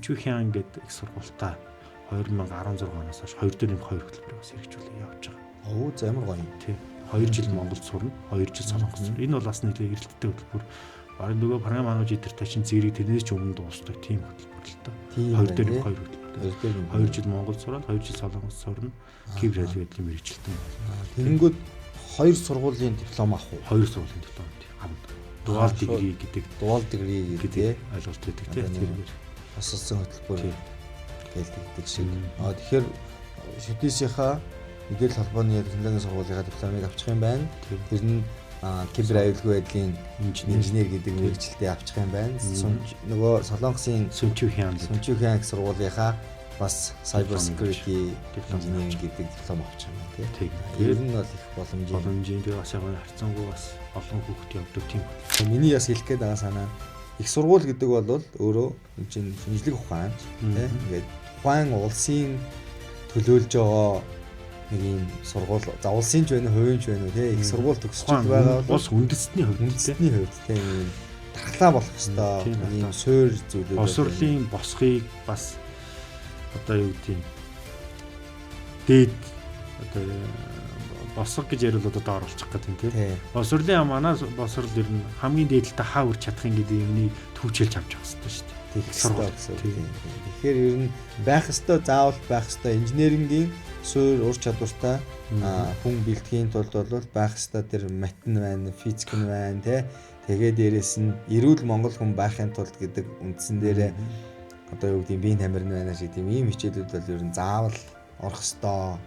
Сүнчүхян гэдэг их сургуультай 2016 оноос хойш 2 дээр нэмэх 2 хөтөлбөрийг бас хэрэгжүүлээ явж байгаа. Оо за ямар гоё юм. Тий. 2 жил Монголд сурна, 2 жил Солонгост сурна. Энэ бол бас нэлээд эрэлттэй хөтөлбөр. Бараг нөгөө програм хангаж идэртэй чинь зэрэг тэрнээс ч өмнө дуусдаг тийм хөтөлбөр л доо. 2 дээр нэмэх 2 хөтөлбөр. 2 жил Монголд сураад 2 жил Солонгост сурна. Кибер аюулгүй байдлын мэргэжилтэн болно. Тэгэнгүүт 2 сургуулийн диплом авах уу? 2 сургуулийн диплом авна. Dual degree гэдэг. Dual degree гэдэг ойлголт байдаг тийм тэргээр. Тусалсан хөтөлбөр гэлдэгдэг шиг. Тэгэхээр Шүдисийнхаа мэдээлэл холбооны технологийн сургуулийнхаа дипломыг авчих юм байна. Тэр нь кибер аюулгүй байдлын инженер гэдэг мэргэжилтээ авчих юм байна. Нөгөө Солонгосын Сүнчүхян их сургуулийнхаа бас cyber security engineering гэдэг диплом авчих юм байна тий. Тэр нь бол их боломжийн. Тэгээ бас яг харьцангуй бас олон хүүхэд явдаг тийм. Миний бас хэлэх гээд байгаа санаа их сургууль гэдэг бол өөрөө энэ чинь шинжлэх ухаан тий. Ингээд тухайн улсын төлөөлж байгаа нэг юм сургууль, за улсын ч байна уу, хувийн ч байна уу тий. Их сургууль төгсчл байгаа бол улс үндэстний хувьд тий юм дархлаа болох ёстой ийм суур зүйлүүд. Боловсролын босхийг бас одоо юу гэдэг юм дээд одоо босго гэж яриул одоо доор болчих гэдэг юм тий. Боловсролын манай боловсрол ер нь хамгийн дээдэлтэй хаа үрч чадах юм гэдэг юмны түүчэлж авч явах хэрэгтэй шүү дээ. Тэгэх ёстой гэсэн. Тэгэхээр ер нь байх ёстой, заавал байх ёстой инженерингийн суур ур чадвартай хүн бэлтгэхийн тулд бол байх ёстой тэр мат нь байна, физик нь байна тий. Тэгээ дээрэс нь эрүүл монгол хүн байхын тулд гэдэг үндсэн дээрээ одоо юу гэдэг биеийн тамир нь байна шиг тийм ийм хичээлүүд бол ер нь заавал орох ёстой.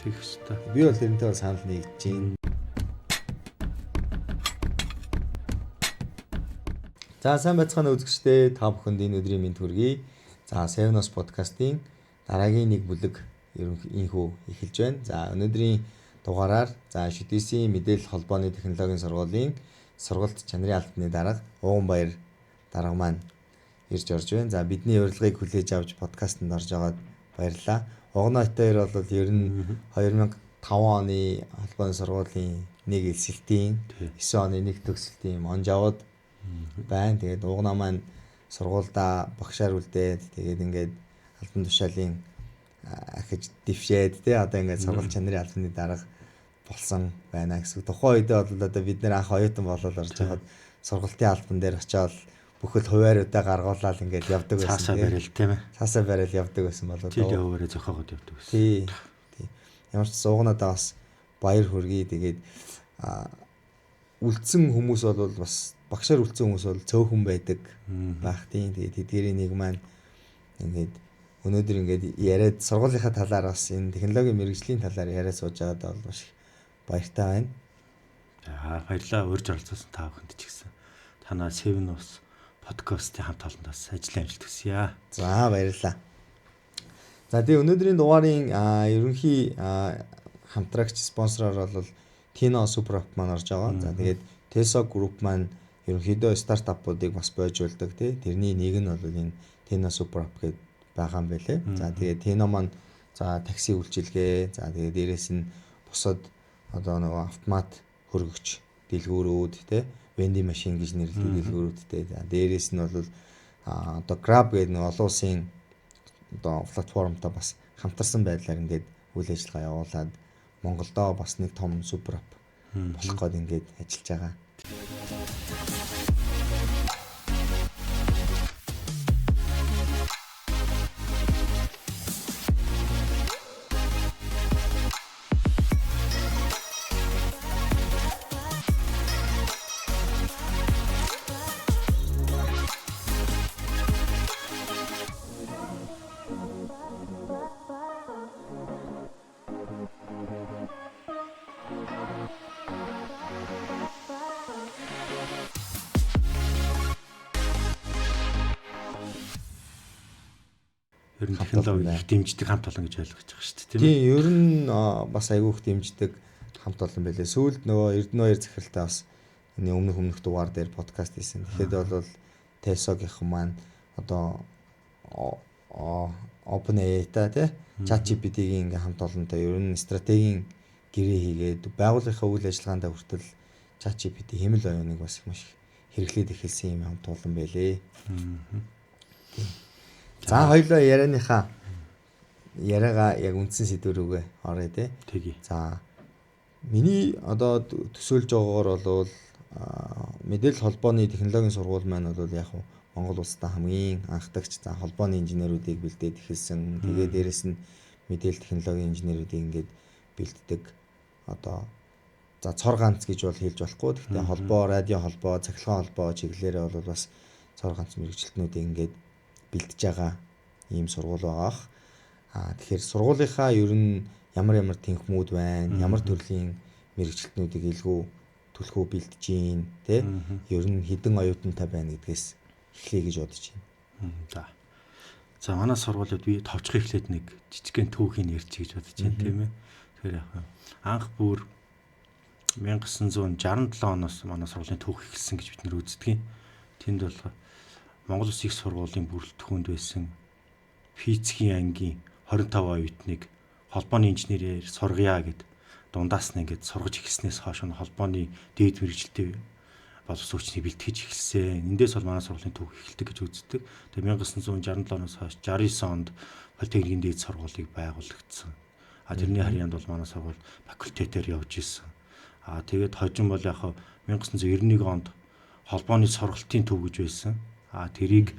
Тэгэх ёстой. Би бол тэрнтэй бол санал нэгдэж байна. За сайн байцгаана үзэгчдээ, та бүхэнд энэ өдрийн мэнд хүргэе. За Seven-Os подкастын дараагийн нэг бүлэг ерөнхийдөө эхэлж байна. За өнөөдрийн дугаараар за Шүдисийн мэдээлэл холбооны технологийн сургуулийн сургалт чанарын албаны дарга Ууганбаяр дарга маань ирж орж байна. За бидний урилгыг хүлээж авч подкастэнд орж байгаад баярлалаа. Угнаа хоёр бол ер нь 2005 оны холбооны сургуулийн нэг элсэлтийн 9 оны нэг төгсөлтийн юм онж аваад байна. Тэгээд угнаа маань сургуульдаа багшаар үлдээд тэгээд ингээд албан тушаалын ахиж дэвшээд тий одоо ингээд сургалт чанарын албаны дарга болсон байна гэсэн. Тухайн үедээ бол одоо бид нэр анх оюутан болол орж байхад сургалтын албан дээр очиод бүхэл хуваарьудаа гаргуулаад ингээд явдаг байсан. Цаасаа барайл тийм ээ. Цаасаа барайл явдаг байсан болоо. Жилийн хуваараа зохиогоод явдаг байсан. Тий. Тий. Ямар ч суугнадаа бас баяр хүргэе. Тэгээд үлдсэн хүмүүс бол бас багшаар үлдсэн хүмүүс бол цөөхөн байдаг байх тийм. Тэгээд тэдгэрийн нэг маань ингээд өнөөдөр ингээд яриад сургуулийнхаа талаар бас энэ технологийн мэргэжлийн талаар яриад сууж байгаад бол маш их баяртай байна. За баярлалаа. Урьж оролцуулсан та бүхэнд ч гэсэн. Танаа Seven-Os подкастын хамт олонд бас ажлын амжилт хүсье. За баярлалаа. За тэгээ өнөөдрийн дугаарын ерөнхий хамтрагч спонсороор бол Tino Super App маань орж байгаа. За тэгээд Teso Group маань ерөнхийдөө стартапуудыг бас бойжуулдаг тий. Тэрний нэг нь бол энэ Tino Super App гэдэг байгаа юм байлээ. За тэгээд Tino маань за такси үйлчилгээ, за тэгээд дээрэс нь бусад одоо нөгөө автомат хөргөгч дэлгүүрүүд тий, vending machine гэж нэрлэдэг дэлгүүрүүдтэй. За дээрэс нь бол одоо Grab гэдэг нэг олон улсын одоо платформтой бас хамтарсан байдлаар ингээд үйл ажиллагаа явуулаад Монголдоо бас нэг том супер ап болох гээд ингээд ажиллаж байгаа. Ер нь технологи их дэмждэг хамт олон гэж ойлгож байгаа шүү дээ, тийм ээ. Тийм, ер нь бас айгүй их дэмждэг хамт олон байлээ. Сүүлд нөгөө Эрдэнэ баяр захиралтай бас энэ өмнөх дугаар дээр подкаст хийсэн. Тэгэхэд бол Tesla-гийнхан маань одоо OpenAI-тай тий ChatGPT-гийн ингээ хамт олонтой ер нь стратегийн гэрээ хийгээд байгууллагынхаа үйл ажиллагаандаа хүртэл ChatGPT хэмэл оюуныг бас их маш их хэрэглээд эхэлсэн юм хамт олон байлээ. Тийм. За хоёлоо ярианыхаа яриагаа яг үндсэн сэдв рүүгээ оръё те. Тэгье. За миний одоо төсөөлж байгаагаар бол мэдээлэл холбооны технологийн сургууль маань бол яг Монгол улстай хамгийн анхдагч за холбооны инженерүүдийг бэлдээд эхэлсэн. Тэгээ дээрэс нь мэдээлэл технологийн инженерүүдийг ингээд бэлддэг одоо за цор ганц гэж бол хэлж болохгүй. Гэхдээ холбоо, радио холбоо, цахилгаан холбоо чиглэлээрээ бол бас цор ганц мэргэжилтнүүдийг ингээд бэлдэж байгаа ийм сургууль байгаах. Тэгэхээр сургуулийнхаа ер нь ямар ямар тэнхмүүд байна, ямар төрлийн мэргэжилтнүүдийг илгүү түлхүү бэлдэж гин, тэ? Ер нь хэдэн оюутантай байна гэдгээс эхлэе гэж бодож байна. За. За манай сургуулиуд би товчхон эхлээд нэг жижигхэн түүхийг ярьчих гэж бодож байна, тийм ээ. Тэгэхээр яг анх бүр 1967 оноос манай сургуулийн түүх эхэлсэн гэж бид нэр үздэг. Тэнд бол Монгол Улсын их сургуулийн бүрэлдэхүүнд байсан физикийн ангийн 25 оюутныг холбооны инженерээр сургая гэд дундаас нь ингээд сургаж эхэлснээс хойш нь холбооны дээд мэргэжилтэй боловсон хүчнийг бэлтгэж эхэлсэн. Эндээс бол манай сургуулийн түүх эхэлдэг гэж үздэг. Тэгээ 1967 оноос хойш 69 онд политехникийн дээд сургуулийг байгуулагдсан. А тэрний харьяанд бол манай сургууль факультетээр явж исэн. А тэгээд хожим бол яг 1991 онд холбооны сургалтын төв гэж байсан. А тэрийг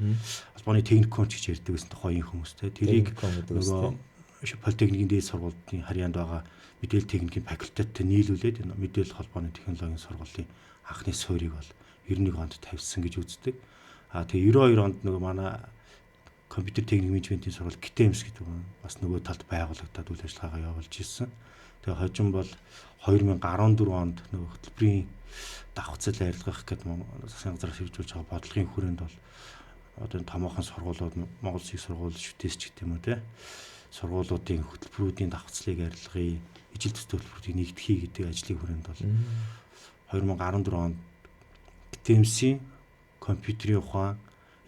холбооны техникум ч гэж ярьдаг байсан тухайн хүмүүс те. Тэрийг нөгөө политехникийн дээд сургуулийн харьяанд байгаа мэдээлэл техникийн факультеттэй нийлүүлээд энэ мэдээлэл холбооны технологийн сургуулийн анхны суурийг бол 91 онд тавьсан гэж үздэг. А тэгээ 92 онд нөгөө манай компьютер техник менежментийн сургууль ГТМС гэдэг нь бас нөгөө талд байгуулагдаад үйл ажиллагаагаа явуулж ирсэн. Тэгээ хожим бол 2014 онд нөгөө хөтөлбөрийн давхцал арилгах гэдэг засгийн газраас хэрэгжүүлж байгаа бодлогын хүрээнд бол одоо энэ томоохон сургуулиуд Монгол Улсын сургууль шүтээс ч гэдэг юм уу те сургуулиудын хөтөлбөрүүдийн давхцлыг арилгая, ижил төстэй хөтөлбөрүүдийг нэгтгэхий гэдэг ажлын хүрээнд бол 2014 онд ГТМС-ийн компьютерийн ухаан,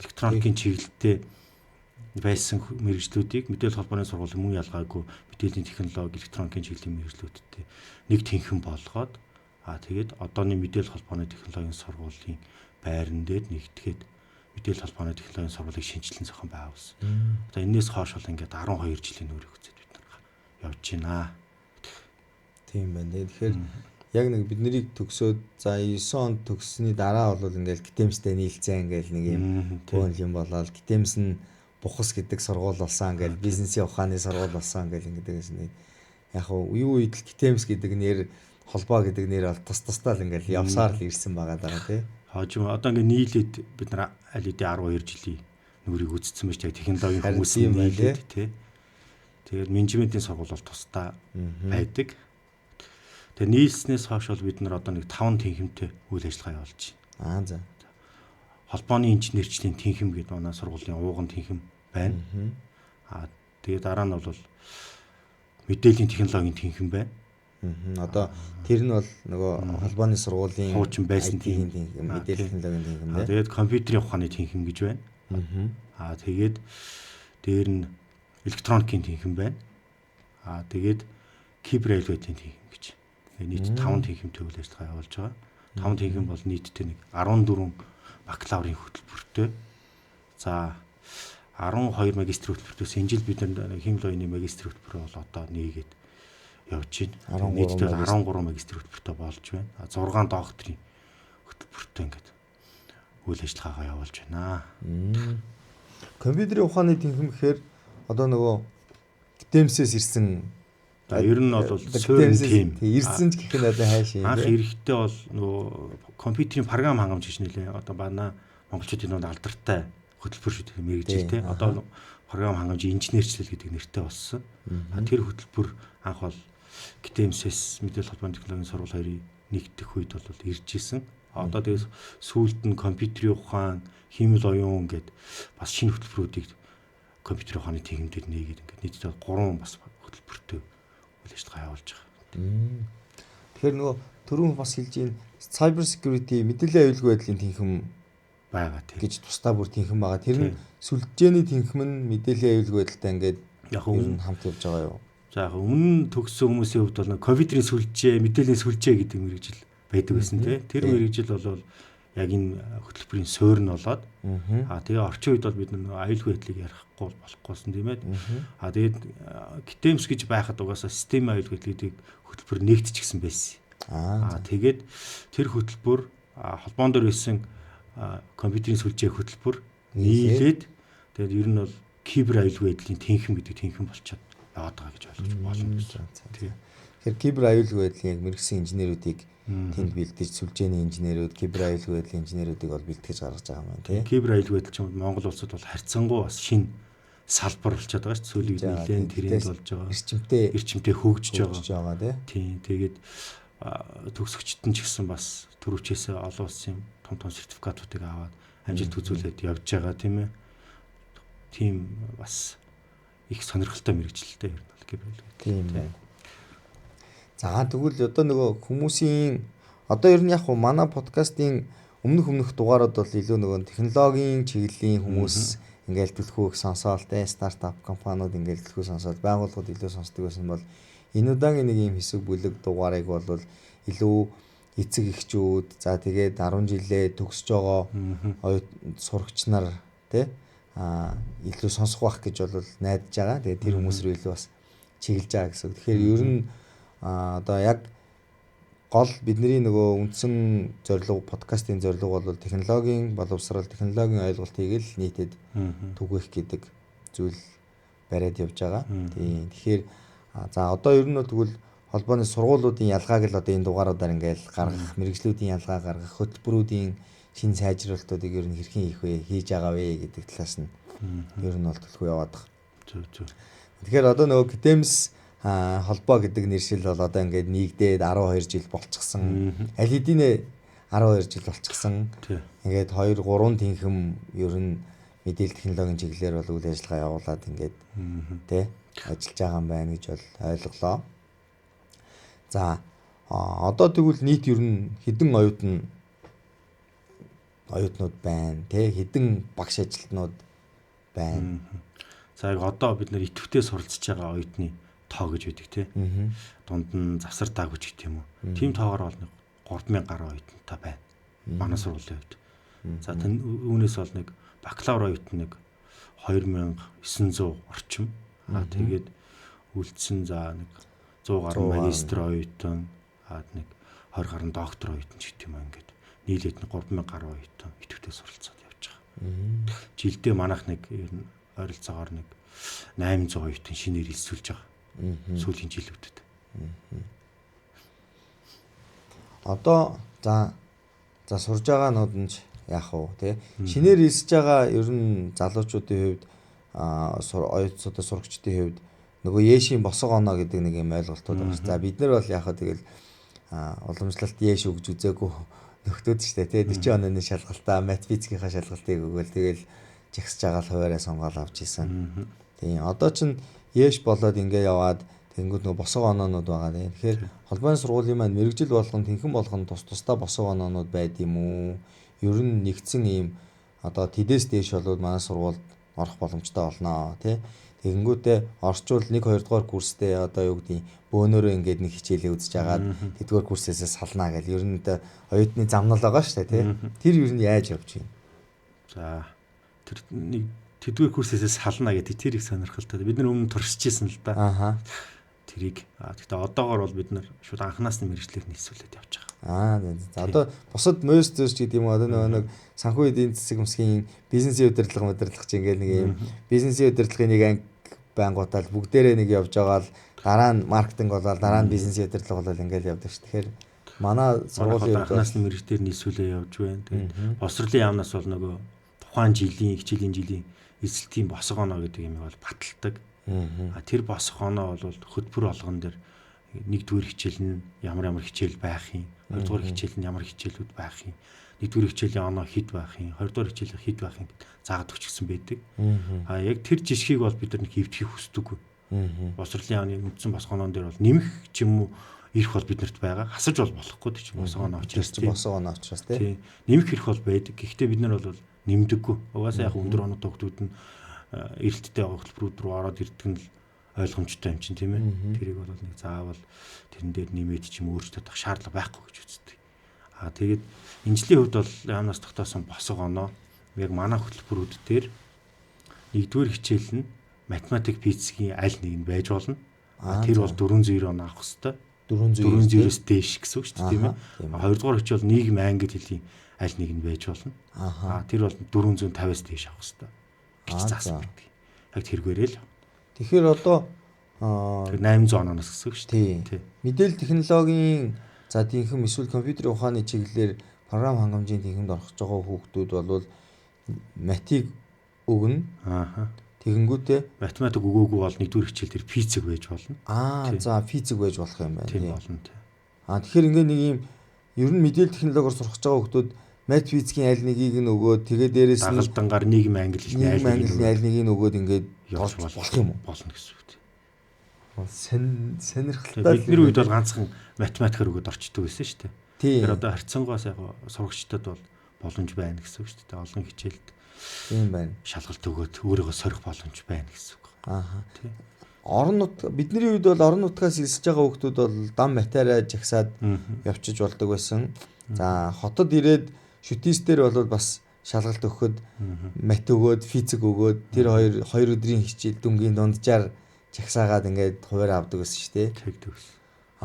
электроникийн чиглэлтэй байсан мэргэжлүүдийг мэдээлэл холбооны сургуулийн мөн ялгаагүй мэдээллийн технологи, электроникийн чиглэлийн мэргэжлүүдтэй нэг тэнхэн болгоод тэгээд одооны мэдээлэл холбооны технологийн сургуулийн байран дээр нэгтгэхэд мэдээлэл холбооны технологийн сургуулийг шинжилэн зохион байгуулсан. Одоо энэс хойш бол ингээд 12 жилийн нүрийг үзээд бид нар явж байна. Тийм байна. Тэгэхээр яг нэг бид нарыг төгсөөд за 9 онд төгссөний дараа бол ингээд ГТМС-тэй нийлцэн ингээд нэг юм хөөн юм болоод ГТМС нь Бухас гэдэг сургууль болсон ингээд бизнесийн ухааны сургууль болсон ингээд ингээд гэсэн. Яг юу үед л ГТМС гэдэг нэр холбоо гэдэг нэр бол тус тусдаа л ингээд явсаар л ирсэн байгаа даа тий. Хожим одоо ингээд нийлээд бид нар аль хэдийн 12 жилийн нүрийг үзсэн байж технологийн хүмүүс нийлээд тий. Тэгээд менежментийн сургууль бол тусдаа байдаг. Тэгээд нийлснээс хойш бол бид нар одоо нэг 5 тэнхимтэй үйл ажиллагаа явуулж байна. За. Холбооны инженерчлийн тэнхим гэдэг манай сургуулийн ууган тэнхим байна. Тэгээд дараа нь бол мэдээллийн технологийн тэнхим байна. Одоо тэр нь бол нөгөө холбооны сургуулийн хуучин байсан тэнхим, мэдээллийн технологийн тэнхим тийм. Тэгээд компьютерийн ухааны тэнхим гэж байна. Тэгээд дээр нь электроникийн тэнхим байна. Тэгээд кибер аюулгүй тэнхим гэж. Нийт 5 тэнхимтэй үйл ажиллагаа явуулж байгаа. 5 тэнхим бол нийтдээ нэг 14 бакалаврын хөтөлбөртэй. За 12 магистрийн хөтөлбөртөөс энэ жил бид нар хиймэл оюуны магистрийн хөтөлбөр бол одоо нээгээд явж байна. Нийтдээ 13 магистрийн хөтөлбөртэй болж байна. 6 докторийн хөтөлбөртэй ингээд үйл ажиллагаагаа явуулж байна. Компьютерийн ухааны тэнхим гэхээр одоо нөгөө ГТМС-ээс ирсэн. Ер нь бол суурин тим. Ирсэн ч гэх нь одоо хайш юм. Анх эрэхтэй бол нөгөө компьютерийн програм хангамж гэж нэлээ. Одоо манай монголчуудын дунд алдартай хөтөлбөр шүү дээ мэргэжил те. Одоо програм хангамжийн инженерчлэл гэдэг нэртэй болсон. Тэр хөтөлбөр анх бол ГТМС-с мэдээлэл холбооны технологийн сургууль хоёрыг нэгтгэх үед бол ирж исэн. Одоо тэгээс сүүлд нь компьютерийн ухаан, хиймэл оюун гэд бас шинэ хөтөлбөрүүдийг компьютерийн ухааны тэнхимдэр нээгээд ингээд нийтдээ 3 бас хөтөлбөртэй үйл ажиллагаа явуулж байгаа. Тэгэхээр нөгөө түрүүн бас хэлж ийн cyber security мэдээллийн аюулгүй байдлын тэнхим байгаа тийм гэж тусдаа бүр тэнхим байгаа. Тэр нь сүлжээний тэнхим нь мэдээллийн аюулгүй байдалтай ингээд яг өмнө хамт явж байгаа юу? За яг өмнө төгссөн хүмүүсийн хувьд бол компьютерийн сүлжээ, мэдээллийн сүлжээ гэдэг мэргэжил байдаг байсан тийм. Тэр мэргэжил бол яг энэ хөтөлбөрийн суурь нь болоод тэгээ орчин үед бол бид нар аюулгүй байдлыг ярихгүй болохгүйсэн тийм ээ. Тэгээд ГТЭМС гэж байхад угаасаа системийн аюулгүй байдлыг хөтөлбөр нэгтчихсэн байсан. Тэгээд тэр хөтөлбөр холбоон дээр байсан компьютерийн сүлжээ хөтөлбөр нийлээд тэгээд ер нь бол кибер аюулгүй байдлын тэнхэм гэдэг тэнхэм болчиход яваад байгаа гэж ойлгож болно гэсэн. Тэгэхээр кибер аюулгүй байдлын яг мэргэсэн инженерүүдийг тэнд бэлдэж, сүлжээний инженерүүд, кибер аюулгүй байдлын инженерүүдийг бол бэлтгэж гаргаж байгаа юм байна тий. Кибер аюулгүй байдал ч юм Монгол улсад бол харьцангуй бас шинэ салбар болчиход байгаа шүү дээ. Сүүлийн үед нэлээд тренд болж байгаа. Эрчимтэй хөгжиж байгаа тий. Тийм. Тэгээд төгсөгчд нь ч гэсэн бас түрүүчээсээ олон улсын том том сертификатуудыг аваад амжилт үзүүлээд явж байгаа тийм ээ. Тийм бас их сонирхолтой мэргэжилтэй ер нь бол кибер аюулгүй байдал. Тийм байна. За тэгвэл одоо нөгөө хүмүүсийн одоо ер нь яг хуу манай подкастын өмнөх дугаарууд бол илүү нөгөө технологийн чиглэлийн хүмүүс ингээл түлхүү их сонсоол те, стартап компаниуд ингээл түлхүү сонсоол, байгууллагууд илүү сонсдог байсан бол энэ удаагийн нэг юм хэсэг бүлэг дугаарыг бол илүү эцэг эхчүүд, за тэгээд 10 жилээ төгсөж байгаа оюут сурагч нар те илүү сонсох байх гэж бол найдаж байгаа. Тэгээд тэр хүмүүс рүү илүү бас чиглэж байгаа гэсэн. Тэгэхээр ер нь одоо яг гол бидний нөгөө үндсэн зорилго, подкастын зорилго бол технологийн боловсрол, технологийн ойлголтыг л нийтэд түгээх гэдэг зүйл бариад явж байгаа. Тийм. Тэгэхээр за одоо ер нь бол тэгвэл холбооны сургуулиудын ялгааг л одоо энэ дугааруудаар ингээл гаргах, мэргэжлүүдийн ялгаа гаргах, хөтөлбөрүүдийн шинэ сайжруулалтуудыг ер нь хэрхэн хийх вэ, хийж байгаа вэ гэдэг талаас нь ер нь бол төлхөө яваад байгаа. Зөв. Тэгэхээр одоо нөгөө ГТЭМС холбоо гэдэг нэршил бол одоо ингээд нийгдээд 12 жил болчихсон. Аль хэдийнэ 12 жил болчихсон. Ингээд 2 3 тэнхэм ер нь мэдээлэл технологийн чиглэлээр бол үйл ажиллагаа явуулаад ингээд тэ ажиллаж байгаа юм байна гэж бол ойлголоо. За одоо тэгвэл нийт ер нь хэдэн оюутнууд байна тэ, хэдэн багш ажилтнууд байна. За яг одоо бид нэр идэвхтэй суралцж байгаа оюутны тоо гэж байдаг тий. Дунд нь завсар таагүй ч гэх юм уу. Тийм тоогоор бол 3000 гаруй оюутантай байна. Манай сургуулийн хувьд. За үүнээс бол нэг бакалавр оюутан нэг 2900 орчим. Тэгээд үлдсэн за нэг 100 гаруй магистр оюутан, нэг 20 гаруй доктор оюутан ч гэх юм уу ингээд нийлээд нэг 3000 гаруй оюутан идэвхтэй суралцаад явж байгаа. Жилдээ манайх нэг ер нь ойролцоогоор нэг 800 оюутан шинээр элсүүлж байгаа. Сүүлийн жилүүдэд. Одоо за сурж байгаа нууд нь яах вэ те? Шинээр элсэж байгаа ер нь залуучуудын хувьд оюутнууд сурагчдын хувьд нөгөө Ешийн босго оноо гэдэг нэг юм ойлголтууд байна. За бид нар бол яах вэ тэгэл уламжлалт Еш өгж үзээгүй нөхдөөд штэ те 40 онооны шалгалтаа мат физикийнхаа шалгалтыг өгөөл тэгэл жагсаж байгаа л хуваараа сонгоол авч исэн. Тийм одоо чинь Еш болоод ингээ яваад тэгэнгүүт нөгөө босго оноонууд байгаа тийм. Тэгэхээр холбооны сургуулийн маань мэргэжил болгон тэнхэн болгон тус тусдаа босго оноонууд байд юм уу? Ер нь нэгдсэн ийм одоо тэдээс дээш болоод манай сургуульд орох боломжтой болно тий. Тэгэнгүүтээ орчвол 1 2 дугаар курстэй одоо юу гэдгийг бөөнөрөө ингээд нэг хичээлээ үзэж агаад тэдгээр курсээсээ салнаа гэл ер нь одоо оюутны замнал байгаа шүү дээ тий. Тэр ер нь яаж явж байна? За тэр нэг тэдгээр курсээсээ сална гэдэг тэр их сонирхолтой. Бид нар өмнө туршиж ирсэн л да. Аха. Тэрийг гэхдээ одоогор бол бид нар шууд анханаас нь мэргэжлээр нийлсүүлээд явж байгаа. За одоо бусад мөс зөөс гэдэг юм уу одоо нөгөө нэг санхүү эдийн засаг өмсгийн бизнесийн удирдлага чи ингээл нэг юм бизнесийн удирдлагын нэг анги байнгутаал бүгдээрээ нэг явж байгаа л дараа нь маркетинг болоод дараа нь бизнесийн удирдлага болоод ингээл явдаг ш. Тэгэхээр манай сургуулийн анханаас нь мэргэжлээр нийлсүүлээ явж байна. Тэгээд боловсролын яамнаас бол нөгөө тухайн жилийн хичээлийн жилийн эзэлтийн босго оноо гэдэг юм бол баталдаг. Тэр босго оноо бол хөтөлбөр болгон дээр нэгдүгээр хичээл нь ямар ямар хичээл байх юм, хоёрдугаар хичээл нь ямар хичээлүүд байх юм, нэгдүгээр хичээлийн оноо хэд байх юм, хоёрдугаар хичээлийн хэд байх юм заагаад өгчихсэн байдаг. Яг тэр жишгийг бол бид нар нэг эвдэхийг хүсдэггүй. Боловсролын яамны үндсэн босго оноон дээр бол нэмэх ч юм уу ирэх бол биднэрт байгаа. Хасаж бол болохгүй тийм босго оноо учраас тийм. Босго оноо учраас тийм. Нэмэх хэрэг бол байдаг. Гэхдээ бид нар бол нэмдэггүй. Угаасаа яг өндөр оноотой хүмүүс нь эрэлттэй байгаа хөтөлбөрүүд рүү ороод ирдэг нь ойлгомжтой юм чинь тийм ээ. Тэрийг бол нэг заавал тэрэн дээр нэмээд ч юм өөрчлөлт авах шаардлага байхгүй гэж үздэг. Аа тэгээд энэ жилийн хувьд бол яамнаас тогтоосон босго оноо яг манай хөтөлбөрүүд дээр нэгдүгээр хичээл нь математик, физикийн аль нэг нь байж болно. Тэр бол 490 оноо авах хэвээр. 490-өөс дээш гэсэн үг шүү дээ, тийм ээ. Хоёрдугаар хичээл нийгэм англи хэлний аль нэг нь байж болно. Аа тэр бол 450-аас дээш авах хэвээр гэж заасан байдаг. Яг тэргээрээ л. Тэгэхээр одоо 800 оноос гэсэн үг шүү дээ. Мэдээлэл технологийн за тэнхэм эсвэл компьютерийн ухааны чиглэлээр програм хангамжийн тэнхимд орох гэж байгаа хүүхдүүд бол матик өгнө. Аа. Тэгэнгүүтээ математик өгөөгүй бол нэгдүгээр хичээл дээр физик байж болно. Аа за физик байж болох юм байна. Тийм болно тий. Аа тэгэхээр ингээ нэг юм ер нь мэдээлэл технологиор сурах гэж байгаа хүүхдүүд мат физикийн аль нэгийг нь өгөөд тэгээ дээрээс нь дагалдангаар нийгэм англи хэлний аль нэгийг нь өгөөд ингээд явж болох юм уу? Болно гэсэн үг тий. Сонирхолтой. Бидний үед бол ганцхан математикаар өгөөд орчдөг байсан шүү дээ. Тэгэхээр одоо харьцангуйс яг сурагчдад бол боломж байна гэсэн үг шүү дээ. Олон хичээлд тийм байна. Шалгалт өгөөд өөрийгөө сорих боломж байна гэсэн үг. Аа. Тийм. Орон нутг бидний үед бол орон нутгаас элсэж байгаа хүүхдүүд бол дам матаараа жагсаад явчиж болдог байсан. За хотод ирээд шүтис дээр бол бас шалгалт өгөхөд мат өгөөд физик өгөөд тэр хоёр өдрийн хичээл дүнгийн дунджаар жагсаагаад ингээд хуваарь авдаг байсан шүү дээ. Тэгдэг байсан.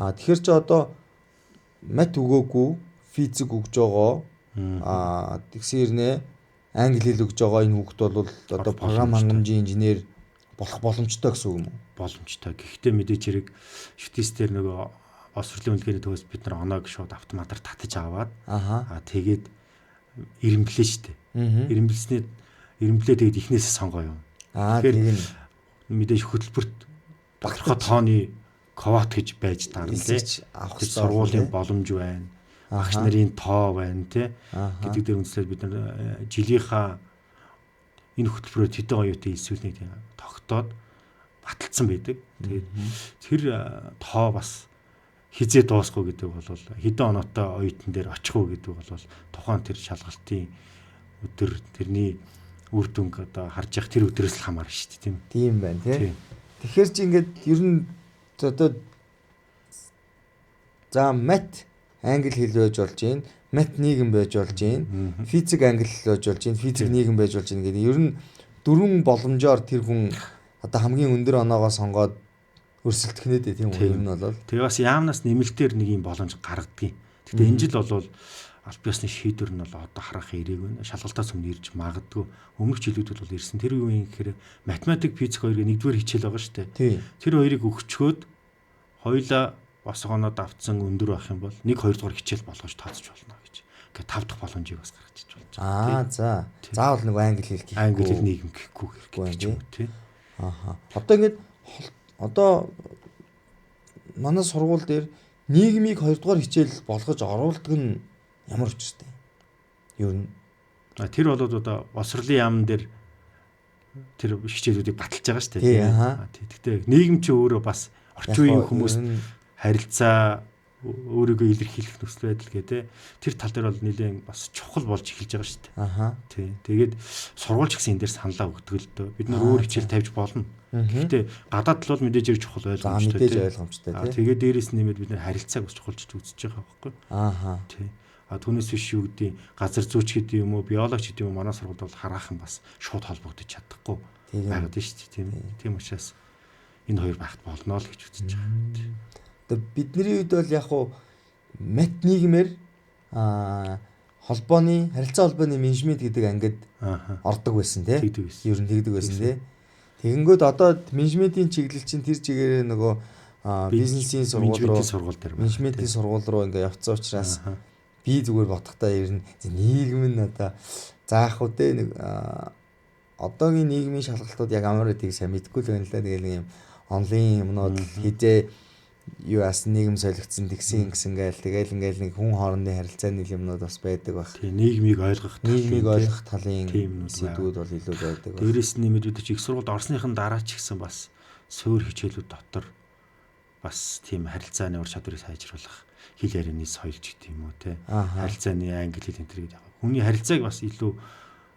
Аа тэгэхээр чи одоо мат өгөөгүй физик өгж байгаа. Аа тэгсэн хэрнээ англи хэл өгж байгаа энэ хүүхд бол одоо програм хангамжийн инженер болох боломжтой гэсэн үг юм уу? Боломжтой. Гэхдээ мэдээж хэрэг шүтис дээр нөгөө боловсролын үнэлгээний төвөөс бид нар оноог шууд автоматар татаж аваад аа тэгээд ирэмблээ шүү дээ. Ирэмблсний ирэмблээ тэгээд эхнээсээ сонгоо юм. Аа тэгэхээр мэдээж хөтөлбөрт тодорхой тооны квот гэж байж таарна тий. Авах сургуулийн боломж байна. Багш нарын тоо байна тий. Гэдэг дээр үндэслээд бид нар жилийнхаа энэ хөтөлбөрөөр хэдэн оюутан элсүүлнийг тогтоод баталсан байдаг. Тэгээд тэр тоо бас хизээ дуусахгүй гэдэг бол хэдэн оноотой оюутан дээр очих уу гэдэг бол тухайн тэр шалгалтын өдөр тэрний үр дүнг одоо харж явах тэр өдрөөс л хамаарна шүү дээ, тийм. Тийм байна тий. Тэгэхээр чи ингээд ер нь одоо за мат англи хэл байж болж байна, мат нийгэм байж болж байна, физик англи хэл байж болж байна, физик нийгэм байж болж байна гэдэг. Ер нь дөрвөн боломжоор тэр хүн одоо хамгийн өндөр оноогоо сонгоод өрсөлдөх нэ дээ, тийм үү? Ер нь бол тэгээ бас яамнаас нэмэлтээр нэг юм боломж гаргадгийг. Гэхдээ энэ жил бол аль биесны шийдвэр нь бол одоо харах ирээг байна. Шалгалтаас өмнө ирж магадгүй. Өмнөх жилүүд бол ирсэн. Тэр юу юм гэхээр математик, физик хоёрыг нэгдүгээр хичээл байгаа шүү дээ. Тэр хоёрыг өгчхөөд хоёулаа босгоноод авцсан өндөр байх юм бол 1 2 дугаар хичээл болгож тооцож болно гэж. Ингээд 5 дахь боломжийг бас гаргаж иж болж байгаа. Аа за. Заавал нэг англи хэл гэхгүй. Англи хэл нийгэм гэхгүй гэдэг юм уу тий. Ааха. Одоо ингээд одоо манай сургууль дээр нийгмийг 2 дугаар хичээл болгож оруулдаг нь ямар учиртай? Ер нь тэр бол одоо боловсролын яам дээр тэр хичээлүүдийг баталж байгаа шүү дээ. Тийм. Гэхдээ нийгэм чи өөрөө бас орчин үеийн хүмүүс харилцаа өөрийгөө илэрхийлэх нөхцөл байдал гэ тэ тэр тал дээр бол нэлээд бас чухал болж эхэлж байгаа шүү дээ. Аха. Тий. Тэгээд сургууль ч гэсэн энэ дээр саналаа өгдөг л дөө. Бид нар өөр хичээл тавьж болно. Гэхдээ гадаад тал бол мэдээж хэрэг чухал ойлгомжтой. Мэдээж ойлгомжтой тий. Тэгээд дээрээс нэмээд бид нар харилцааг бас чухалчж үзэж байгаа байхгүй. Аха. Тий. А түүнээс биш юу гэдэг газар зүйч гэдэг юм уу, биологч гэдэг юм уу манай сургуульд бол хараахан бас шууд холбогдож чадахгүй байгаад байна шүү дээ. Тийм. Тийм учраас энэ хоёр байхад болно л гэж үзэж байгаа. Одоо бидний үед бол яг хуу мат нийгмээр холбооны харилцаа холбооны менежмент гэдэг ангид ордог байсан тий. Ер нь тэгдэг байсан тий. Тэгэнгүүт одоо менежментийн чиглэл чинь тэр чигээрээ нөгөө бизнесийн сургууль руу менежментийн сургууль руу ингээ явцсан учраас би зүгээр бодохдоо ер нь нийгэм нь одоо заах уу те нэг одоогийн нийгмийн шалгалтууд яг амар байдгийг сайн мэдэхгүй л байна л да. Тэгэл нэг юм онлайн юмнууд хизээ юу ас нийгэм солигдсон тэгсэн ингэсэн гээл тэгэл ингээл нэг хүн хоорондын харилцааны юмнууд бас байдаг байх. Тийм, нийгмийг ойлгох талын сэдвүүд бол илүү байдаг. Дээрээс нь нэмээд бид чи их сургуульд орсныхан дараа ч гэсэн бас суур хичээлүүд дотор бас тийм харилцааны ур чадварыг сайжруулах хэл ярианы соёлч гэдэг юм уу те. Харилцааны англи хэл энэ төр гэдэг. Хүний харилцааг бас илүү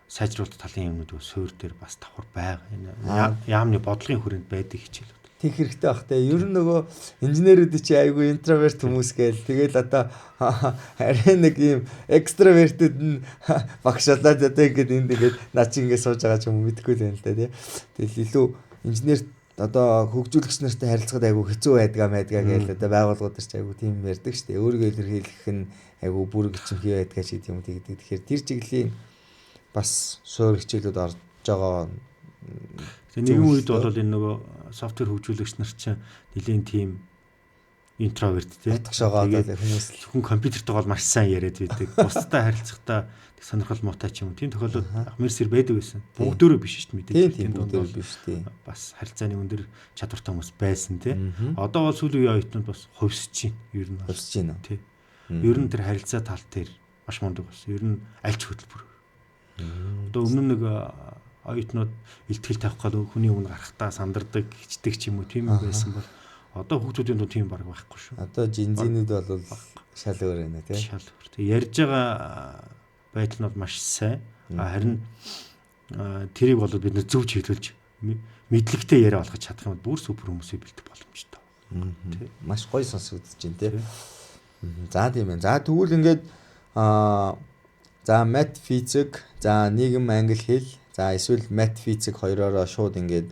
сайжруулах талын юмнууд суур дээр бас давхар байгаа. Энэ яамны бодлогын хүрээнд байдаг хичээлүүд. Тэг хэрэгтэй бах те. Ер нь нөгөө инженерүүд чи айгүй introvert хүмүүс гээл. Тэгэл одоо арай нэг юм extrovert-үүд нь багшаалаад одоо ингээд энд ингээд наа чи ингээд сууж байгаа ч юм мэдэхгүй л байна л да тий. Тэгэл илүү инженер одоо хөгжүүлэгч нартай харилцахад айгүй хэцүү байдгаа майдгаа гээл одоо байгууллагууд ч айгүй тийм ярьдаг шүү дээ. Өөрийгөө илэрхийлэх нь айгүй бүрэг ичимхий байдгаа ч гэдэг юм тэгдэг. Тэгэхээр тэр чиглэлийн бас суур хичээлүүд орж байгаа. Тэгээ нэгэн үед бол энэ нөгөө софтвер хөгжүүлэгч нар чинь нэлийн тийм интроверт тий. Отгошоогоо хүмүүс зөвхөн компьютертэй бол маш сайн яриад байдаг. Бусдтай харилцахдаа сонирхол муутай ч юм уу. Тийм тохиолдол мерсэр байдаг байсан. Бүгдөө биш шүү дээ мэдээж. Тийм бүгдөө биш тий. Бас харилцааны өндөр чадвартай хүмүүс байсан тий. Одоо бол сүүлийн үеийн оюутнууд бас хувьсэж байна. Ер нь хувьсэж байна. Тий. Ер нь тэр харилцаа тал дээр маш мундаг болсон. Ер нь аль ч хөтөлбөр. Одоо өмнө нэг оюутнууд илтгэл тавих гал хүний өмнө гарахтаа сандардаг, хичдэг ч юм уу тийм юм байсан бол одоо хүүхдүүдийн дунд тийм баг байхгүй шүү. Одоо жинзинүүд бол шал өөр байна тий. Шал өөр. Тэг ярьж байгаа байдал нь бол маш сайн. Харин тэрийг бол бид нэр зөв чиглүүлж мэдлэгтэй яриа болгож чадах юм бол бүр супер хүмүүсийг бэлдэх боломжтой. Тий. Маш гоё сонсогдож байна тий. За тийм ээ. За тэгвэл ингээд за мат физик, за нийгэм англи хэл, за эсвэл мат физик хоёроороо шууд ингээд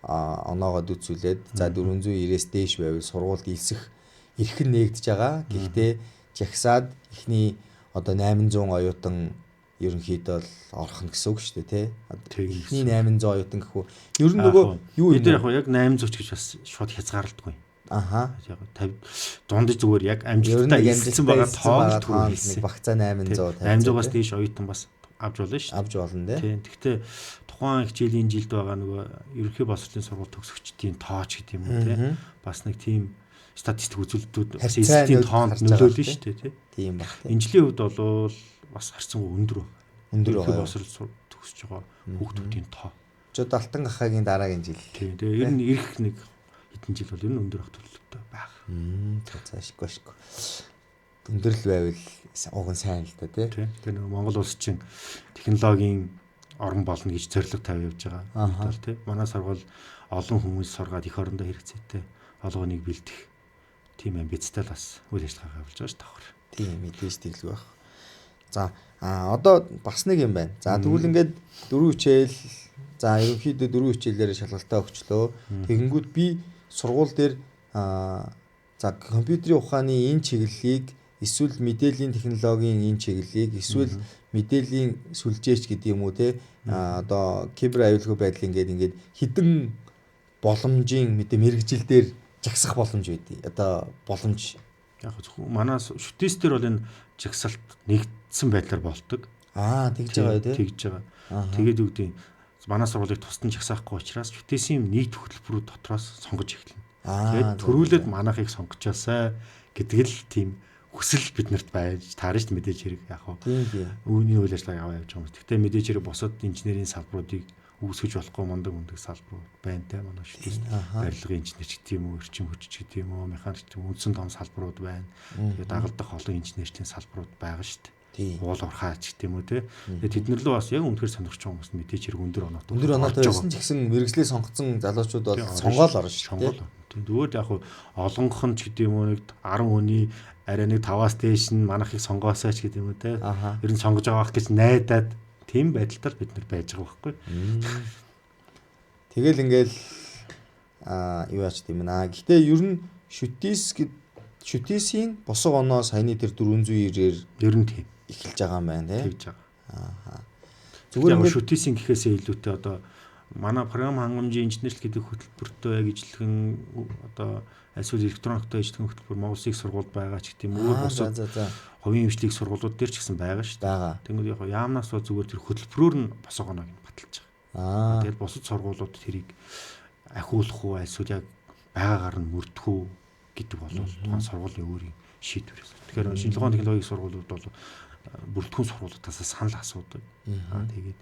оноогоо дүүцүүлээд за 490-ээс дээш байвал сургуульд элсэх эрх нь нээгдэж байгаа. Гэхдээ жагсаад эхний одоо 800 оюутан ерөнхийдөө л орох нь гэсэн үг шүү дээ, тий. Эхний 800 оюутан гэх үү. Ер нь нөгөө юу юм бэ? Яг 800 ч гэж бас шууд хязгаарлалтгүй. Аха. Яг 50 дундаж зүгээр яг амжилттай элссэн байгаа тоог түрүүлсэн. Нэг багцаа 800 800-аас дээш оюутан бас авч болно шүү. Авч болно тий. Тийм. Гэхдээ тухайн хичээлийн жилд байгаа нөгөө ерөнхий боловсролын сургууль төгсөгчдийн тооч гэдэг юм уу тий. Бас нэг тийм статистик үзүүлэлтүүд бас эсэлтийн тоонд нөлөөлнө шүү дээ тий. Тийм баг тий. Энэ жилийн хувьд бол бас харьцангуй өндөр байна. Өндөр байгаа. Ерөнхий боловсрол төгсөж байгаа хүүхдүүдийн тоо. Жод Алтан гахаагийн дараагийн жил. Тийм. Тэгээ ер нь ирэх нэг хэдэн жил бол ер нь өндөр ах төлөвлөлттэй байх. За ашиггүй ашиггүй. Өндөр л байвал уг нь сайн л да тий. Тэгээ нөгөө Монгол улс чинь технологийн орн болно гэж зорилго тавь явж байгаа. Бол тий. Манай сургууль олон хүмүүс сургаад эх орондоо хэрэгцээтэй олгоныг бэлдэх тийм амбицтай л бас үйл ажиллагаа явуулж байгаа ш давхар. Тийм мэдээж тэглэг байх. За одоо бас нэг юм байна. За тэгвэл ингээд дөрвөн хичээл за ерөнхийдөө дөрвөн хичээлээр шалгалтаа өгчлөө. Тэгэнгүүт би сургууль дээр за компьютерийн ухааны энэ чиглэлийг эсвэл мэдээллийн технологийн энэ чиглэлийг эсвэл мэдээллийн сүлжээч гэдэг юм уу те одоо кибер аюулгүй байдал ингээд хідэн боломжийн мэдээ мэргэжил дээр жагсах боломж байдیں۔ Одоо боломж яг зөвхөн манай шүтээс дээр бол энэ жагсалт нэгдсэн байдлаар болдог. Тэгж байгаа тий. Тэгж байгаа. Тэгээд юу гэдэг манай сургуулийг тусдан жагсаахгүй учраас шүтээсийн нийт хөтөлбөрүүд дотроос сонгож эхэлнэ. Тэгээд төрүүлээд манайхыг сонгочоосай гэдэг л тийм хүсэл биднэрт байж таарна шүү мэдээж хэрэг яг хуу. Үүний үйл ажиллагаа яваа явж байгаа юм. Гэхдээ мэдээж хэрэг бусад инженерийн салбаруудыг үүсгэж болохгүй мундаг мундаг салбарууд байна те. Манай шүтээс барилгын инженер ч гэдэг юм уу, эрчим хүч ч гэдэг юм уу, механик ч үндсэн том салбарууд байна. Тэгээд дагалдах олон инженерчлийн салбарууд байгаа шүү дээ. Уул уурхай ч гэдэг юм уу те. Тэгээд тэд нар лөө бас яг үнэхээр сонирхож байгаа хүмүүс мэдээж хэрэг өндөр оноотой. Өндөр оноотой байсан ч гэсэн мэргэжлээ сонгоцсон залуучууд бол сонгоол орно шүү дээ. Тийм. Зүгээр яг олонгох нь ч гэдэг юм уу нэг 10 хүний арай нэг 5-аас дээш нь манайхыг сонгоосоо ч гэдэг юм уу те. Ер нь сонгож байгаа байх гэж найдаад тийм байдалтай бид нар байж байгаа байхгүй. Тэгэл ингээл юу яач тийм ээ. Гэтэ ер нь шүтис гэд шүтисийн босго оноо саяны тэр 490-ээр ер нь тийм эхэлж байгаа юм байна те. Тэгж байгаа. Зүгээр ингээд шүтисийн гэхээсээ илүүтэй одоо манай програм хангамжийн инженерлэл гэдэг хөтөлбөртөө яг ижлэхэн одоо эсвэл электрониктой ижлэхэн хөтөлбөр Монгол Улсын их сургуульд байгаа ч гэдэг юм өөр бусад хувийн хвшлийг сургуулиуд дээр ч гэсэн байгаа шүү дээ. Тэнгүүд яг яамнаас бол зүгээр тэр хөтөлбөрөөр нь босгоно гэж баталж байгаа. Тэгэл бусад сургуулиуд тэрийг ахиулах уу эсвэл яг байгаагаар нь мөрдөх үү гэдэг бол тухайн сургуулийн өөрийн шийдвэр. Тэгэхээр шинжилгээ ухааны технологийн сургуулиуд бол бүрэлдэхүүн сургуулиудаас санал асуудаг. Тэгээд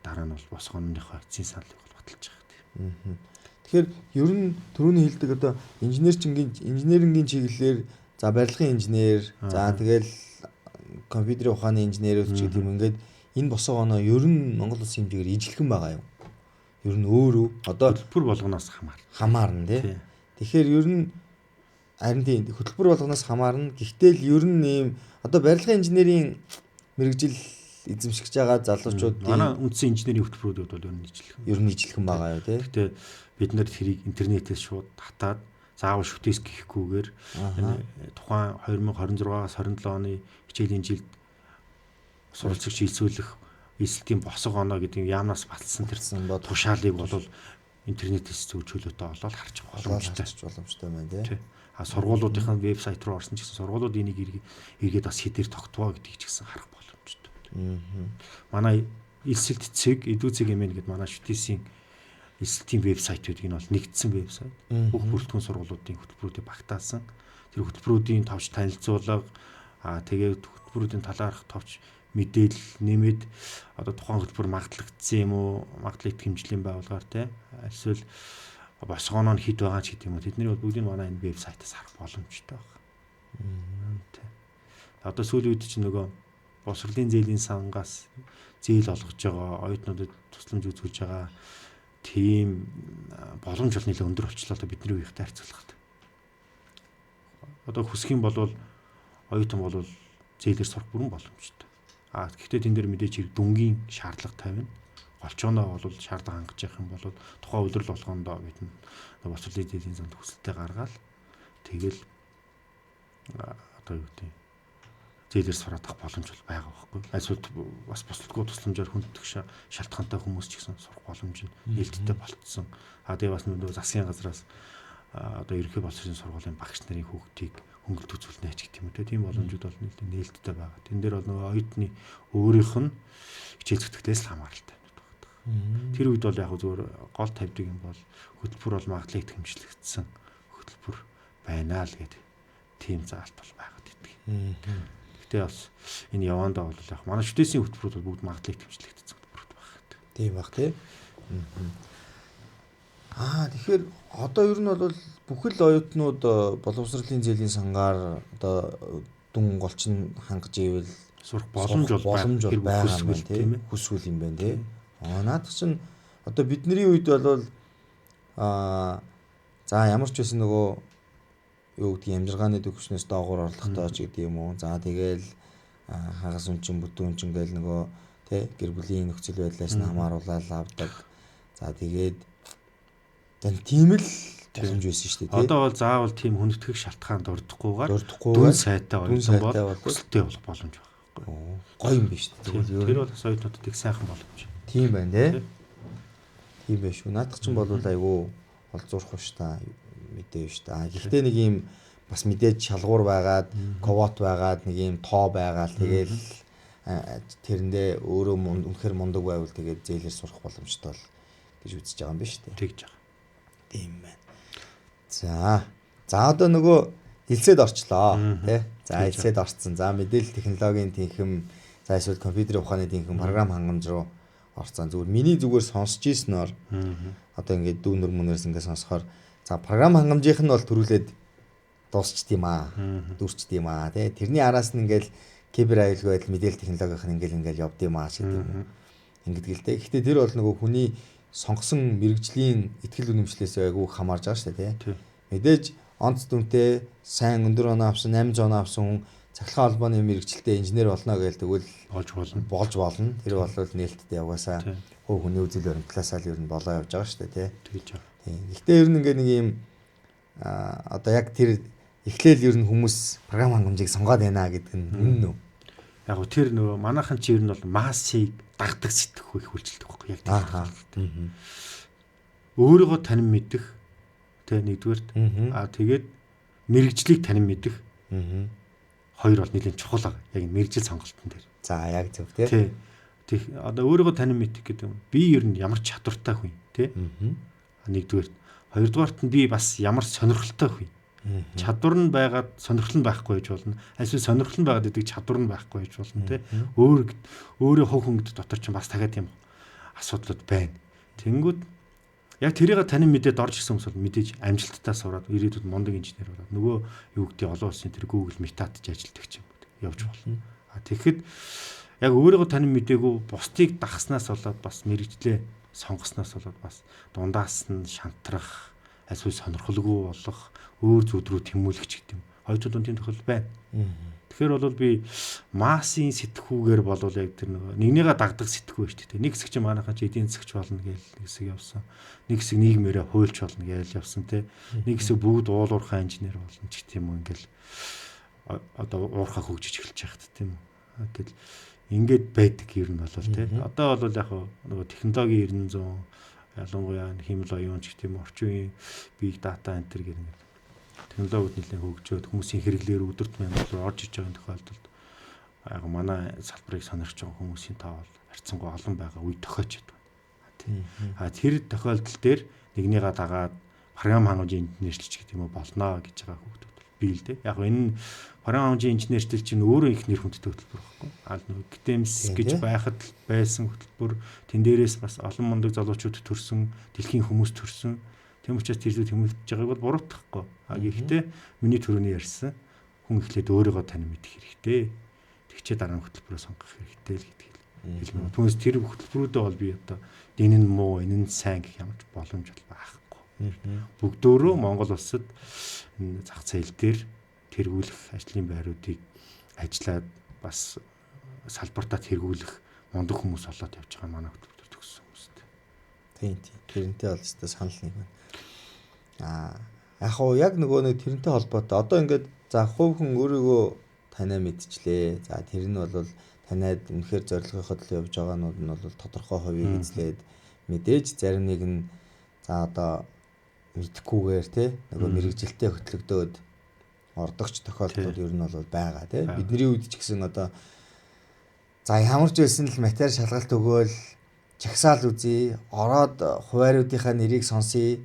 дараа нь бол босгоныхоо эцсийн саналыг бол баталж байгаа тийм. Тэгэхээр ер нь түрүүний хэлдэг одоо инженерингийн чиглэлээр за барилгын инженер, за тэгэл компьютерийн ухааны инженерүүд ч гэдэг юм ингээд энэ босгоо оноо ер нь Монгол улсын хэмжээгээр ижлэхэн байгаа юм. Ер нь өөр үү? Одоо хөтөлбөр болгоноос хамаарна тий. Тэгэхээр ер нь харин тийм хөтөлбөр болгоноос хамаарна. Гэхдээ л ер нь ийм одоо барилгын инженерийн мэргэжил эзэмшиж байгаа залуучуудын манай үндсэн инженерийн хөтөлбөрүүд бол ер нь ижилхэн. Ер нь ижилхэн байгаа юу тий. Гэхдээ бид нар тэрийг интернетээс шууд татаад заавал шүтээс гэхгүйгээр энэ тухайн 2026-аас 27 оны хичээлийн жилд суралцагч илсүүлэх элсэлтийн босго оноо гэдэг яамнаас баталсан тэр тушаалыг бол интернетээс зөв чөлөөтэй олоод харж боломжтой байна тий. А сургуулиудынхаа вебсайт руу орсон ч гэсэн сургуулиуд энийг эргээд бас хэдээр тогтвоо гэдгийг ч гэсэн харах боломжтой. Манай элсэлт цэг, эдүү цэг мн гэдэг манай шүтээсийн элсэлтийн вебсайт гэдэг нь бол нэгдсэн вебсайт. Бүх бүрэлдэхүүн сургуулиудын хөтөлбөрүүдийг багтаасан. Тэр хөтөлбөрүүдийн товч танилцуулга, тэгээд хөтөлбөрүүдийн талаарх товч мэдээлэл нэмээд одоо тухайн хөтөлбөр магадлагдсан юм уу, магадлал итгэмжлийн байгууллагаар те эсвэл босгооноо нь хэд байгаа ч гэдэг юм уу. Тэдний бол бүгдийг манай энэ вебсайтаас харах боломжтой байна. Тэ. Одоо сүүлийн үед чинь нөгөө боловсролын зээлийн сангаас зээл олгож байгаа, оюутнуудад тусламж үзүүлж байгаа тийм боломж бол нэлээд өндөр болчлоо л бидний үеийнхтэй харьцуулахад. Одоо хүсэх юм бол оюутан бол зээлээр сурах бүрэн боломжтой. А гэхдээ тэн дээр мэдээж хэрэг дүнгийн шаардлага тавина. Голчооноо бол шаардлага хангаж явах юм бол тухайн улирал болгондоо бид боловсролын зээлийн санд хүсэлтээ гаргаал тэгэл одоо юу гэдэг зээлээр сураад авах боломж бол байгаа байхгүй. Эсвэл бас бусдгүй тусламжаар хүндэтгэх шалтгаантай хүмүүс ч гэсэн сурах боломж нь нээлттэй болцсон. А тэгээ бас нөгөө засгийн газраас одоо ерөнхий боловсролын сургуулийн багш нарын хүүхдийг хөнгөлт үзүүлнэ ч гэх юм уу тийм боломжууд бол нээлттэй байгаа. Тэн дээр бол нөгөө оюутны өөрийнх нь хичээл зүтгэлээс л хамааралтай байна. Тэр үед бол яг зөвөр гол тавьдаг юм бол хөтөлбөр бол магадлал итгэмжлэгдсэн хөтөлбөр байна л гэдэг тийм заалт бол байгаад идэг. Гэхдээ бас энэ явандаа бол яг манай шүтээсийн хөтөлбөрүүд бол бүгд магадлал итгэмжлэгдсэн хөтөлбөрүүд байна. Тийм бах тий. Аа тэгэхээр одоо ер нь бол бүхэл оюутнууд боловсролын зээлийн сангаар одоо дүн голч нь хангаж ивэл сурах боломж бол байгаа юм байна тий. Хүсвэл юм байна тий. Аа наадах чинь одоо бидний үед бол аа за ямар ч байсан нөгөө юу гэдгийг амжиргааны төвшнөөс доогуур орлоготой ч гэдэг юм уу. За тэгээл хагас үнчин бүтэн үнчин гээл нөгөө тий гэр бүлийн нөхцөл байдлаас нь хамааруулаад авдаг. За тэгээд тийм л боломж байсан шүү дээ тий. Одоо бол заавал тийм хүндэтгэх шалтгаан дурдахгүйгээр дүн сайтай оюутан бол хүсэлтэй болох боломж байгаа байхгүй. Гоё юм биш үү? Тэр бол бас оюутнуудад их сайхан боломж. Тийм байна тий. Тийм байх шүү. Наадах чинь бол айгүй олзуурах шүү та мэдээ шүү дээ. Гэхдээ нэг юм бас мэдээж шалгуур байгаад, квот байгаад, нэг юм тоо байгаад тэгэл тэрэндээ өөрөө үнэхээр мундаг байвал тэгээд зээлээр сурах боломжтой бол гэж үзэж байгаа юм биш үү? Тэгж байгаа. Тийм байна. За. За одоо нөгөө элсэд орчлоо тий. За элсэд орцсон. За мэдээлэл технологийн тэнхэм, за эсвэл компьютерийн ухааны тэнхэм, програм хангамж руу орцсон. Зүгээр миний зүгээр сонсч ийснээр одоо ингээд дүүнер мөнөөс ингээд сонсохоор за програм хангамжийнх нь бол төрүүлээд дуусчт юм аа. Дүрчт юм аа тий. Тэрний араас нь ингээд кибер аюулгүй байдал мэдээлэл технологийнх нь ингээд явд юм аа шиг юм. Ингэдэг л дээ. Гэхдээ тэр бол нөгөө хүний сонгосон мэрэгжлийн итгэл үнэмшлээс айгүй хамаарж байгаа шүү дээ тий. Мэдээж онц дүнтэй сайн өндөр оноо авсан 800 оноо авсан хүн цахилгаан холбооны мэрэгчлээ инженер болно гэж тэгвэл болж болно. Тэр бол нээлттэй явгаасаа хувь хүний үзэл баримтлаасаа л ер нь болоо явж байгаа шүү дээ тий. Тэгж байгаа. Тийм. Гэхдээ ер нь ингээ нэг юм одоо яг тэр эхлээл ер нь хүмүүс програм хангамжийг сонгоод байна гэдэг нь үнэн үү? Яг гоо тэр нөгөө манайхан чи ер нь бол массыг дагдаг сэтгэхүй их үйлчлдэг байхгүй яг тийм. Өөрийгөө танин мэдэх тэ нэгдүгээрт аа тэгээд мэрэгжлийг танин мэдэх. Хоёр бол нэлээд чухал байгаа. Яг энэ мэрэгжил сонголтын дээр. За яг зөв тий. Тий. Одоо өөрийгөө танин мэдэх гэдэг юм. Би ер нь ямар чадвартай хүн тий. Нэгдүгээрт. Хоёрдугаарт нь би бас ямар сонирхолтой хүн. Чадвар нь байгаад сонирхол нь байхгүй байж болно. Эсвэл сонирхол нь байгаад идэг чадвар нь байхгүй байж болно тий. Өөрөө хувь хүн гэдэг дотор чинь бас дахиад тийм асуудлууд байна. Тэнгүүд яг тэрийг танин мэдээд орж ирсэн хүмүүс бол мэдээж амжилттай сураад ирээдүйд мундаг инженер болоод нөгөө юу гэдэг олон улсын тэр Google Meta-д ч ажилладаг ч юм уу явж болно. А тэгэхэд яг өөрийгөө танин мдээгүй бусдыг дагснаас болоод бас мэрэгжлээ сонгосноос болоод бас дундаас нь шантрах, эсвэл сонирхолгүй болох, өөр зүуд рүү тэмүүлэх ч гэдэг юм. Хоёр талын тийм тохиолдол байна. Тэгэхээр бол би массын сэтгхүүгээр болвол яг тэр нөгөө нэгнийгээ дагдаг сэтгхүү шүү дээ. Нэг хэсэг чинь манайхан чи эдийн засгч болно гээл нэг хэсэг явсан. Нэг хэсэг нийгмээрээ хуульч болно гээл явсан те. Нэг хэсэг бүгд уулуурхай инженер болно ч гэх юм уу, ингээл одоо уурхай хөгжиж эхэлж байхад тийм үү. Тэгэл ингээд байдаг ер нь бол те. Одоо бол яг нөгөө технологийн 900, ялангуяа хиймэл оюун ч гэх юм, орчин үеийн big data энэ төр гэх ингээд технологиуд нэлээд хөгжөөд хүмүүсийн хэрэглээр өдөрт мянга руу орж иж байгаа тохиолдолд яг манай салбарыг сонирхож байгаа хүмүүсийн тоо бол харьцангуй олон байгаа үе тохиоч байдаг. Тийм. А тэр тохиолдол дээр нэгнийгээ дагаад програм хангамжийн инженерчлч гэдэг юм уу болно гэж байгаа хүүхдүүд бий л дээ. Яг энэ програм хангамжийн инженерчлэл чинь өөрөө их нэр хүндтэй хөтөлбөр байхгүй. А нөгөө ГТМС гэж байхад л байсан хөтөлбөр, тэн дээрээс бас олон мундаг залуучууд төрсөн, дэлхийн хүмүүс төрсөн. Тийм учраас тэр зүйл тэмүүлж байгааг бол буруутгахгүй. А гэхдээ миний түрүүний ярьсан хүн эхлээд өөрийгөө тань мэдэх хэрэгтэй. Тэгчээ дараа нь хөтөлбөрөө сонгох хэрэгтэй л гэдгийг хэлмээр. Түүнээс тэр хөтөлбөрүүдээ бол би одоо энэ нь муу, энэ нь сайн гэх ямар ч боломж бол байхгүй. Бүгдөөрөө Монгол улсад энэ зах зээл дээр тэргүүлэх ажлын байруудыг ажиллаад бас салбартаа тэргүүлэх мундаг хүмүүс болоод явж байгаа манай хөтөлбөр төгссөн хүмүүст. Тийм тийм. Тэрнтэй бол өстой санал нэг байна. Аа яг уу яг нөгөө нэг тэрнтэй холбоотой одоо ингээд за хувь хүн өөрийгөө танаа мэдчлээ. За тэр нь бол таниад үнэхээр зорилгынхоо төлөө явж байгаанууд нь бол тодорхой хувийг эзлээд мэдээж зарим нэг нь за одоо мэдхгүйгээр те нөгөө мэрэгжилтэд хөтлөгдөөд ордогч тохиолдлууд ер нь бол байгаа те. Бидний үед ч гэсэн одоо за ямар ч байсан л материал шалгалт өгөөл чагсаал үзье, ороод хуваариудынхаа нэрийг сонсъё.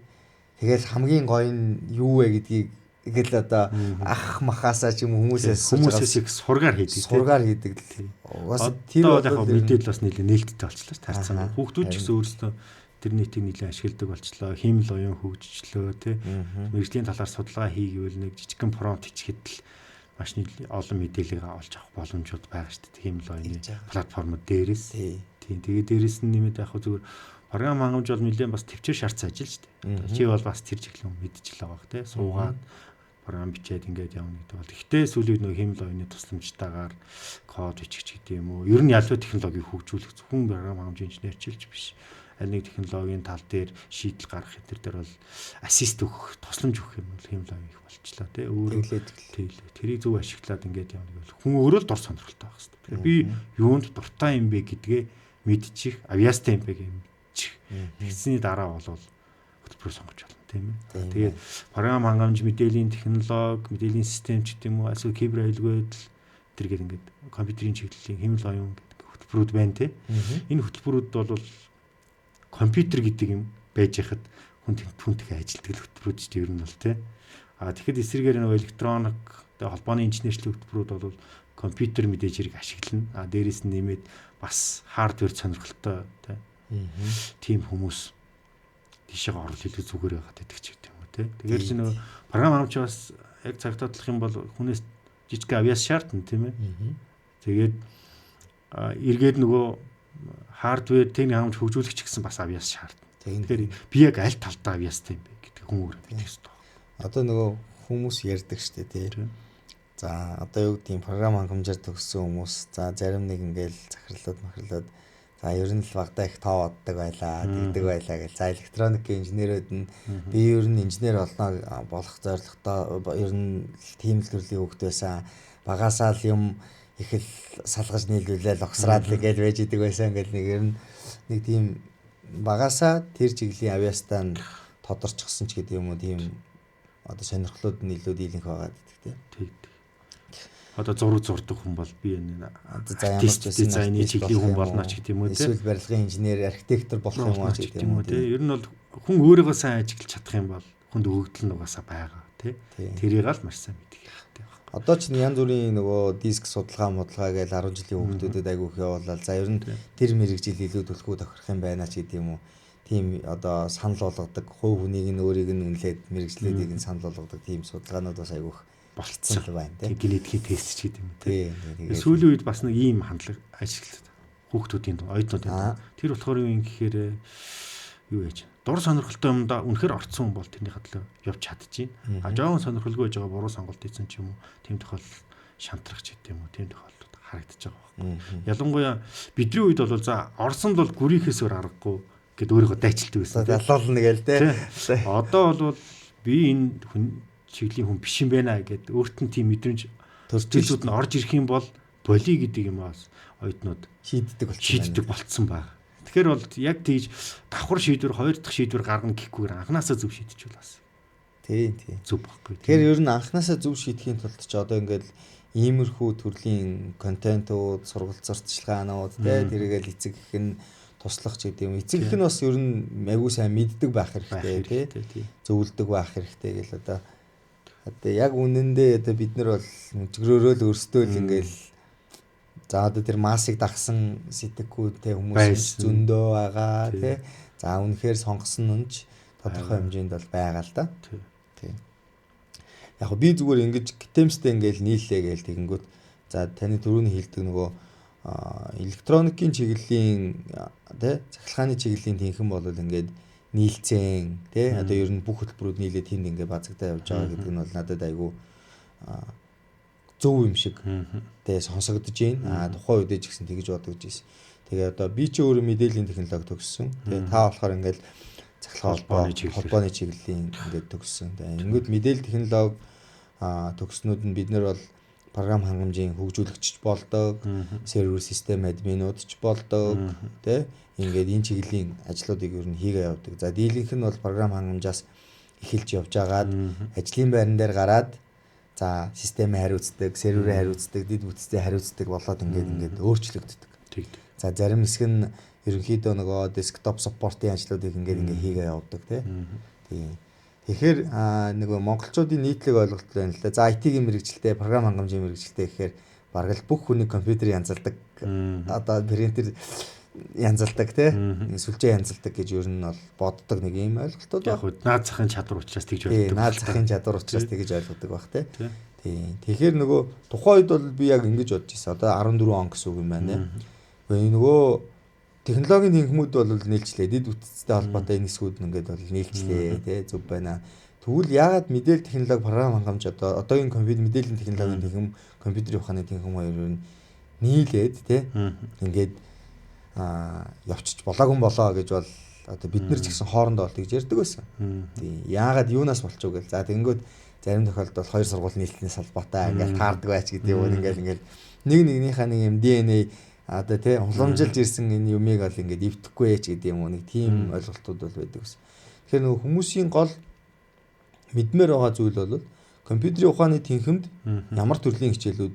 Тэгэл хамгийн гоё нь юу вэ гэдгийг ингээл одоо ах махаасаа ч юм хүмүүсээс хүмүүсээс их сургаар хийдэг. Сургаар хийдэг л. Угаасаа тэр бол яг мэдээлэл бас нэлээд нээлттэй болчихлоо ш. Тарцсан. Хүүхдүүд ч гэсэн өөрсдөө тэр нийтийг нэлээд ашигладаг болчлоо. Хиймэл оюун хөгжчлөө тий. Мэргэжлийн талаар судалгаа хийгээвэл нэг жижигхэн промпт хийчихэд л маш олон мэдээллийг олж авах боломжууд байгаа шүү дээ. Хиймэл оюуны платформуд дээрээс. Тийм. Тэгээ дээрээс нь нэмээд яг зүгээр програм хангамж бол нэлээд бас төвчээр шаардсан ажил шүү дээ. Чи бол бас тэр чиглэл мэдчихэл байгаа бох тий. Суугаад програм бичээд ингээд явна гэдэг бол. Гэхдээ сүүлийн үед нөгөө хиймэл оюуны тусламжтайгаар код бичих ч гэдэг юм уу. Ер нь ялваа технологиг хөгжүүлэх зөвхөн програм хангамжийн инженерчилж биш. Аль нэг технологийн тал дээр шийдэл гаргах энэ төр дээр бол ассист өгөх, тусламж өгөх юм бол хиймэл оюун их болчлоо тий. Өөрөө тэглээ. Тэрийг зөв ашиглаад ингээд явна гэвэл хүн өөрөө л дур сонирхолтой байх хэрэгтэй. Тэгэхээр би юунд дуртай юм бэ гэдгээ мэдчих, авьяастай юм бэ гэж мэдчих. Тэгсний дараа бол хөтөлбөр сонгож болно тийм ээ. Тэгээд програм хангамж, мэдээллийн технологи, мэдээллийн систем ч гэдэг юм уу, эсвэл кибер аюулгүй байдал тэргээд ингээд компьютерийн чиглэлийн хиймэл оюун гэдэг хөтөлбөрүүд байна тий. Энэ хөтөлбөрүүд бол компьютер гэдэг юм байж хахад хүн хүнтэйгээ ажилтдаг хөтөлбөрүүд ч ер нь бол тий. А тэгэхэд эсрэгээр нөгөө электроник, холбооны инженерчлэг хөтөлбөрүүд бол компьютер мэдээж хэрэг ашиглана. А дээрэс нь нэмээд бас хардвер сонирхолтой тий. Тийм хүмүүс тийшээ орол илүү зүгээр байгаад байдаг ч гэдэг юм уу тий. Тэгэхээр чи нөгөө програм хангамж бас яг цагтаадлах юм бол хүнээс жижиг авьяас шаардна тийм ээ. Тэгээд эргээд нөгөө хардвер техник хангамж хөгжүүлэгч гэсэн бас авьяас шаардна. Тэгэхээр би яг аль талдаа авьяастай юм бэ гэдэг хүн өөрөө мэдэх хэрэгтэй. Одоо нөгөө хүмүүс ярьдаг штэ тий. За одоо юу гэдэг юм програм хангамжаар төгссөн хүмүүс за зарим нэг ингээл захирлууд махирлууд за ер нь л багадаа их тоо боддог байлаа, тэгдэг байлаа гэл. За электроникийн инженерүүд нь би ер нь инженер болно болох зорилготой ер нь тийм л төрлийн хүүхэд байсан. Багасаа л юм их л салгаж нийлүүлээл огсраад л гээл байж идэг байсан гэл нэг ер нь нэг тийм багасаа тэр чиглэлийн авьяастай нь тодорчсон ч гэдэг юм уу тийм одоо сонирхлууд нь илүү дийлэнх байгаад идэх тийм. Одоо зураг зурдаг хүн бол би энэ артист дизайны чиглэлийн хүн болно ч гэдэг юм уу тийм. Эсвэл барилгын инженер, архитектор болох юм уу ч гэдэг юм уу тийм. Ер нь бол хүн өөрийгөө сайн ажиглаж чадах юм бол хүнд өгөгдөл нь угаасаа байгаа тий. Тэрийг л маш сайн мэдэх хэрэгтэй байна. Одоо ч янз бүрийн нөгөө диск судалгаа мудлага гээл 10 жилийн хүүхдүүдэд айгүйх явуулаад за ер нь тэр мэрэгжил илүү төлхөө тохирох юм байна ч гэдэг юм уу. Тийм одоо санал болгодог, хувь хүнийг нь өөрийг нь үнэлээд мэрэгжлүүдийг нь санал болгодог тийм судалгаанууд бас айгүйх болцсон байна тийм. Генетикийн тест ч гэдэг юм тийм. Сүүлийн үед бас нэг ийм хандлага ажиглаад Хүүхдүүдийн оюутнуудын. Тэр болохоор юу юм гэхээр юу яаж дур сонирхолтой юмдаа үнэхээр орцсон хүн бол тэрний хатлаа явж чадчихээн. А жоохон сонирхолгүй байж байгаа буруу сонголт хийсэн ч юм уу, тийм тохиолдол шантрах ч гэдэм үү, тийм тохиолдол харагдаж байгаа байхгүй. Ялангуяа бидний үед бол за орсон бол гүрийнхээс өөр аргагүй гэд өөрийгөө дайчилдаг байсан. Залуулна гээл те. Одоо бол би энэ хүн чиглэлийн хүн биш юм байна гэд өөрт нь тийм мэдрэмж төрөлжүүд нь орж ирэх юм бол боли гэдэг юм бас оюутнууд шийддэг болцсон байна. Тэгэхээр бол яг тийж давхар шийдвэр, хоёр дахь шийдвэр гаргана гэхгүйгээр анханасаа зөв шийдчихвэл бас. Тийм тийм. Зөв байхгүй. Тэгэхээр ер нь анханасаа зөв шийдэхийн тулд ч одоо ингээд иймэрхүү төрлийн контентууд, сургалт сурталчилгаанууд те тэргээл эцэг их нь туслах ч гэдэг юм. Эцэг их нь бас ер нь айгүй сайн мэддэг байх хэрэгтэй те. Зөвлөдөг байх хэрэгтэй гэл одоо яг үнэндээ одоо бид нар бол мөжгөрөөрөө л өөрсдөө л ингээл за одоо тэр массыг дагсан сэтгэхүйтэй хүмүүс зөндөө байгаа тий. За үнэхээр сонгосон нь ч тодорхой хэмжээнд бол байгаа л да. Тий. Яг би зүгээр ингэж гитэмстэй ингээл нийллээ гээл тэгэнгүүт за таны түрүүний хэлдэг нөгөө электроникийн чиглэлийн тий цахилгааны чиглэлийн тэнхэн бол ингээд нийлцэн тий одоо ер нь бүх хөтөлбөрүүд нийлээд тэнд ингээд базагдаа явж байгаа гэдэг нь бол надад айгүй зөв юм шиг тэ сонсогдож байна. А тухайн үед ч гэсэн тэгж бодогдож ирсэн. Тэгээ одоо би ч өөрөө мэдээллийн технологи төгссөн. Тэгээ та болохоор ингээл цахилгаан холбооны чиглэлийн ингээд төгссөн. Тэгээ ингээд мэдээлэл технологи төгснүүд нь бид нар бол програм хангамжийн хөгжүүлэгч болдог, сервер систем админууд ч болдог, тэ ингээд энэ чиглэлийн ажлуудыг ер нь хийгээ явдаг. За дийлэнх нь бол програм хангамжаас эхэлж явж агаад ажлын байран дээр гараад за системээ хариуцдаг, серверээ хариуцдаг, дэд бүтцээ хариуцдаг болоод ингээд өөрчлөгддөг. За зарим хэсэг нь ерөнхийдөө нөгөө десктоп саппортын ажлуудыг ингээд хийгээ явдаг тий. Тийм. Тэгэхээр нөгөө монголчуудын нийтлэг ойлголт байна л да. За IT-ийн мэргэжилтэй, програм хангамжийн мэргэжилтэй гэхээр бараг л бүх хүний компьютер янзалдаг. Одоо принтер янзалдаг тий. Сүлжээ янзалдаг гэж ер нь бол боддог нэг юм ойлголтууд байна. Яг хөө наад захын чадвар учраас тэгж ойлгодог. Наад захын чадвар учраас тэгж ойлгодог байх тий. Тийм. Тэгэхээр нөгөө тухайн үед бол би яг ингэж бодож ирсэн. Одоо 14 он гэсэн үг юм байна. Гэхдээ нөгөө технологийн тэнхмүүд бол нийлжлээ. Дэд бүтцтэй холбоотой энэ хэсгүүд нь ингээд бол нийлжлээ тий. Зөв байна. Тэгвэл яагаад мэдээлэл технологи програм хангамж одоо одоогийн компьютер мэдээллийн технологийн тэнхэм, компьютерийн ухааны тэнхэм хоёр нь нийлээд тий. Ингээд явчих болоогүй болоо гэж бол одоо бид нар ч гэсэн хоорондоо бол тэгж ярьдаг байсан. Тийм. Яагаад юунаас болчих вэ гэл. За тэгэнгүүт зарим тохиолдолд бол хоёр сургууль нийлснээс холбоотой ингээл таардаг байж гэдэг юм ингээл нэг нэгнийхээ нэг юм DNA одоо тий уламжилж ирсэн энэ юмыг бол ингээд эвдэхгүй ч гэдэг юм уу нэг тийм ойлголтууд бол байдаг гэсэн. Тэгэхээр нөгөө хүмүүсийн гол мэдмээр байгаа зүйл бол компьютерийн ухааны тэнхимд ямар төрлийн хичээлүүд,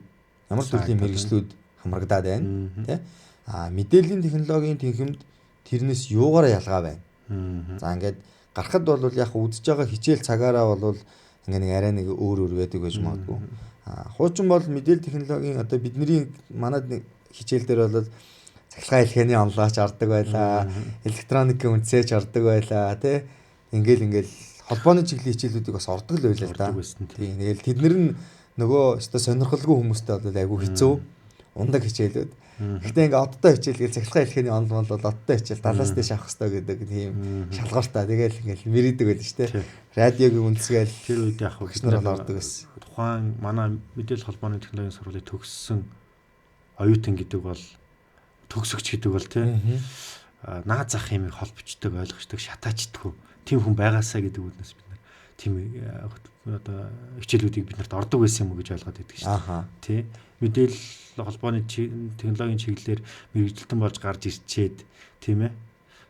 ямар төрлийн мэргэжлүүд хамрагдаад байна тий. А мэдээллийн технологийн тэнхимд тэрнээс юугаараа ялгаа байна. За ингээд гарахад бол яг үзэж байгаа хичээл цагаараа бол ингээ нэг арай нэг өөр өөр байдаг байж магадгүй. А хуучин бол мэдээлэл технологийн одоо бидний манад нэг хичээл дээр бол цахилгаан хэлхээний онлооч ордог байлаа, электроникийн үндсээч ордог байлаа тий. Ингээл холбооны чиглэлийн хичээлүүдийг бас ордог л байлаа л да. Тийм. Тэгэл тэд нар нь нөгөө өстой сонирхолгүй хүмүүстэй бол айгүй хэцүү ундаг хичээлүүд. Гэхдээ ингээ одтой хичээл гээл цахилгаан хэлхээний онол бол одтой хичээл далаас дэш авах хэрэгтэй гэдэг тийм шалгууртаа тэгэл ингээл мэрийдэг байл шүү дээ. Радиогийн үндэсгээл тэр үед яг багш нар бол ордог байсан. Тухайн манай мэдээлэл холбооны технологийн сургуулийг төгссөн оюутан гэдэг бол төгсөгч гэдэг бол тий наад зах юмыг холбочдөг, ойлгочдөг, шатаачдаггүй тийм хүн байгаасаа гэдэг үднэс бид нар тийм одоо хичээлүүдийг бид нарт ордог байсан юм уу гэж ойлгоод байдаг шүү дээ. Тий. Мэдээлэл холбооны технологийн чиглэлээр мэргэжилтэн болж гарч ирчээд тийм ээ.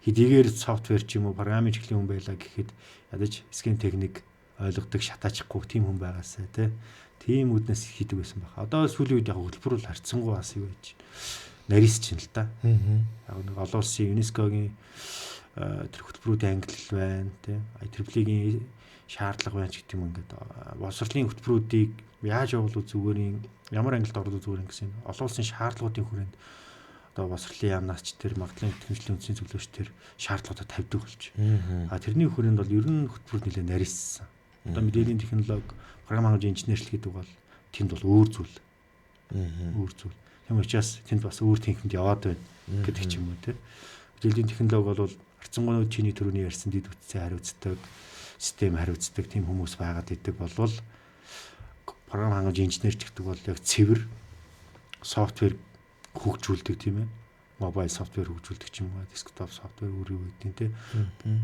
Хэдийгээр софтвер ч юм уу програмын чиглэлийн хүн байлаа гэхэд ядаж скен техник ойлгодог, шатаачихгүй тийм хүн байгаасаа тий. Тийм үднэс хийдэг байсан байх. Одоо сүүлийн үед яг хөтөлбөр бол харьцангуй бас юу гэж нарийс чинь л та. Яг нэг олон улсын ЮНЕСКО-гийн тэр хөтөлбөрүүдийн ангилал байна тий. IEEE-гийн шаардлага байна ч гэдэг юм ингээд боловсролын хөтөлбөрүүдийг яаж явуулвал зүгээр юм, ямар ангилалд оруулах зүгээр юм гэсэн олон улсын шаардлагуудын хүрээнд одоо боловсролын яамнаас ч тэр магадлалын итгэмжлийн үндсийн зөвлөөч тэр шаардлагуудаа тавьдаг болж. А тэрний хүрээнд бол ер нь хөтөлбөр нэлээд нарийссан. Одоо мэдээллийн технологи, програм хангамжийн инженерчлэл гэдэг бол тэнд бол өөр зүйл. Өөр зүйл. Тийм учраас тэнд бас өөр тэнхимд яваад байна гэдэг ч юм уу тий. Мэдээллийн технологи бол арцангуй чиний төрөний ярьсан дэд бүтцээ хариуцдаг, систем хариуцдаг тийм хүмүүс байгаад идэг болвол програм хангамж инженер ч гэдэг бол яг цэвэр софтвер хөгжүүлдэг тийм ээ. Мобайл софтвер хөгжүүлдэг ч юм уу, десктоп софтвер өөр юу гэдэг нь тий.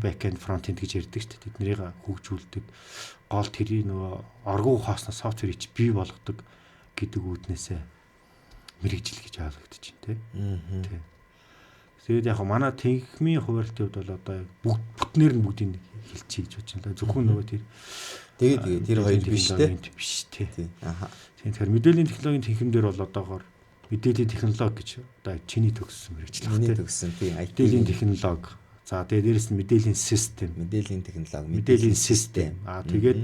Back end, front end гэж ярьдаг шүү дээ. Тэднийг хөгжүүлдэг. Гол тэрийг нөгөө оргуу хоосноо софтверийг чи бий болгодог гэдэг үүднээсээ мэрэгжил гэж ойлгогдож байна тий. Тий. Тэгээд яг манай тэнхмийн хуваарлтын хувьд бол одоо бүгд бүтнээр нь бүгдийг хэлчихье гэж бодож байна. Зөвхөн нөгөө тэр тэгээд тэр хоёр биш тий. Биш тий. Аа. Тийм тэгэхээр мэдээллийн технологийн тэнхим дээр бол одоогоор мэдээллийн технологи гэж одоо чиний төгссөн мэрэгжил байна. Миний төгссөн тий. Мэдээллийн технологи. За тэгээд дээрэс нь мэдээллийн систем, мэдээллийн технологи, мэдээллийн систем. Аа тэгээд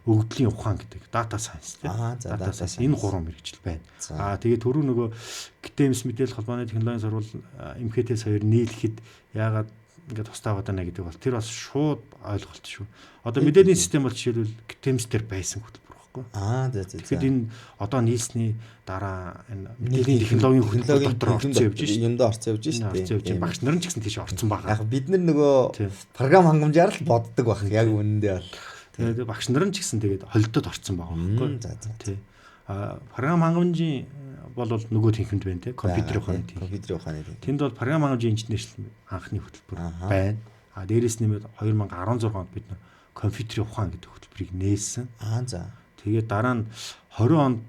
өгөгдлийн ухаан гэдэг data science тий. Data science энэ гурван мэрэгжил байна. Аа тэгээд түрүү нөгөө ГТМС мэдээлэл холбооны технологийн сургууль МХТС хоёр нийлэхэд яагаад ингээд тусдаа байгаа даа гэдэг бол тэр бас шууд ойлголт шүү. Одоо мэдээллийн систем бол жишээлбэл ГТМС дээр байсан хөтөлбөр байхгүй. Аа за за. Тэгэхээр энэ одоо нийлсний дараа энэ мэдээллийн технологийн хөтөлбөр дотор орсон явж шээ. Юмдаа орсон явж шээ. Орсон явж. Багш нар нь ч гэсэн тийш орсон байгаа. Яг бид нар нөгөө програм хангамжаар л боддог байх. Яг үнэндээ бол. Тэгээд багш нар нь ч гэсэн тэгээд холдод орсон байгаа байхгүй. За за. Тий. А програм хангамжийн бол нөгөө тэнхимд байна те, компьютерийн ухааны тэнхим. Компьютерийн ухааны тэнхим. Тэнд бол програм хангамжийн инженерчлэл анхны хөтөлбөр байна. А дээрээс нэмээд 2016 онд бид нар компьютерийн ухаан гэдэг хөтөлбөрийг нээсэн. Аа за. Тэгээд дараа нь 20 онд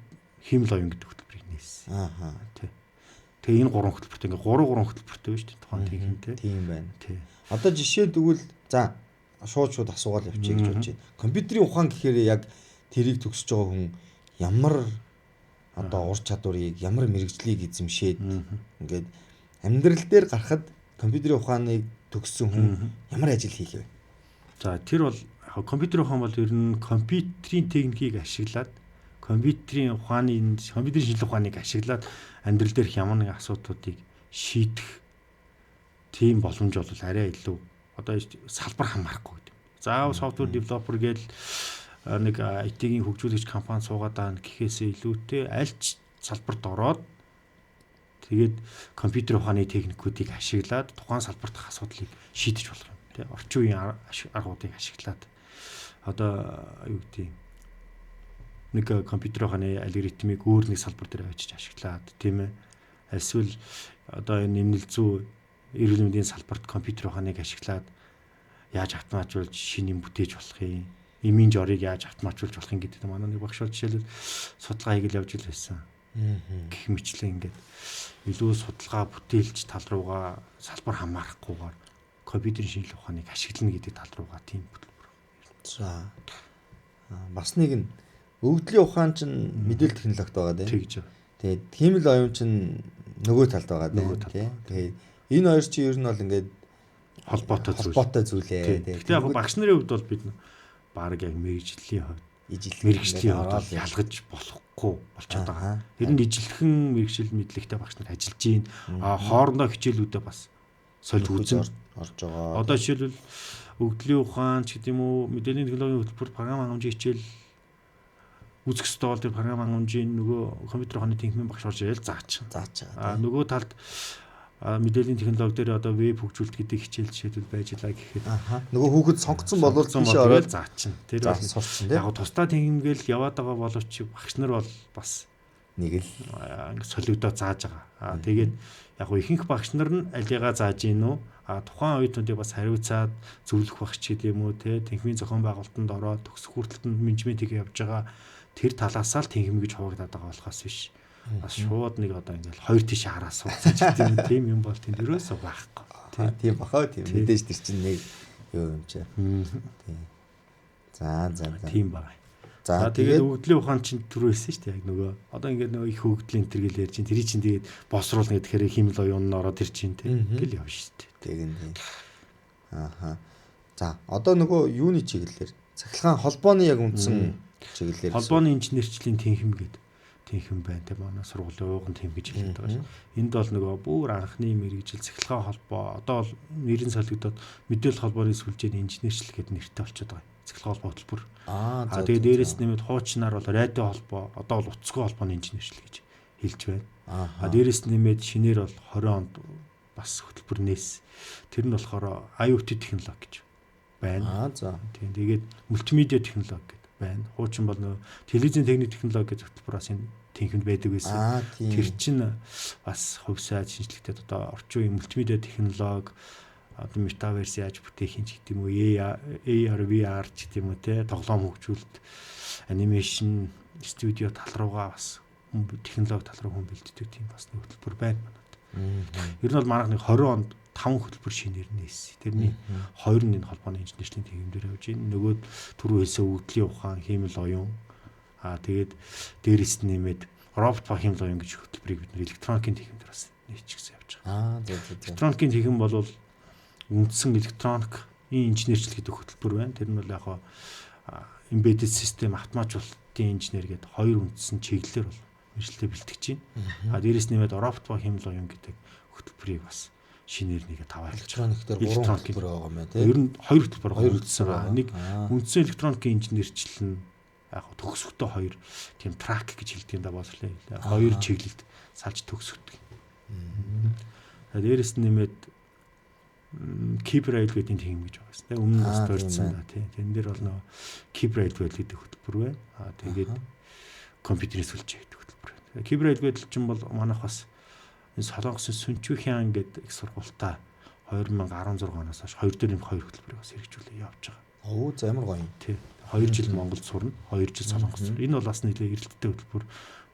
хиймэл оюун гэдэг хөтөлбөрийг нээсэн. Ааха. Тий. Тэгээ энэ гурван хөтөлбөрт ингээ гурван хөтөлбөртэй байна шүү дээ тухайн тэнхим те. Тийм байна. Тий. Одоо жишээ тэгвэл за шууд асуугаал явчих гэж бодож байна. Компьютерийн ухаан гэхээр яг тэрийг төгсөж байгаа хүн ямар одоо ур чадварыг, ямар мэрэгжлийг эзэмшээд ингээд амьдрал дээр гарахад компьютерийн ухааныг төгссөн хүн ямар ажил хийх вэ? За тэр бол компьютерийн ухаан бол ер нь компьютерийн техникийг ашиглаад компьютерийн ухааны, компьютерийн шинжилгээ ухааныг ашиглаад амьдрал дээрх ямар нэгэн асуудлуудыг шийдэх тийм боломж бол арай илүү одоо салбар хамаарахгүй гэдэг. Заавал software developer гээл нэг IT-ийн хөгжүүлэгч компани суугаад байгаа гэхээсээ илүүтэй аль ч салбарт ороод тэгээд компьютер ухааны техникүүдийг ашиглаад тухайн салбарт дах асуудлыг шийдэж болох юм тий. Орчин үеийн аргуудыг ашиглаад одоо юу гэдэг нэг компьютер ухааны алгоритмыг өөр нэг салбар дээр авчиж ашиглаад тийм ээ. Эсвэл одоо энэ нэмнэл зүй эрүүл мэндийн салбарт компьютер ухааныг ашиглаад яаж автоматжуулж шинэ юм бүтээж болох юм, эмийн жорыг яаж автоматжуулж болох юм гэдэг манай нэг багш бол жишээлбэл судалгаа хийгээл явж ил байсан. Гэх мэтлэн ингээд илүү судалгаа бүтээлч тал руугаа салбар хамаарахгүйгээр компьютерийн шинжилгээ ухааныг ашиглана гэдэг тал руугаа тийм хөтөлбөр. За. Бас нэг нь өгөгдлийн ухаан чинь мэдээлэл технологид байгаа тийм. Тэгж. Тэгээд хиймэл оюун чинь нөгөө талд байгаа тийм. Тэгээд энэ хоёр чинь ер нь бол ингээд холбоотой зүйл ээ. Гэхдээ яг багш нарын хувьд бол бид баг яг мэрэгжлийн хувьд мэрэгжлийн хувьд бол ялгаж болохгүй болчиход байгаа. Тэр нь ижилхэн мэрэгжил мэдлэгтэй багш нар ажиллаж байна. А хоорондоо хичээлүүдээ бас сольж үзэн орж байгаа. Одоо жишээлбэл өгөгдлийн ухаан ч гэдэг юм уу, мэдээллийн технологийн хөтөлбөр, програм хангамжийн хичээл үзэх ёстой бол тэр програм хангамжийн нөгөө компьютер ухааны тэнхимийн багш орж ирэл заач. Заач. А нөгөө талд мэдээллийн технологи дээр одоо веб хөгжүүлэлт гэдэг хичээл жишээлбэл байж лаа гэхэд нөгөө хүүхэд сонгоцсон болвол тийш ороод заачин. Тэр бол сурчин тийм. Яг тусдаа тэнхимгээл яваад байгаа боловч багш нар бол бас нэг л ингээд солигдоо зааж байгаа. Аа тэгээд яг ихэнх багш нар нь алигаа зааж гин үү? А тухайн оюутнуудыг бас хариуцаад зөвлөх багч гэдэг юм уу те тэнхимийн зохион байгуулалтанд ороод төгсөх хүртэлт нь менежментийг явж байгаа тэр талаасаа л тэнхим гэж хуваагдаад байгаа болохоос биш. Бас шууд нэг одоо ингээл хоёр тийш хараа сууцсан ч гэдэг юм тийм юм бол тэнд ерөөсөө байхгүй. Тийм бахаа тийм мэдээж тэр чинь нэг юу юм чи. Тийм. За за за. Тийм байна. За тэгээд өгөгдлийн ухаан чинь түрүү хэлсэн шүү дээ яг нөгөө одоо ингээд нөгөө их өгөгдлийн энэ төр гэл ярьж чинь тэр чинь тэгээд босруулна гэхээр хиймэл оюун нь ороод ир чинь тийм гэл явна шүү дээ. Тэгин тийм. Ааха. За одоо нөгөө юуны чиглэлээр цахилгаан холбооны яг үндсэн чиглэлээр холбооны инженерчлийн тэнхим гэдэг тэнхим байна тийм манай сургуулийн ууган тэм гэж хэлээд байгаа шүү. Энд бол нөгөө бүр анхны мэрэгжил цахилгаан холбоо одоо бол нэрэн солигдоод мэдээлэл холбооны сүлжээний инженерчлэл гэдэг нэртэй болчиход байгаа. Цахилгаан холбоо хөтөлбөр. Аа тэгээд дээрэс нэмээд хуучнаар бол радио холбоо одоо бол утасгүй холбооны инженерчлэл гэж хэлж байна. А дээрэс нэмээд шинээр бол 20 онд бас хөтөлбөр нээс. Тэр нь болохоор IoT технологи гэж байна. Аа за. Тийм. Тэгээд мультимедиа технологи гэдэг байна. Хуучин бол нөгөө телевизийн техник технологи гэж хөтөлбөр бас энэ тэнхэнд байдаг байсан. Тэр чинь бас хувьсаад шинжлэхтэд одоо орчин үеийн мультимедиа технологи одоо метаверс яаж бүтээх юм ч гэдэг юм уу, AR VR ч гэдэг юм уу те, тоглоом хөгжүүлэлт, анимашн студио тал руугаа бас технологи тал руу хүн бэлддэг тийм бас нэг хөтөлбөр байна манад. Ер нь бол манайх нэг 20 онд 5 хөтөлбөр шинээр нээсэн. Тэрний 2 нь энэ холбооны инженерчлийн тэгмдэр явж байна. Нөгөө түрүү хэлсэн өгөгдлийн ухаан, хиймэл оюун. Аа тэгээд дээрэс нь нэмээд робот ба хиймэл оюун гэж хөтөлбөрийг бид нэр электроникийн тэгмдэр бас нээчихсэн явж байгаа. Аа зөв зөв. Электроникийн тэгм бол үндсэн электроник инженерчлэл гэдэг хөтөлбөр байна. Тэр нь бол яг embedded system автоматжуулалтын инженер гэдэг хоёр үндсэн чиглэлээр бол мэргэжилтэд бэлтгэж байна. А дээрэс нэмээд робот ба хиймэл оюун гэдэг хөтөлбөрийг бас шинээр нэгэ таваа электроник дээр 3 хөтөлбөр байгаа юм байна тийм. Ер нь 2 хөтөлбөр байгаа үндсэн. Нэг үндсэн электроникийн инженерчлэл нь яг төгсөхдөө хоёр тийм трак гэж хэлдэг юм да боловсролын. Хоёр чиглэлд салж төгсгдөг. Дээрэс нь нэмээд кибер аюулгүй байдлын тим гэж байгаа юм. Өмнө нь бас дурдсан да тийм. Тэн дээр бол нөгөө кибер аюулгүй байдал гэдэг хөтөлбөр байна. Аа тэгээд компьютерийн сүлжээ гэдэг хөтөлбөр байна. Кибер аюулгүй байдал чинь бол манайх бас энэ Солонгосын Сүнчүхян гэдэг их сургуультаа 2016 оноос хойш 2 дээр нэмэх 2 хөтөлбөрийг бас хэрэгжүүлээ явж байгаа. Оо за ямар гоё юм. Тийм. 2 жил Монголд сурна, 2 жил Солонгост сурна. Энэ бол бас нэлээд эрэлттэй хөтөлбөр.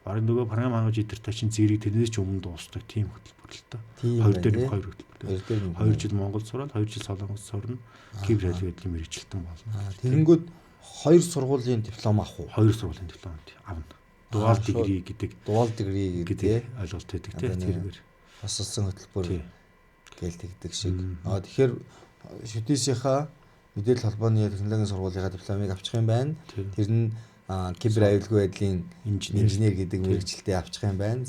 Бараг нөгөө програм хангаж идэртэй чинь зэрэг тэрнээс ч өмнө дуусдаг тийм хөтөлбөр л доо. 2 дээр нэмэх 2 хөтөлбөр. 2 жил Монголд сураад 2 жил Солонгост сурна. Кибер аюулгүй байдлын мэргэжилтэн болно. Тэгэнгүүт 2 сургуулийн диплом авах уу? 2 сургуулийн диплом авна. Dual degree гэдэг. Dual degree гэдэг ойлголт байдаг тийм тэргээр. Босолсон хөтөлбөр гээл тэгдэг шиг. Аа тэгэхээр шүтээсийнхаа мэдээлэл холбооны технологийн сургуулийнхаа дипломыг авчих юм байна. Тэр нь кибер аюулгүй байдлын инженер гэдэг мэргэжилтэд авчих юм байна.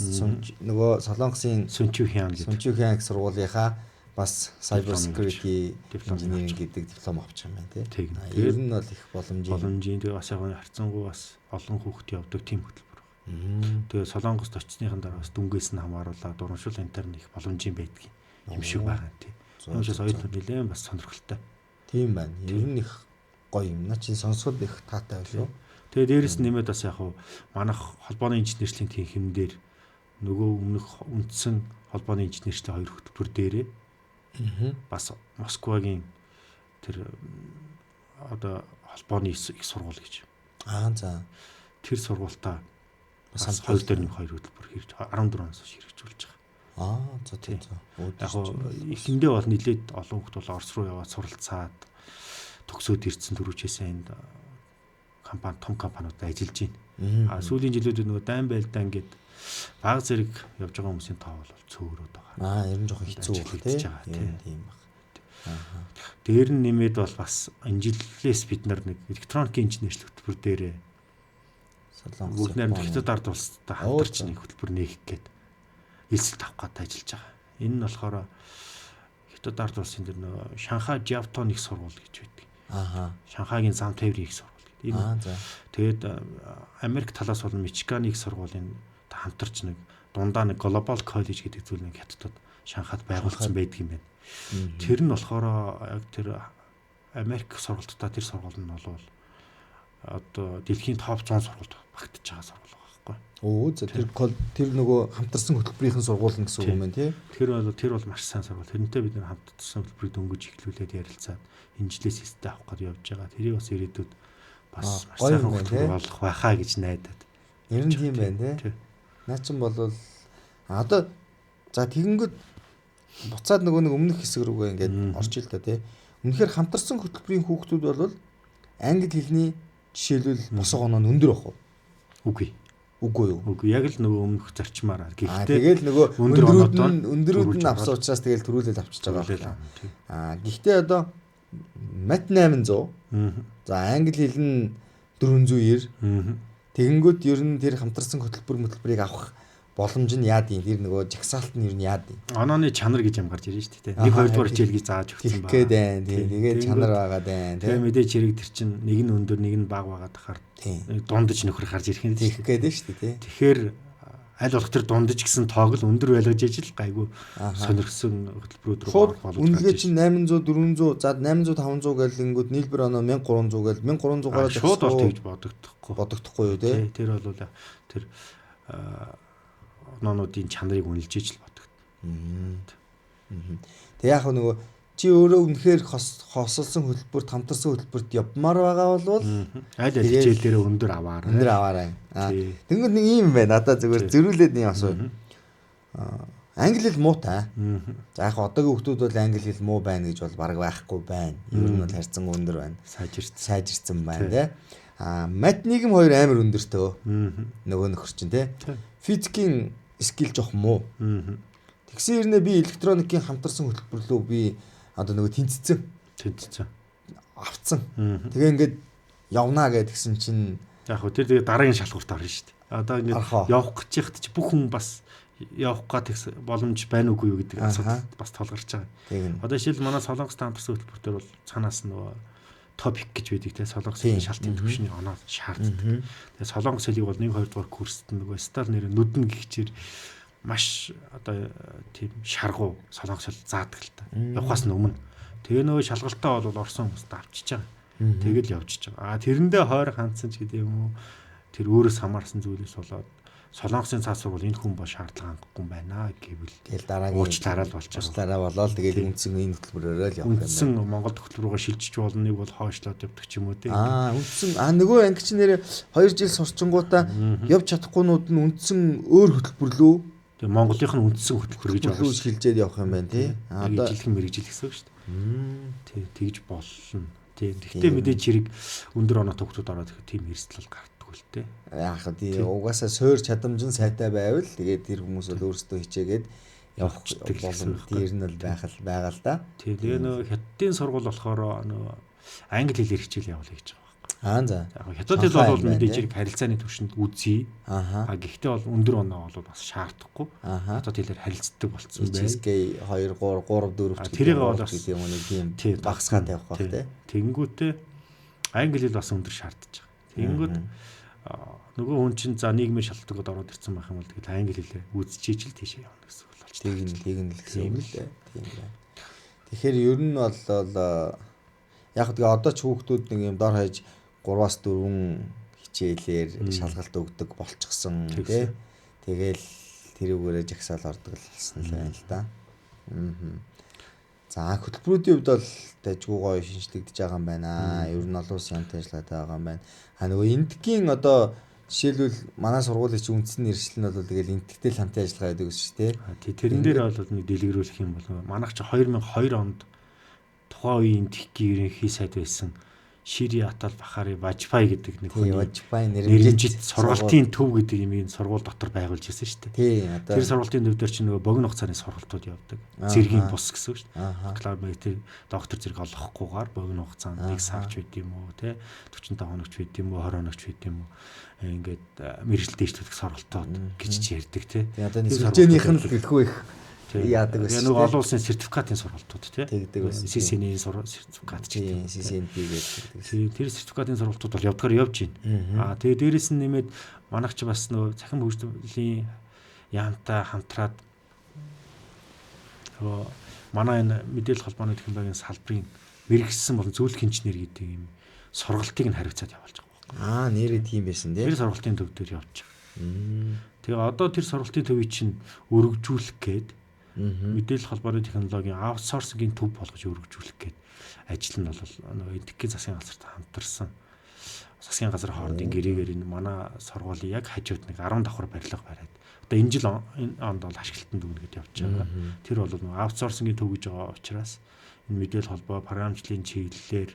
Нөгөө Солонгосын Сүнчүхян гэдэг. Сүнчүхян их сургуулийнхаа бас cyber security engineering гэдэг диплом авчих юм байна тий. Ер нь бол их боломжийн. Боломжийн. Тэгээ бас яг харьцангуй бас олон хүүхэд явдаг тийм хөтөлбөр. Тэгээ Солонгост очсныхан дараа бас дүнгээс нь хамааруулаад урамшуул интерн их боломжийн байдаг юм шиг байгаа тий. Тийм учраас оюутнууд нэлээд бас сонирхолтой. Тийм байна. Ер нь их гоё юм. Наа чинь сонсоход их таатай байлгүй. Тэгээ дээрэс нь нэмээд бас яг хуу манайх холбооны инженерчлийн тэнхим дээр нөгөө өмнөх үндсэн холбооны инженерчлийн хоёр хөтөлбөр дээрээ бас Москвагийн тэр одоо холбооны их сургууль гэж. Аа за. Тэр сургуультаа бас 2 дээр нэг 2 хөтөлбөр хэрэг 14 оноос хойш хэрэгжүүлж байгаа. Аа за тийм за. Яг эхэндээ бол нэлээд олон хүмүүс бол Орос руу яваад суралцаад төгсөөд ирсэн түрүүчээсээ энд компани том компаниудад ажиллаж байна. А сүүлийн жилүүдэд нөгөө дайн байлдаан гээд баг зэрэг явж байгаа хүмүүсийн тоо бол цөөрөөд байгаа. Аа ер нь жоохон хэцүү байх тийм баг. Аа. Дээр нь нэмээд бол бас энэ жилээс бид нар нэг электроникийн инженерчлэг хөтөлбөр дээрээ Солонгос бүгд найрамд Хятад ард улстай хамтарч нэг хөтөлбөр нээх гээд элсэлт авах гээд ажиллаж байгаа. Энэ нь болохоор Хятад ард улсын тэр нөгөө Шанхай Жавтон их сургууль гэж байдаг. Ааха. Шанхайгийн зам тээврийн их сургууль гэдэг. Энэ за. Тэгээд Америк талаас бол Мичиганы их сургуулийн хамтарч нэг дундаа нэг Global College гэдэг зүйл нэг Хятадд Шанхайд байгуулсан байдаг юм байна. Тэр нь болохоор яг тэр Америк сургуультаа тэр сургууль нь бол одоо дэлхийн топ 100 сургуульд багтж байгаа сургууль байгаа байхгүй. Өө за тэр нөгөө хамтарсан хөтөлбөрийн сургууль нь гэсэн үг юм байна тий. Тэр бол маш сайн сургууль. Тэрнтэй бид нар хамтарсан хөтөлбөрийг дөнгөж эхлүүлээд ярилцаад энэ жилээс эстэй авах гээд явж байгаа. Тэрийг бас ирээдүйд бас маш сайхан хөтөлбөр болох байхаа гэж найдаад. Ер нь тийм байна тий. Наа чин бол одоо за тэгэнгүүт буцаад нөгөө нэг өмнөх хэсэг рүүгээ ингээд орж ил та тий. Үнэхээр хамтарсан хөтөлбөрийн хүүхдүүд бол англи хэлний жишээлбэл босго оноо нь өндөр байх уу? Үгүй. Үгүй юу? Үгүй. Яг л нөгөө өмнөх зарчмаар. Гэхдээ тэгэл нөгөө өндрүүд нь авсан учраас тэгэл төрүүлэл авчиж байгаа. Аа гэхдээ одоо мат 800. За англи хэл нь 490. Тэгэнгүүт ер нь тэр хамтарсан хөтөлбөр мөтөлбөрийг авах боломж нь яад юм? Тэр нөгөө жагсаалт нь ер нь яад юм? Онооны чанар гэж юм гарч ирж шүү дээ. 1 2 дугаар хичээл гэж зааж өгсөн байна. Тэгэх гээд байна. Тэгээд чанар байгаа даа. Тэгээ мэдээж хэрэг тэр чинь нэг нь өндөр нэг нь бага байгаад тахаар дундаж нөхөр гарч ирэх юм. Тэгэх гээд шүү дээ. Тэгэхээр Аль болох тэр дундаж гэсэн тоог л өндөр байлгаж ижил гайгүй сонирхсон хөтөлбөрүүд рүү орох боломж. Үнэлгээ чинь 800 400 за 800 500 гэл ингүүд нийлбэр оноо 1300 гэл 1300 гараад шууд бол тэгж бодогдохгүй. Бодогдохгүй юу те? Тэр бол тэр оноонуудын чанарыг үнэлж ижил бодогдно. Тэг яг нөгөө чи өөрөө үнэхээр хосолсон хөтөлбөрт хамтарсан хөтөлбөрт явмаар байгаа бол аль аль хичээл дээр өндөр аваарай. Өндөр аваарай. Тэнгүүд нэг юм байна. Надаа зүгээр зөрүүлээд нэг асуу. Англи хэл муутай. За яг одоогийн хүмүүс бол англи хэл муу байна гэж бол бараг байхгүй байна. Ер нь бол харьцангуй өндөр байна. Сайжирсан байна тий. Мат нийгэм хоёр амар өндөртөө. Нөгөө нөхөр чинь тий. Физикийн скил жоох муу. Тэгсэн хэрнээ би электроникийн хамтарсан хөтөлбөр рүү би одоо нөгөө тэнцсэн. Авцсан. Тэгээ ингээд явнаа гэдгсэн чинь яг хөө тэр тэгээ дараагийн шалгуурт орно шүү дээ. Одоо ингээд явах гэж яхад чи бүх хүн бас явах гад боломж байна уугүй юу гэдэг асуудал бас тулгарч байгаа. Одоо жишээл манай Солонгос хамтарсан хөтөлбөр дээр бол цаанаас нөгөө топик гэж байдаг те Солонгосын шалтын түвшний оноо шаарддаг. Тэгээ Солонгос хэлийг бол 1 2 дугаар курст нөгөө стал нэр нүдэн гихчээр маш одоо тийм шаргуу солонгос хэл заадаг л та. Явхаас өмнө. Тэгээ нөгөө шалгалтаа бол орсон хүмүүст авчиж байгаа. Тэгэл явчихж байгаа. А тэрэндээ хойр хандсан ч гэдэг юм уу. Тэр өөрөөс хамаарсан зүйлээс болоод Солонгосын цаас сургууль энэ хүн бол шаардлага хангахгүй юм байна гэвэл тэгэл дараагийн уучлаарай л болчих. Уучлаарай болоод тэгэл үндсэн энэ хөтөлбөрөөрөө л явах юм байна. Үндсэн Монгол хөтөлбөр рүүгээ шилжиж болно. Нэг бол хойшлоод явдаг ч юм уу тийм. Үндсэн нөгөө анги чинь нэрээ 2 жил сурчингуудаа явж чадахгүйнүүд нь үндсэн өөр хөтөлбөр лүү. Тэгээ Монголынх нь үндсэн хөтөлбөр гэж байгаа шүү. Шилжээд явах юм байна тий. Одоо ижилхэн мэрэгжил гэсэн үг шүү дээ. Тий, тэгж болно. Тий. Гэхдээ мэдээж хэрэг өндөр оноотой хүмүүс ороод ирэхэд тийм эрсдэл гардаг л тий. Яг тий угаасаа суур чадамж нь сайтай байвал тэгээд тэр хүмүүс бол өөрсдөө хичээгээд явах боломж тэр нь бол байх л байгаа л да. Тий. Тэгээ нөө хятадын сургууль болохоор нөө англи хэлээр хичээл явуулъя гэж байгаа. За. Яг хятад хэл бол мэдээж хэрэг харилцааны түвшинд үзье. Гэхдээ бол өндөр оноо бол бас шаардахгүй. Хятад хэлээр харилцдаг болцсон байна. HSK 2 3 3 4 ч тэрийг бол бас гэдэг юм нэг тийм багасгаа тавих байх тий. Тэнгүүтээ англи хэл бас өндөр шаардж байгаа. Тэнгүүд нөгөө хүн чинь за нийгмийн шалтгаанууд ороод ирсэн байх юм бол тэгэл англи хэлээ үзчихэж л тийшээ явна гэсэн үг болж байна. Тэгин л гэсэн үг л дээ. Тийм байна. Тэгэхээр ер нь бол яг тэгээ одоо ч хүүхдүүд нэг юм дор хаяж 3-аас 4 хичээлээр шалгалт өгдөг болчихсон тий. Тэгэл тэрүүгээрээ жагсаал ордог л болсон л байна л да. За хөтөлбөрүүдийн хувьд бол дайггүй гоё шинжлэгдэж байгаа юм байна. Ер нь олон улсын хамт ажиллагаатай байгаа юм байна. Нөгөө энтгийн одоо жишээлбэл манай сургуулийн чинь үндсэн нэршил нь бол тэгэл энтгтэй л хамтын ажиллагаа байдаг гэсэн шүү дээ. Тий, тэрэн дээр бол нэг дэлгэрүүлэх юм бол манайх чи 2002 онд тухайн үеийн энтгийн ерөнхий сайд байсан Шири Атал Бахари Важпай гэдэг нэг хүний Важпай нэрэмжит сургалтын төв гэдэг юм энэ сургууль дотор байгуулж ирсэн шүү дээ. Тий, одоо тэр сургалтын төв дээр чинь нөгөө богино хугацааны сургалтууд явдаг. Зэргийн бус гэсэн үг шүү дээ. Бакалавр магистр доктор зэрэг олохгүйгээр богино хугацаанд 1 сарч байд юм уу, тэ 45 хоногч байд юм уу, 20 хоногч байд юм уу. Ингээд мэргэжил дээшлүүлэх сургалтууд гэж чи ярьдаг тий. Тий, одоо сүлжээнийх нь л гэлгүй их яадаг байсан. Нөгөө олон улсын сертификатын сургалтууд тий. Тэгдэг байсан. CCN-ийн сертификат ч гэдэг. CCNP гэдэг. Тий, тэр сертификатын сургалтууд бол явдгаар явж байна. Тэгээ дээрэс нь нэмээд манайх ч бас нөгөө цахим хөгжлийн яамтай хамтраад нөгөө манай энэ мэдээлэл холбооны технологийн салбарын мэргэжсэн болон зөвлөх инженер гэдэг юм сургалтыг нь хариуцаад явуулж байгаа байхгүй. Нэрээ тийм байсан тий. Тэр сургалтын төв дээр явж байгаа. Тэгээ одоо тэр сургалтын төвийг чинь өргөжүүлэх гээд мэдээлэл холбооны технологийн аутсорсингийн төв болгож өргөжүүлэх гээд ажил нь бол нөгөө энтхийн засгийн газарт хамтарсан засгийн газар хоорондын гэрээгээр энэ манай сургуулийн яг хажууд нэг 10 давхар барилга бариад одоо энэ жил энэ онд бол ашиглалтанд өгнө гэдээ явж байгаа. Тэр бол нөгөө аутсорсингийн төв гэж байгаа учраас энэ мэдээлэл холбоо програмчлалын чиглэлээр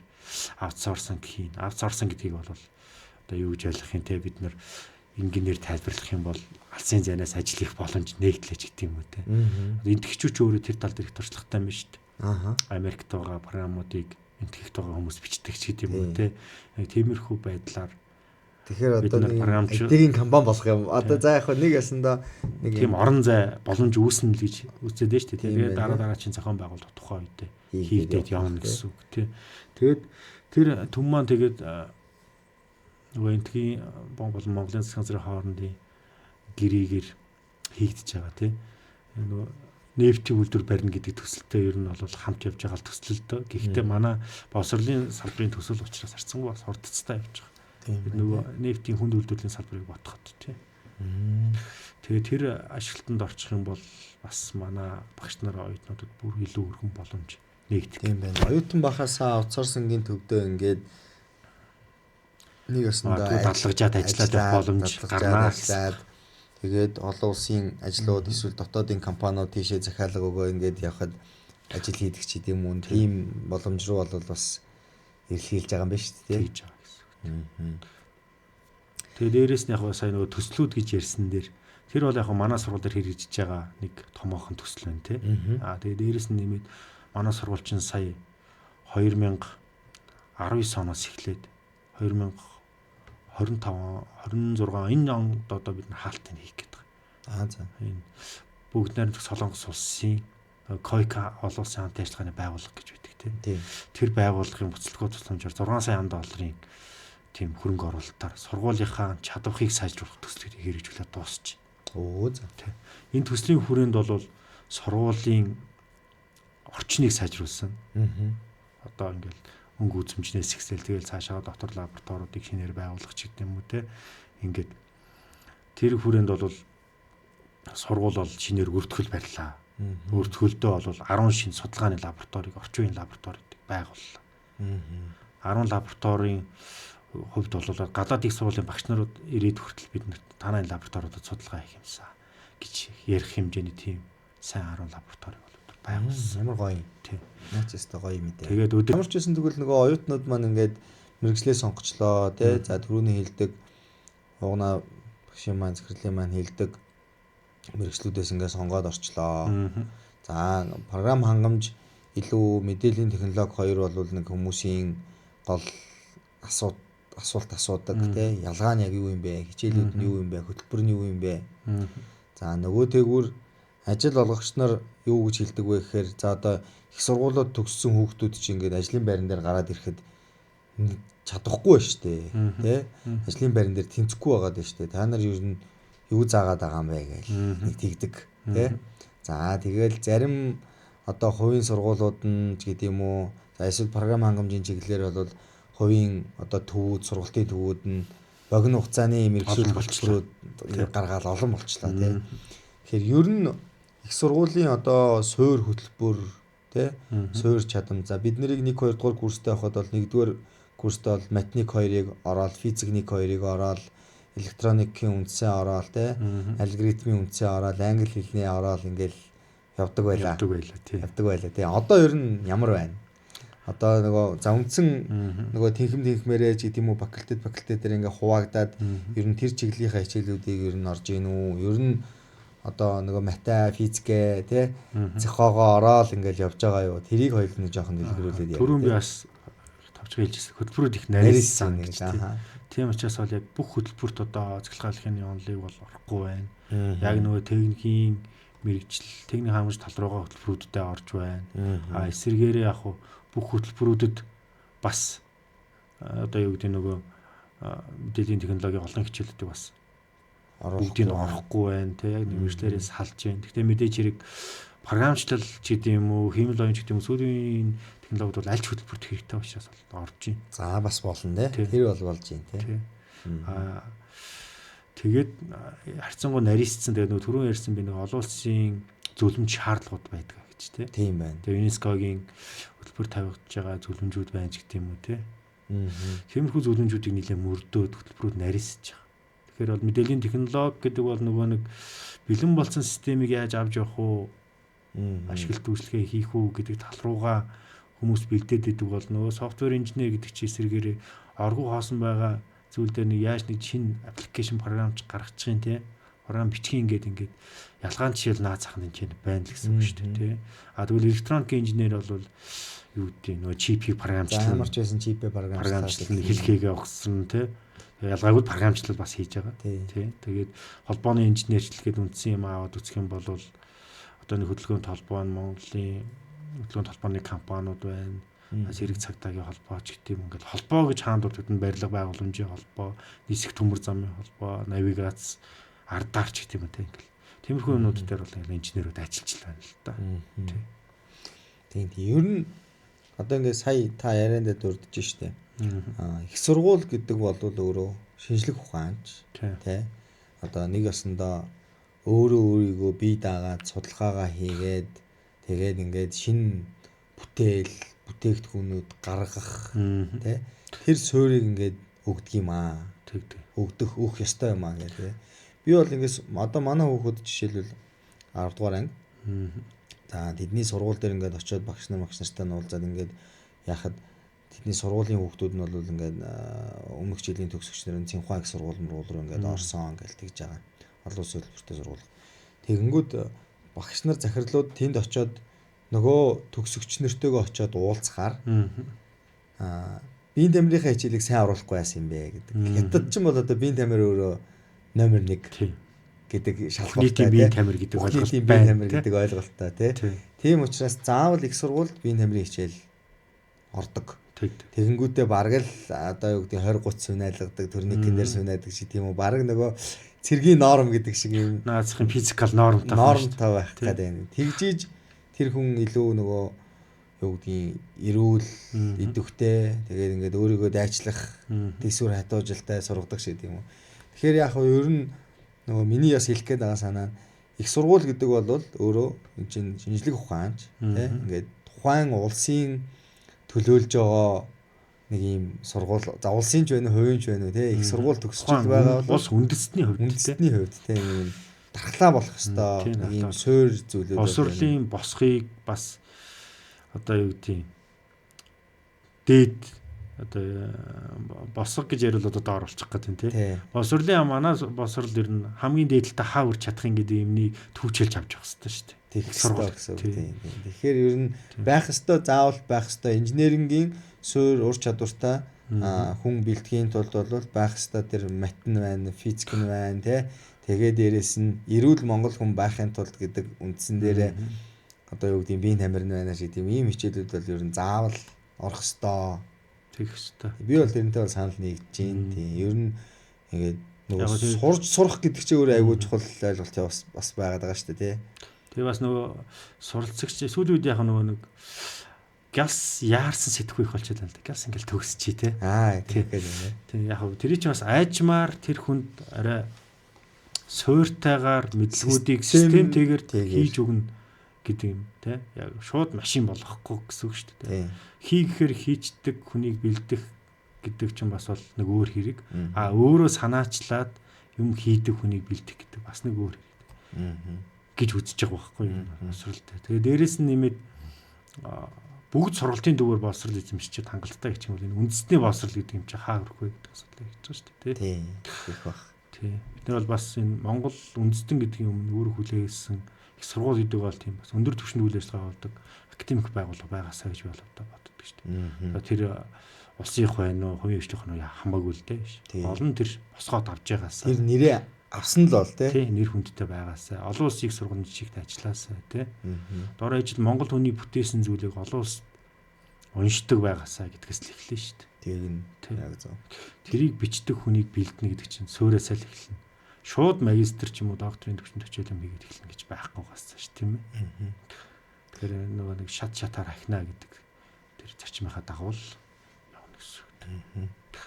аутсорсинг хийн. Аутсорсинг гэдгийг бол одоо юу гэж ойлгох юм те бид нар инженеэр тайлбарлах юм бол алсын зайнаас ажил хийх боломж нэгтлээ ч гэдэг юм уу те. Энтхчүүч өөрөө тэр тал дээр их туршлагатай юм шүү дээ. Америкт байгаа програмуудыг энтхэгт байгаа хүмүүс бичдэг ч гэдэг юм уу те. Тиймэрхүү байдлаар тэгэхээр одоо нэг IT-ийн компани болох юм. Одоо за яг нэг ясандаа нэг тийм орон зай боломж үүснэ л гэж үзээд байна шүү дээ. Тэгээд дараа чинь зохион байгуулалт тухайн үедээ хийгдээд явна гэсэн үг те. Тэгээд тэр түн маань тэгээд нөгөө энтхийн болон Монголын засгийн газрын хоорондын гэрээгээр Хийгдэж байгаа тий. Нөгөө нефтийн үйлдвэр барина гэдэг төсөлтэй ер нь бол хамт явж байгаа төсөл л дөө. Гэхдээ манай боловсролын салбарын төсөл учраас харьцангуй бас хурдцтай явж байгаа. Нөгөө нефтийн хүнд үйлдвэрлэлийн салбарыг бодоход тий. Тэгээд тэр ашиглалтанд орчих юм бол бас манай багш нар оюутнуудад бүр илүү өргөн боломж нэгдэх. Тийм байна. Оюутан бахаасаа аутсорсингийн төвдөө ингээд нэг өсөндөө дадлагдаад ажиллаад явах боломж гарнаа. Тэгээд олон улсын ажлууд эсвэл дотоодын компаниуд тийшээ захиалга өгөө ингээд явхад ажил хийдэг ч гэдэм үү. Тийм боломж руу бол бас эрэлхийлж байгаа юм байна шүү дээ. Тэгж байгаа гэсэн үг. Тэгээд дээрэс нь яг сая нөгөө төслүүд гэж ярьсан дээр тэр бол яг манай сургууль дээр хэрэгжиж байгаа нэг томоохон төсөл байна тий. Аа тэгээд дээрэс нь нэмээд манай сургууль чинь сая 2019 оноос эхлээд 2025 26 энэ онд одоо бид хаалтыг хийх гээд байгаа. Аа за. Энэ бүгд найрамдах Солонгос улсын Койка олон улсын хамтын ажиллагааны байгууллага гэж байдаг тий. Тэр байгууллагын буцалтгүй тусламжаар 6 сая долларын тийм хөрөнгө оруулалтаар сургуулийнхаа чадварыг сайжруулах төслийг хэрэгжүүлээд дуусч. Өө за. Тий. Энэ төслийн хүрээнд бол сургуулийн орчныг сайжруулсан. Одоо ингээл өнгө үзмжнээс ихсэл тэгэл цаашаа дотор лабораториудыг шинээр байгуулах ч гэдэг юм уу те. Ингээд тэр хүрээнд бол сургууль бол шинээр өртгөл барьлаа. Өртгөлдөө бол 10 шинэ судалгааны лабораторийг орчин үеийн лабораторийг байгууллаа. 10 лабораторийн хувьд бол гадаад их сургуулийн багш нарууд ирээд хүртэл бид нарт танай лабораториудад судалгаа хийх юмсан гэж ярих хэмжээний тийм сайн 10 лабораторийг байгуулсан. Ямар гоё. Тийм. Наач өстой гоё мэдээ. Тэгээд өдөр ямар ч байсан тэгвэл нөгөө оюутнууд маань ингээд мэргэжлээ сонгочлоо тий. За түрүүний хэлдэг угнаа багшийн маань захирлын маань хэлдэг мэргэжлүүдээс ингээд сонгоод орчлоо. За програм хангамж илүү мэдээллийн технологи хоёр бол нэг хүмүүсийн гол асуулт асуудаг тий. Ялгаа нь яг юу юм бэ? Хичээлүүд нь юу юм бэ? Хөтөлбөр нь юу юм бэ? За нөгөө тэгвэр ажил олгогч нар юу гэж хэлдэг вэ гэхээр за одоо их сургуулиуд төгссөн хүүхдүүд чинь ингээд ажлын байран дээр гараад ирэхэд чадахгүй байна шүү дээ тий. Ажлын байран дээр тэнцэхгүй байгаад байна шүү дээ. Та нар ер нь юу заагаад байгаа юм бэ гэж нэг тэгдэг тий. За тэгэл зарим одоо хувийн сургуулиуд нь ч гэдэг юм уу за эсвэл програм хангамжийн чиглэлээр бол хувийн одоо төвүүд сургалтын төвүүд нь богино хугацааны мэргэжил хөтөлбөрүүд гаргаал олон болчлаа тий. Тэгэхээр ер нь их сургуулийн одоо суур хөтөлбөр тий суур чадам. За бид нарыг 1 2 дугаар курстэй явахад бол 1-р курстэй бол математик 2-ыг ороод, физик 1 2-ыг ороод, электроникийн үндсээ ороод тий алгоритмын үндсээ ороод, англи хэлний ороод ингээл явдаг байлаа. Явдаг байлаа тий. Одоо ер нь ямар байна? Одоо нөгөө за үндсэн нөгөө тэнхэм тэнхмээрээ ч гэдэм үү факультет дээр ингээ хуваагдаад ер нь тэр чиглэлийнхаа хичээлүүдийг ер нь орж ийн үү? Ер нь одоо нөгөө мата, физикээ тий зохиогоо ороод ингээл явж байгаа юу? Тэрийг хоёул нэг жоохон дэлгэрүүлээд яриа. Түрүүн би бас товчхон хэлжсэн. Хөтөлбөрүүд их нарийсан гэж тий. Тийм учраас бол яг бүх хөтөлбөрт одоо цахилгаан онлыг бол орохгүй байна. Яг нөгөө техникийн мэргэжил, техник хангамж тал руугаа хөтөлбөрүүдэд орж байна. А эсвэргээрээ яг бүх хөтөлбөрүүдэд бас одоо юу гэдэг нөгөө мэдээллийн технологийн олон хичээлүүдийг бас бүгдийг орохгүй байна тий. Яг мэргэжлээрээ салж байна. Гэхдээ мэдээж хэрэг програмчлал ч гэдэг юм уу, хиймэл оюун ч гэдэг юм уу, сүүлийн технологид бол аль ч хөтөлбөрт хэрэгтэй учраас бол орж байна. За бас болно тий. Тэр бол болж байна тий. Аа тэгээд харьцангуй нарийсцсан. Тэгээд нөгөө түрүүн ярьсан би нөгөө олон улсын зөвлөмж шаардлагууд байдаг гэж тий. Тийм байна. Тэгээд ЮНЕСКО-гийн хөтөлбөр тавигдж байгаа зөвлөмжүүд байна ч гэдэг юм уу тий. Тиймэрхүү зөвлөмжүүдийг нэлээд мөрдөөд хөтөлбөрүүд нарийсаж байгаа. Тэгэхээр бол мэдээллийн технологи гэдэг бол нөгөө нэг бэлэн болсон системийг яаж авч явах уу, ашиглалт үйлчлэгээ хийх үү гэдэг тал руугаа хүмүүс бэлдээд идэг бол нөгөө софтвер инженер гэдэг чи эсрэгээрээ оргуу хоосон байгаа зүйл дээр нэг яаж нэг шинэ аппликейшн програмч гаргачих юм те програм бичих ингээд ингээд ялгаан жишээл наад зах нь энэ байна л гэсэн үг шүү дээ тий. А тэгвэл электроник инженер бол юу гэдэг нөгөө чипийг програмчлал ямар ч байсан чипээ програмчлал хэлхээгээ огсон тий. Ялгаагүй програмчлал бас хийж байгаа тий. Тэгээд холбооны инженерчлэл гэдэг үндсэн юм аваад үзэх юм бол одоо нэг хөдөлгөөн холбоо нь Монголын хөдөлгөөн холбооны компаниуд байна. Зэрэг цагдаагийн холбоо ч гэдэг юм ингээд холбоо гэж хаан дурддаг нь барилга байгууламжийн холбоо, нисэх төмөр замын холбоо, навигац, ардар ч гэдэг юм те ингээл. Тиймэрхүү юмнууд дээр бол инженерүүд ажиллаж байна л да. Тийм. Ер нь одоо ингээд сая та яриандаа дурдж штэ. Их сургууль гэдэг бол өөрөө шинжлэх ухаанч тий. Одоо нэг ёсондоо өөрөө өөрийгөө бие даагаад судалгаагаа хийгээд тэгээд ингээд шинэ бүтээл бүтээгдэхүүнүүд гаргах тий. Тэр суурийг ингээд өгдөг юм аа. Тэг. Өгдөх өгөх ёстой юм аа гэх тий. Би бол ингээс одоо манай хүүхэд жишээлбэл 10 дугаар анги. За тэдний сургууль дээр ингээд очиод багш нар нартай нуулзаад ингээд яхад тэдний сургуулийн хүүхдүүд нь бол ингээд өмнөх жилийн төгсөгч нар нь Цинхуа их сургууль мургуул руу ингээд орсон ингээл тэгж байгаа. Олон улсын төлбөртэй сургууль. Тэгэнгүүт багш нар захирлууд тэнд очиод нөгөө төгсөгч нартайгаа очиод уулзахаар биеийн тамирынхаа хичээлийг сайн оруулахгүй яасан юм бэ гэдэг. Хятад ч юм бол одоо биеийн тамир өөрөө номер 1 гэдэг шалгууртай биеийн тамир гэдэг ойлголт байна. Биеийн тамир гэдэг ойлголттой тий. Тийм учраас заавал их сургуульд биеийн тамирын хичээл ордог. Тэгэнгүүтээ бараг л одоо юу гэдэг 20 30 сунаалгадаг, турникэн дээр сунаадаг шиг тийм үү. Бараг нөгөө цэргийн норм гэдэг шиг юм наацхийн физикал нормтой байх гэдэг байна. Тэгжиж тэр хүн илүү нөгөө юу гэдгийг эрүүл идэвхтэй тэгээд ингээд өөрийгөө дайчлах төсвөр хатуужилтай сургадаг шиг тийм үү. Тэгэхээр яг хөө ер нь нөгөө миний яс хэлэх гээд байгаа санаа нь их сургууль гэдэг бол өөрөө энэ чинь шинжлэх ухаанч тий ингээд тухайн улсын төлөөлж байгаа нэг ийм сургууль за улсын ч байна уу хувийн ч байна уу тий их сургууль төгсчил байгаа бол улс үндэстний хувьд тий ийм дархлаа болох ёстой нэг ийм суур зүйлүүд боловсролын босхийг бас одоо юу гэдгийг дээд одоо босго гэж яриул одоо доор болчих гээд байна тий. Боловсролын манай боловсрол ер нь хамгийн дээдэлтэй хаа үрч чадах юм гэдэг юмний түүчэлж авч явах хэрэгтэй шүү дээ. Тэгэх сургууль гэсэн үг тийм. Тэгэхээр ер нь байх ёстой заавал байх ёстой инженерингийн суур ур чадвартай хүн бэлтгэхийн тулд бол байх ёстой тэр мат нь байна, физик нь байна тий. Тэгээ дээрэс нь эрүүл монгол хүн байхын тулд гэдэг үндсэн дээрээ одоо юу гэдэг биеийн тамир нь байна шиг тийм ийм хичээлүүд бол ер нь заавал орох ёстой. Тэгэх ёстой. Би бол тэрнтэй бол санал нэгдэж байна. Тийм ер нь ингээд нөгөө сурж сурах гэдэг чинь өөрөө айгүй чухал ойлголт бас байгаад байгаа шүү дээ тий. Тэгээ бас нөгөө суралцагч сүүлийн үед яг нөгөө нэг гяс яарсан сэтгхүү их болчиход байна л да. Гяс ингээл төгсчий те. Аа тийм гэдэг юм. Тийм яг хөө тэр чинь бас айжмаар тэр хүнд арай сууртайгаар мэдлгүүдийг системтэйгээр хийж өгнө гэдэг юм те. Яг шууд машин болгохгүй гэсэн үг шүү дээ. Хийхээр хийчдэг хүнийг бэлдэх гэдэг чинь бас бол нэг өөр хэрэг. А өөрөө санаачлаад юм хийдэг хүнийг бэлдэх гэдэг бас нэг өөр хэрэг. Гэж үзэж байгаа байхгүй юу боловсролтой. Тэгээ дээрэс нь нэмээд бүгд сургалтын төвөөр боловсрол эзэмшчихэд хангалттай гэх юм бол энэ үндэсний боловсрол гэдэг юм чи хаа хүрэх вэ гэдэг асуудал хийж байгаа шүү дээ. Тийм. Их бах. Тийм. Бид нар бол бас энэ Монгол үндэстэн гэдэг юм өөрөө хүлээсэн их сургууль гэдэг бол тийм бас өндөр түвшинд үйл ажиллагаа явуулдаг академик байгууллага байгаасаа гэж би бол одоо боддог шүү дээ. Тэр улсынх байна уу, хувийн хөгжлийнх нь хамаагүй л дээ. Гол нь тэр босгоод авч байгаасаа. Тэр нэрээ авсан л бол тий. Нэр хүндтэй байгаасаа. Олон улсын их сургуулийн жишгт ажиллаасаа тий. Дор хаяж Монгол хүний бүтээсэн зүйлийг олон улс уншдаг байгаасаа гэдгээс л эхлэв шүү дээ. Тэр нь яг зөв. Тэрийг бичдэг хүнийг бэлдэнэ гэдэг чинь суурьсаа л эхэлнэ. Шууд магистр ч юм уу докторийн түвшинд очиод юм хийгээд эхэлнэ гэж байхгүй гассан шүү тийм ээ. Тэгэхээр нөгөө нэг шат шатаар ахина гэдэг тэр зарчмынхаа дагуу л явна гэсэн үг.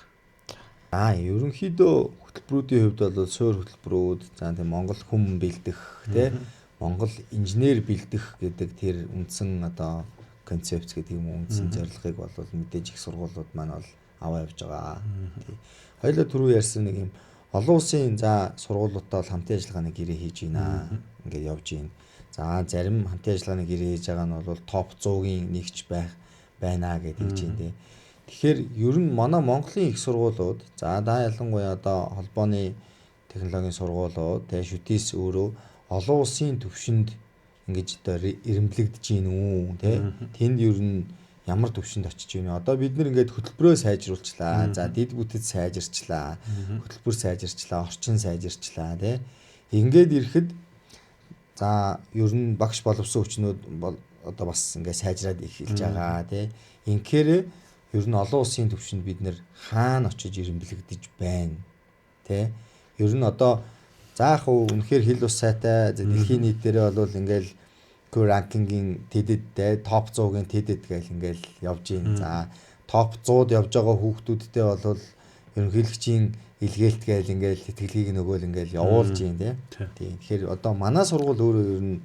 Аа ерөнхийдөө хөтөлбөрүүдийн хувьд бол суур хөтөлбөрүүд за тийм Монгол хүн бэлдэх тий Монгол инженер бэлдэх гэдэг тэр үндсэн одоо концепц гэдэг юм уу үндсэн зорилгыг бол мэдээж их сургуулиуд маань бол аваа явж байгаа. Тий. Хоёулаа түрүү ярьсан нэг юм олон улсын за сургуулиудтай бол хамтын ажиллагааны гэрээ хийж байна. Ингээд явж байна. За зарим хамтын ажиллагааны гэрээ хийж байгаа нь бол топ 100-ийн нэгч байх байна гэдэг чинь тий. Тэгэхээр ер нь манай Монголын их сургуулиуд за да ялангуяа одоо холбооны технологийн сургуулиуд тэгээ шүтээс өөрөө олон улсын түвшинд ингэж одоо эрэмблэгдэж гин үү тий. Тэнд ер нь ямар түвшинд очиж байна вэ? Одоо бид нэр ингээд хөтөлбөрөө сайжруулчлаа. За дид бүтэц сайжирчлаа. Хөтөлбөр сайжирчлаа, орчин сайжирчлаа тий. Ингээд ирэхэд за ер нь багш боловсон хүчнүүд бол одоо бас ингээд сайжраад эхэлж байгаа тий. Инхээр ер нь олон улсын түвшинд бид нэр хаана очиж эрэмблэгдэж байна тий. Ер нь одоо За яг уу үнэхээр хэл ус сайтай дэлхийн нийт дээрээ бол ингээл ranking-ийн тэдэд топ 100-гийн тэдэд гээл ингээл явж гин. За топ 100-д явж байгаа хүүхдүүдтэй бол ерөнхийлөгчийн илгээлт гээл ингээл тэтгэлгийг нөгөөл ингээл явуулж гин тий. Тийм. Тэгэхээр одоо манай сургууль өөрөө ер нь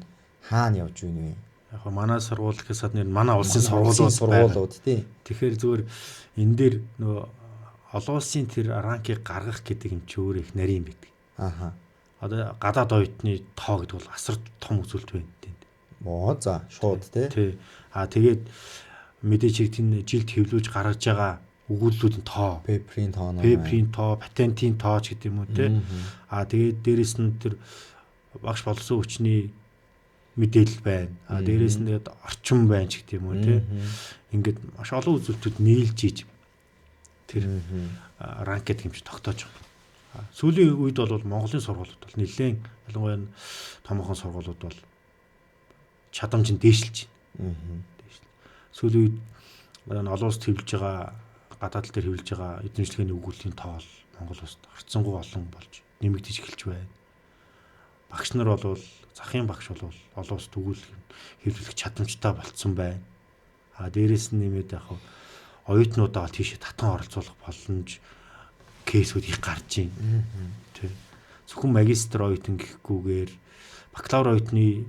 хаана явж байна вэ? Яг нь манай сургууль гэхээс нэр манай улсын сургуулиуд тий. Тэгэхээр зүгээр энэ дээр нөгөө олон улсын тэр ранкийг гаргах гэдэг юм чи өөр их нарийн байдаг. Аха. Одоо гадаад оюутны тоо гэдэг бол асар том үзүүлэлт байна тэнд. Оо за шууд тий. Тий. А тэгээд мэдээж хэрэг тийм жилд хэвлүүлж гаргаж байгаа өгүүллүүдийн тоо, paper-ийн тоо, paper-ийн тоо, патентын тоо ч гэдэг юм уу тий. А тэгээд дээрэс нь тэр багш боловсон хүчний мэдээлэл байна. А дээрэс нь тэгээд орчин байна ч гэдэг юм уу тий. Ингээд маш олон үзүүлэлтүүд нийлж иж тэр ранк гэдэг юм чи тогтоож байгаа. Сүүлийн үед бол Монголын сургуулиуд бол нэлээд ялангуяа томоохон сургуулиуд бол чадамж нь дээшилж байна. Сүүлийн үед олон улс хэвлэж байгаа, гадаад тал дээр хэвлэж байгаа эзэмшлэгээний өгүүллийн тоо бол Монгол улсад харьцангуй олон болж нэмэгдэж эхэлж байна. Багш нар бол захын багш бол олон улсад өгүүлэл хэвлэх чадамжтай болцсон байна. А дээрээс нь нэмээд яг оюутнуудаа бол тийшээ татан оролцуулах боломж кейсүүд их гарч байна. Тэ. Зөвхөн магистр оюутан гэхгүйгээр бакалавр оюутны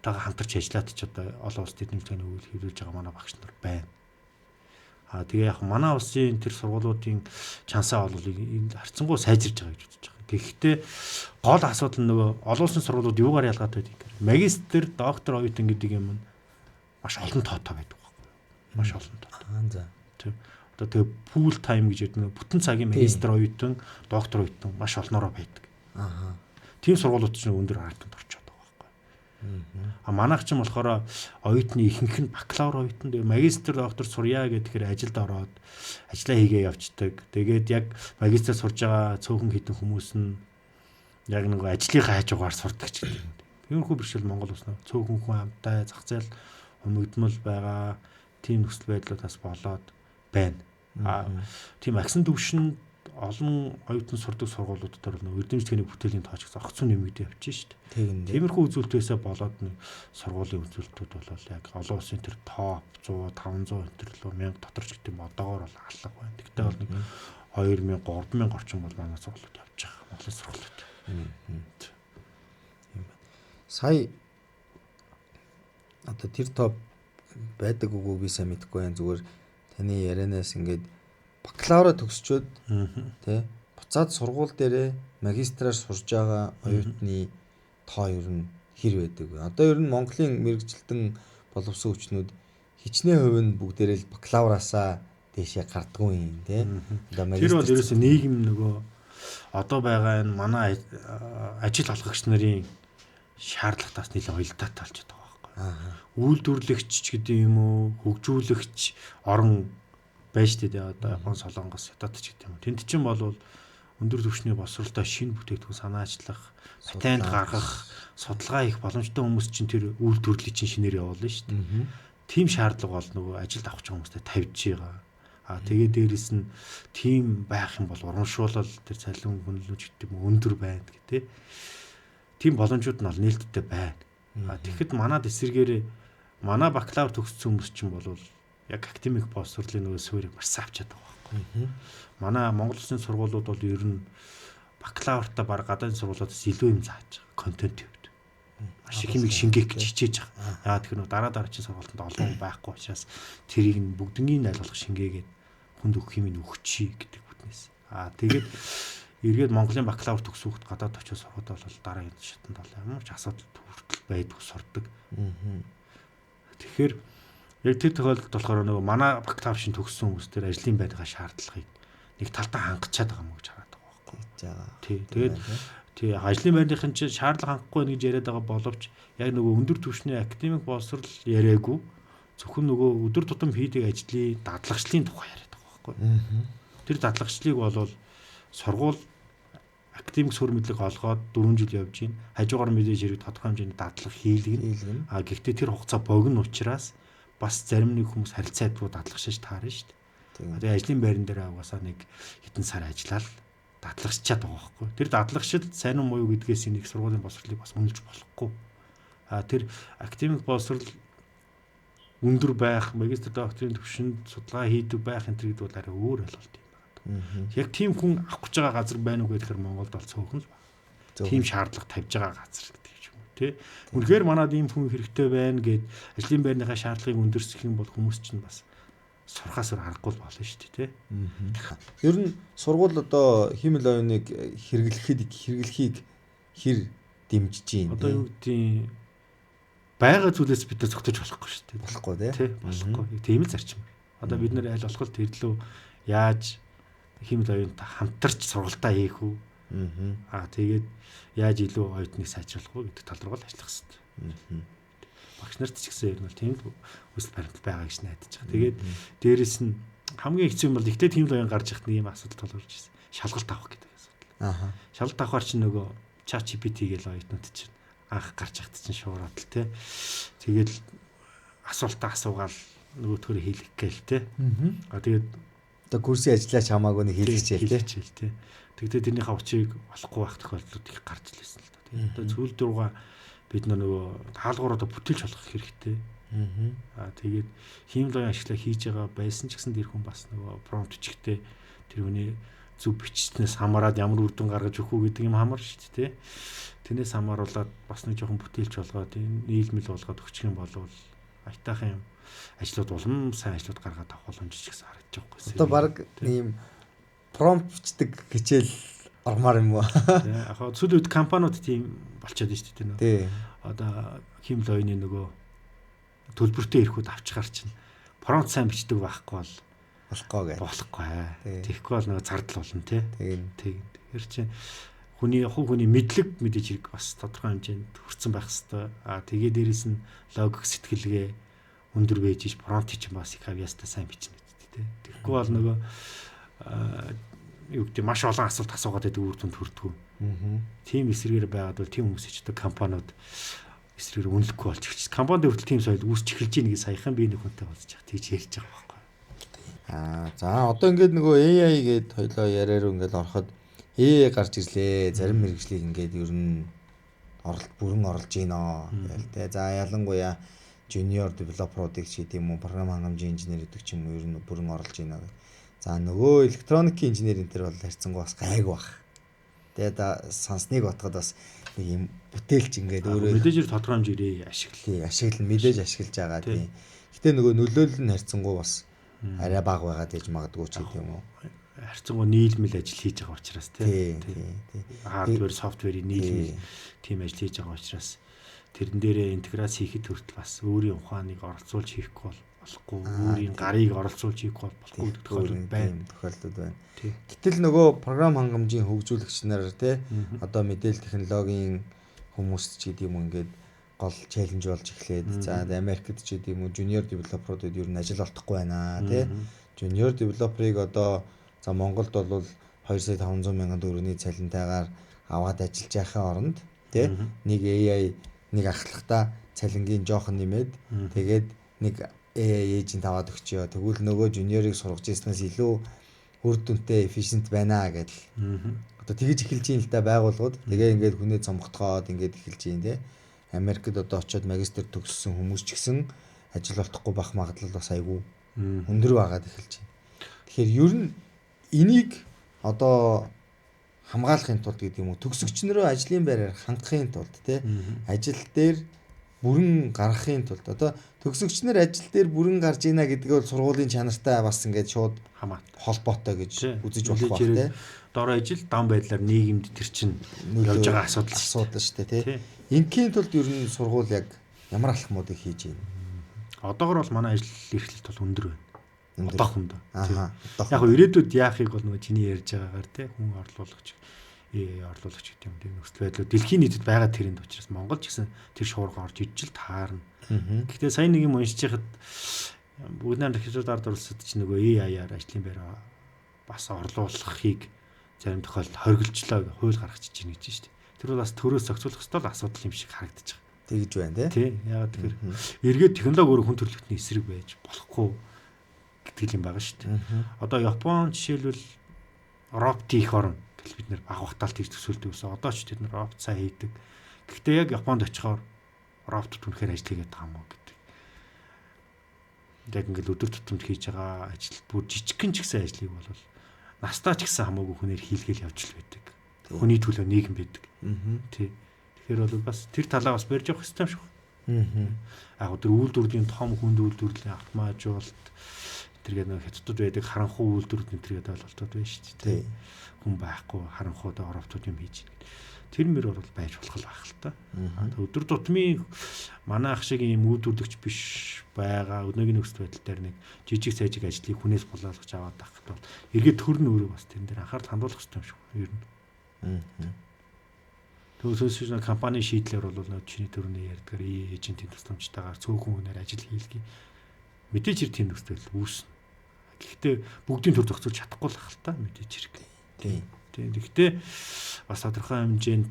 тагаа хамтарч ажиллаад ч одоо олон улсад эзэмшлэгээний өгүүлэл хэвлүүлж байгаа манай багш нар байна. А тэгээ яг манай улсын тэр сургуулиудын чансаа бол энэ харьцангуй сайжирж байгаа гэж үзэж байгаа. Гэхдээ гол асуудал нь нөгөө олон улсын сургуулиуд юугаар ялгаатай байдаг гэхээр магистр, доктор оюутан гэдэг юм нь маш олон тоотой байдаг байхгүй юу? Маш олон тоотой. За. Тийм. Одоо тэгээ full time гэж ярьдаг бүтэн цагийн магистр оюутан, доктор оюутан маш олноороо байдаг. Аа. Тийм сургуулиуд чинь өндөр ранкинд орчод байгаа байхгүй. А манайх ч юм болохоор оюутны ихэнх нь бакалавр оюутан, тэгээ магистр, доктор сурья гэхээр ажилд ороод ажлаа хийгээ явцдаг. Тэгээд яг магистр сурж байгаа цөөхөн хитэн хүмүүс нь яг нэг ажлынхаа хажуугаар сурдаг ч гэдэг юм. Тиймэрхүү бэрхшээл Монгол улс нөө цөөхөн хүн амтай зах зээл хумигдмал байгаа тийм нөхцөл байдлуудаас болоод байна. А тийм агсан төвшөнд олон оюутан сурдаг сургуулиуд дээр бол эрдэмтдийн бүтээлийн тооч зохицон нэмэгдээ явчих шүү дээ. Тиймэрхүү үзүүлэлтээсээ болоод нэг сургуулийн үзүүлэлтүүд бол яг олон улсын тэр топ 100, 500 энэ төр лөө 1000 дотор ч гэдэг юм одоогоор бол алга байна. Тэгтээ бол нэг 2000, 3000 орчим бол манай сургуулиуд явж байгаа. Монголын сургуулиуд. Тийм байна. Сая одоо тэр топ байдаг үгүй би сайн мэдэхгүй байна. Зүгээр таны ярианаас ингээд бакалавра төгсчөөд тий буцаад сургууль дээрээ магистраар сурж байгаа оюутны тоо ер нь хэр байдаг вэ? Одоо ер нь Монголын мэргэжилтэн боловсон хүчнүүд хичнээн хувь нь бүгдээрээ л бакалавраасаа дээшээ гардаггүй юм тий. Одоо магистр тэр бол ерөөсөө нийгэм нөгөө одоо байгаа энэ манай ажил олгогч нарын шаардлагатаас нэлээд уялдаатай болчиход байгаа байхгүй. Үйлдвэрлэгч ч гэдэг юм уу, хөгжүүлэгч орон байж тээ одоо Япон, Солонгос, Хятад ч гэдэг юм. Тэнд чинь бол өндөр түвшний боловсролтой шинэ бүтээгдэхүүн санаачлах, патент гаргах, судалгаа хийх боломжтой хүмүүс чинь тэр үйлдвэрлэлийг чинь шинээр явуулна шүү дээ. Тийм шаардлага бол нөгөө ажилд авах хүмүүстэй тавьж байгаа. А тэгээ дээрэс нь тийм байх юм бол урамшуулал тэр цалин хөндлөж гэдэг юм өндөр байна гэдэг. Тийм боломжууд нь бол нээлттэй байна. А тэгэхэд манад эсэргээрээ манай бакалавр төгссөн хүмүүс чинь бол яг академик боловсролын нөгөө суурийг маш сайн авчаад байгаа байхгүй. Манай Монгол улсын сургуулиуд бол ер нь бакалавртаа баг гадаадын сургуулиудаас илүү юм зааж байгаа. Контент хувьд. Маш их юмыг шингээх гэж хичээж байгаа. Яагаад тэгэхээр нөгөө дараа дараагийн сургуультанд олон хүн байхгүй учраас тэрийг нь бүгднгийн аль болох шингээгээд хүнд өгөх юм нь өгчий гэдэг бүтнээс. Аа тэгээд эргээд Монголын бакалавр төгсөх хүүхд гадаад очиж сурахад бол дараагийн шатанд бол ямар ч асуудал хүртэл байдгүй сурдаг. Тэгэхээр яг тэр тохиолдолд болохоор нөгөө манай бакалавр шин төгссөн хүмүүс тэр ажлын байрныхаа шаардлагыг нэг талдаа хангачаад байгаа юм гэж хараад байгаа байхгүй. Тий. Тэгээд тий ажлын байрныхын чинь шаардлага хангахгүй гэж яриад байгаа боловч яг нөгөө өндөр түвшний академик боловсрол яриаггүй зөвхөн нөгөө өдөр тутам хийдэг ажлын дадлагчлалын тухай яриад байгаа байхгүй. Тэр дадлагчлалыг бол сургууль академик суурь мэдлэг олгоод 4 жил явж гин хажуугаар мэдээж хэрэг тодорхой хэмжээний дадлага хийлгэнэ. А гэхдээ тэр хугацаа богино учраас бас зарим нэг хүмүүс харилцаа ядгүй дадлагшиж таарна шүү дээ. Тэгээ ажлын байран дээр угаасаа нэг хэдэн сар ажиллаад дадлагчаад байгаа байхгүй. Тэр дадлагшил сайн уу муу юу гэдгээс нэг сургуулийн боловсролыг бас үнэлж болохгүй. А тэр академик боловсрол өндөр байх, магистр докторийн түвшинд судалгаа хийдэг байх энэ төр гэдэг бол арай өөр ойлголт юм байна. Яг тийм хүн авах гэж байгаа газар байна уу гэхээр Монголд бол цөөхөн л байна. Тийм шаардлага тавьж байгаа газар гэдэг юм уу тий. Үнэхээр манад ийм хүн хэрэгтэй байна гэд ажлын байрныхаа шаардлагыг өндөрсөх юм бол хүмүүс чинь бас сурхаас өөр аргагүй болно шүү дээ тий. Ер нь сургууль одоо хиймэл оюуныг хэрэглэхийг хэр дэмжиж байна? Одоо юу гэдгийг байгаа зүйлээс бид нар зогтож болохгүй шүү дээ. Болохгүй тий. Болохгүй. Тийм л зарчим. Одоо бид нар аль болох тэр лөө яаж хиймэл оюунтай хамтарч сургалтаа хийх үү? Аа тэгээд яаж илүү оюутныг сайжруулах уу гэдэг тал руу л ажиллах хэрэгтэй. Багш нарт ч гэсэн ер нь бол тийм л хүсэл баримт байгаа гэж найдаж байгаа. Тэгээд дээрэс нь хамгийн хэцүү юм бол ихтэй тийм л оюун гарч ирэх нэг юм асуудал тулгарч ирсэн. Шалгалт авах гэдэг асуудал. Аа. Шалгалт авахар чинь нөгөө ChatGPT гээл оюутнууд чинь анх гарч яхад чинь шуураад л те. Тэгээд асуултаа асуугаал нөгөөтгөр хийлгэх гээл те. Аа тэгээд одоо курсын ажиллаач хамаагүй нэг хийлгэж те. Те. Тэгтээ тэрнийхээ учрыг олохгүй байх тохиолдлууд их гарч ирсэн л та. Тэгээд одоо цүүл дургаа бид нөгөө даалгавар одоо бүтээлч болох хэрэгтэй. Аа тэгээд хиймэл оюун ашиглаа хийж байгаа байсан ч гэсэн тэр хүн бас нөгөө промпт бичихтэй тэр хүний зөв бичснээс хамаарат ямар үр дүн гаргаж өгөх үү гэдэг юм хамаар шүү дээ. Тэрнээс хамааруулаад бас нэг жоохон бүтээлч болгоод нийлмэл болгоод өгчих юм бол аятайхан юм ажлууд улам сайн ажлууд гаргаад авах боломж ч гэсэн харагдаж байгаа байхгүй. Одоо баг ийм промпт бичдэг хичээл ормоор юм уу? Яг сүүлийн үед компаниуд тийм болчиход байна шүү дээ. Одоо хиймэл оюуны нөгөө төлбөртэй ирэхүүд авчгаар чинь промпт сайн бичдэг байхгүй бол болохгүй гэх. Болохгүй. Тэгэхгүй бол нөгөө зардал болно тий. Тэгэхээр чинь хүний хувь хүний мэдлэг мэдээж хэрэг бас тодорхой хэмжээнд хүрсэн байх хэвээр. Аа тэгээ дээрэс нь логик сэтгэлгээ өндөр байж ич промпт чинь бас их авьяастай сайн бичнэ гэдэг тий. Тэгэхгүй бол нөгөө юу гэдэг маш олон асуулт асуугаад байдаг үр дүнд хүрдэггүй. Тийм эсрэгээр байгаад бол тийм хүмүүс ч одоо компаниуд эсрэгээр үнэлэхгүй болж эхэлж. Компанид хүртэл тийм соёл үүсч эхэлж байна гэж саяхан би нэг хүнтэй болцож байгаа. Тэгж ярьж байгаа байхгүй. Аа за одоо ингээд нөгөө AI гээд хоёлоо яриа руу ингээд ороход AI гарч ирлээ. Зарим мэргэжлийг ингээд ер нь оролт бүрэн орлож гинөө гээл те. За ялангуяа junior developer-уудыг ч гэдэг юм уу, програм хангамжийн инженер гэдэг ч юм уу ер нь бүрэн орлож гинөө гэх. За нөгөө электроникийн инженер энэ төр бол харьцангуй бас гайгүй бах. Тэгээд сансныг бодоход бас нэг юм бүтээлч ингээд өөрөө мэдээж тодорхой хэмжээгээр ашиглая. Ашиглан мэдээж ашиглаж байгаа тийм. Гэтэ нөгөө нөлөөлөл нь харьцангуй бас арай бага байгаад ээж магадгүй ч гэдэг юм уу. Харьцангуй нийлмэл ажил хийж байгаа учраас тийм. Хардвер, софтверийн нийлмэл тийм ажил хийж байгаа учраас тэрэн дээрээ интеграц хийхэд хүртэл бас өөрийн ухааныг оролцуулж хийхгүй бол болохгүй, өөрийн гарыг оролцуулж хийхгүй бол болохгүй гэдэг тохиолдол байна. Тохиолдол байна. Гэтэл нөгөө програм хангамжийн хөгжүүлэгч нар тий одоо мэдээлэл технологийн хүмүүс ч гэдэг юм уу ингээд гол челленж болж эхлээд за Америкт ч гэдэг юм уу junior developer-уудад ер нь ажил олдохгүй байна тий. Junior developer-ыг одоо за Монголд бол 2 сая 500 мянган төгрөгийн цалинтайгаар аваад ажиллаж байхын оронд тий нэг AI нэг ахлахтаа цалингийн жоохон нэмээд тэгээд нэг AI agent аваад өгчөө. Тэгвэл нөгөө junior-ыг сургаж ирснээс илүү үр дүнтэй efficient байна гэдэл. Одоо тэгж эхэлж ийн л да байгууллагууд. Тэгээ ингээд хүнээ цомготгоод ингээд эхэлж ийн тий. Америкт одоо очиод магистр төгссөн хүмүүс ч гэсэн ажил олдохгүй байх магадлал бас айгүй өндөр байгаад эхэлж байна. Тэгэхээр ер нь энийг одоо хамгаалахын тулд гэдэг юм уу төгсөгч нөрөө ажлын байраар хангахын тулд тий ажил дээр бүрэн гаргахын тулд одоо төгсөгч нар ажил дээр бүрэн гарч ийна гэдэг бол сургуулийн чанартай бас ингээд шууд холбоотой гэж үзэж болох байх тий. Дор ажил дан байдлаар нийгэмд тэр чинь явж байгаа асуудал шүү дээ тий. Ингийн тулд ер нь сургууль яг ямар алхмуудыг хийж байна? Одоогор бол манай ажил эрхлэлт бол өндөр байна. Одоохондоо. Яг нь ирээдүйд яахыг бол нөгөө чиний ярьж байгаагаар тий хүн орлуулагч орлуулагч гэдэг юм тийм нөхцөл байдлууд дэлхийн нийтэд байгаа тренд учраас Монгол ч гэсэн тэр шуурга орж иж л таарна. Гэхдээ сая нэг юм уншиж яхад бүгд найрамд хятад ард улсад ч нөгөө AI-аар ажлын байр бас орлуулахыг зарим тохиолдолд хоригдчлоо гэх хууль гаргачих чинь гэж шүү дээ. Тэр бол бас төрөөс зохицуулах ёстой л асуудал юм шиг харагдаж байгаа. Тэгж байна тий. Тий. Яагаад тэгэхээр эргээд технологи өөрөө хүн төрөлхтний эсрэг байж болохгүй гэдэг юм байгаа шүү дээ. Одоо Япон жишээлбэл робот их орн гэл бид нэр баг багтаал тийж төсөөлдөг байсан. Одоо ч тэд нар робот сайн хийдэг. Гэхдээ яг Японд очихоор роботууд үнэхээр ажил хийгээд байгаа юм уу гэдэг. Яг ингээл өдөр тутамд хийж байгаа ажил бүр жижигхэн ч гэсэн ажлыг бол настаа ч гэсэн хамаагүй хүнээр хийлгээл явж л байдаг. Хүний төлөө нийгэм байдаг. Тий. Тэгэхээр бол бас тэр талаа бас барьж явах хэрэгтэй юм шиг. Яг тэр үйлдвэрлэлийн том хүнд үйлдвэрлэлийн автоматжуулалт тэргээд нэг хятадд байдаг харанхуй үйлдвэрүүд энэ тэргээд ойлголтууд байна шүү дээ. Хүн байхгүй харанхуйд роботууд юм хийж байна. Тэр мөр бол байж болох л байх л та. Өдөр тутмын манай ах шиг ийм үйлдвэрлэгч биш байгаа өнөөгийн нөхцөл байдал дээр нэг жижиг сажиг ажлыг хүнээс булаалгаж аваад авах бол эргээд төр нь өөрөө бас тэрэн дээр анхаарал хандуулах хэрэгтэй юм шиг ер нь. Тэгвэл компани шийдлэр бол нөө чиний төрөний ярьдгаар эйжентийн тусламжтайгаар цөөхөн хүнээр ажил хийлгэе. Мэдээж хэрэг тийм нөхцөл байдал үүснэ. Гэхдээ бүгдийн төр зохицуулж чадахгүй л ах л та мэдээж хэрэг. Тийм. Тийм. Гэхдээ бас тодорхой хэмжээнд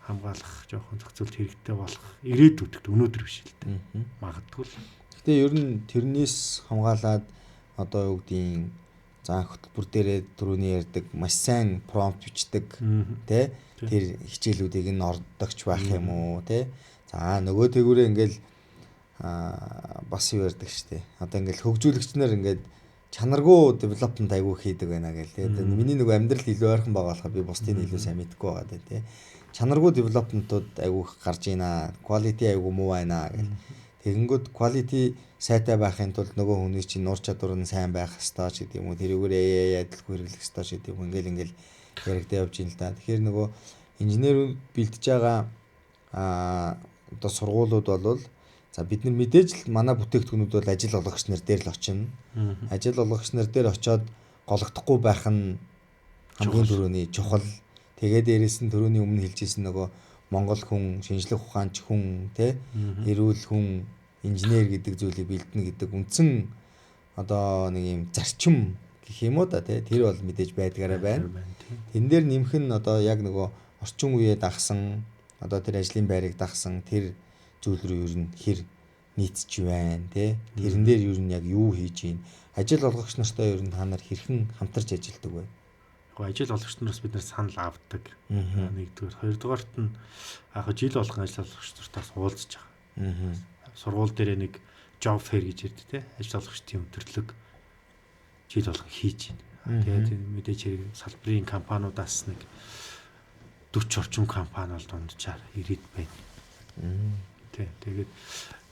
хамгаалах жоохон зохицуулт хэрэгтэй болох ирээдүйд өнөөдөр биш л дээ. Магадгүй л. Гэхдээ ер нь тэрнээс хамгаалаад одоо юу гэдгийг за хөтөлбөр дээрээ түрүүний ярьдаг маш сайн промпт бичдэг тий тэр хичээлүүдийг нь ордогч байх юм уу тий. За нөгөө тэгвэрээ ингээл бас юу ярьдаг штэ. Одоо ингээл хөгжүүлэгч нар ингээд чанаргүй development айгүй хийдэг байна гэл тий. Миний нөгөө амьдрал илүү ойрхон байгаа болохоор би бусдыг илүү сайн мэдэхгүй байгаа тий. Чанаргүй development-ууд айгүй гарч ийна. Quality айгүй муу байна гэл. Тэгэнгүүт quality сайтай байхын тулд нөгөө хүний чинь нуур чадвар нь сайн байх ёстой ч гэдэг юм уу. Тэрүүгээр AI адилгүй хэрэглэх ёстой ч гэдэг юм. Ингээл ингээл яригдаа явж ийн л да. Тэгэхээр нөгөө инженерүүд бэлтэж байгаа одоо сургуулиуд бол за бид нар мэдээж л манай бүтээгдэхүүнүүд бол ажил олгогч нар дээр л очино. Ажил олгогч нар дээр очиод гологдохгүй байх нь хамгийн түрүүний чухал. Тэгээд дээрэс нь түрүүний өмнө хэлжсэн нөгөө Монгол хүн, шинжлэх ухаанч хүн, тэ эрүүл хүн, инженер гэдэг зүйлийг бэлдэнэ гэдэг үндсэн одоо нэг юм зарчим гэх юм уу да тий тэр бол мэдээж байдгаараа байна. Тэн дээр нэмэх нь одоо яг нөгөө орчин үеэ дагсан одоо тэр ажлын байрыг дагсан тэр зүйл рүү ер нь хэр нийцж байна тий тэрэн дээр ер нь яг юу хийж гин ажил олгогч нартай ер нь та нар хэрхэн хамтарч ажилладаг вэ? Яг ажил олгогч нараас бид нар санал авдаг. Нэгдүгээр, хоёрдугаарт нь яг жил болгон ажил олгогч нартаас уулзж байгаа. Сургууль дээрээ нэг job fair гэж ярьдаг тий ажил олгогчдын өдөрлөг жил болгон хийж байна. Тэгээд мэдээж хэрэг салбарын компаниудаас нэг 40 орчим компани бол дунджаар ирээд байна. Тий. Тэгээд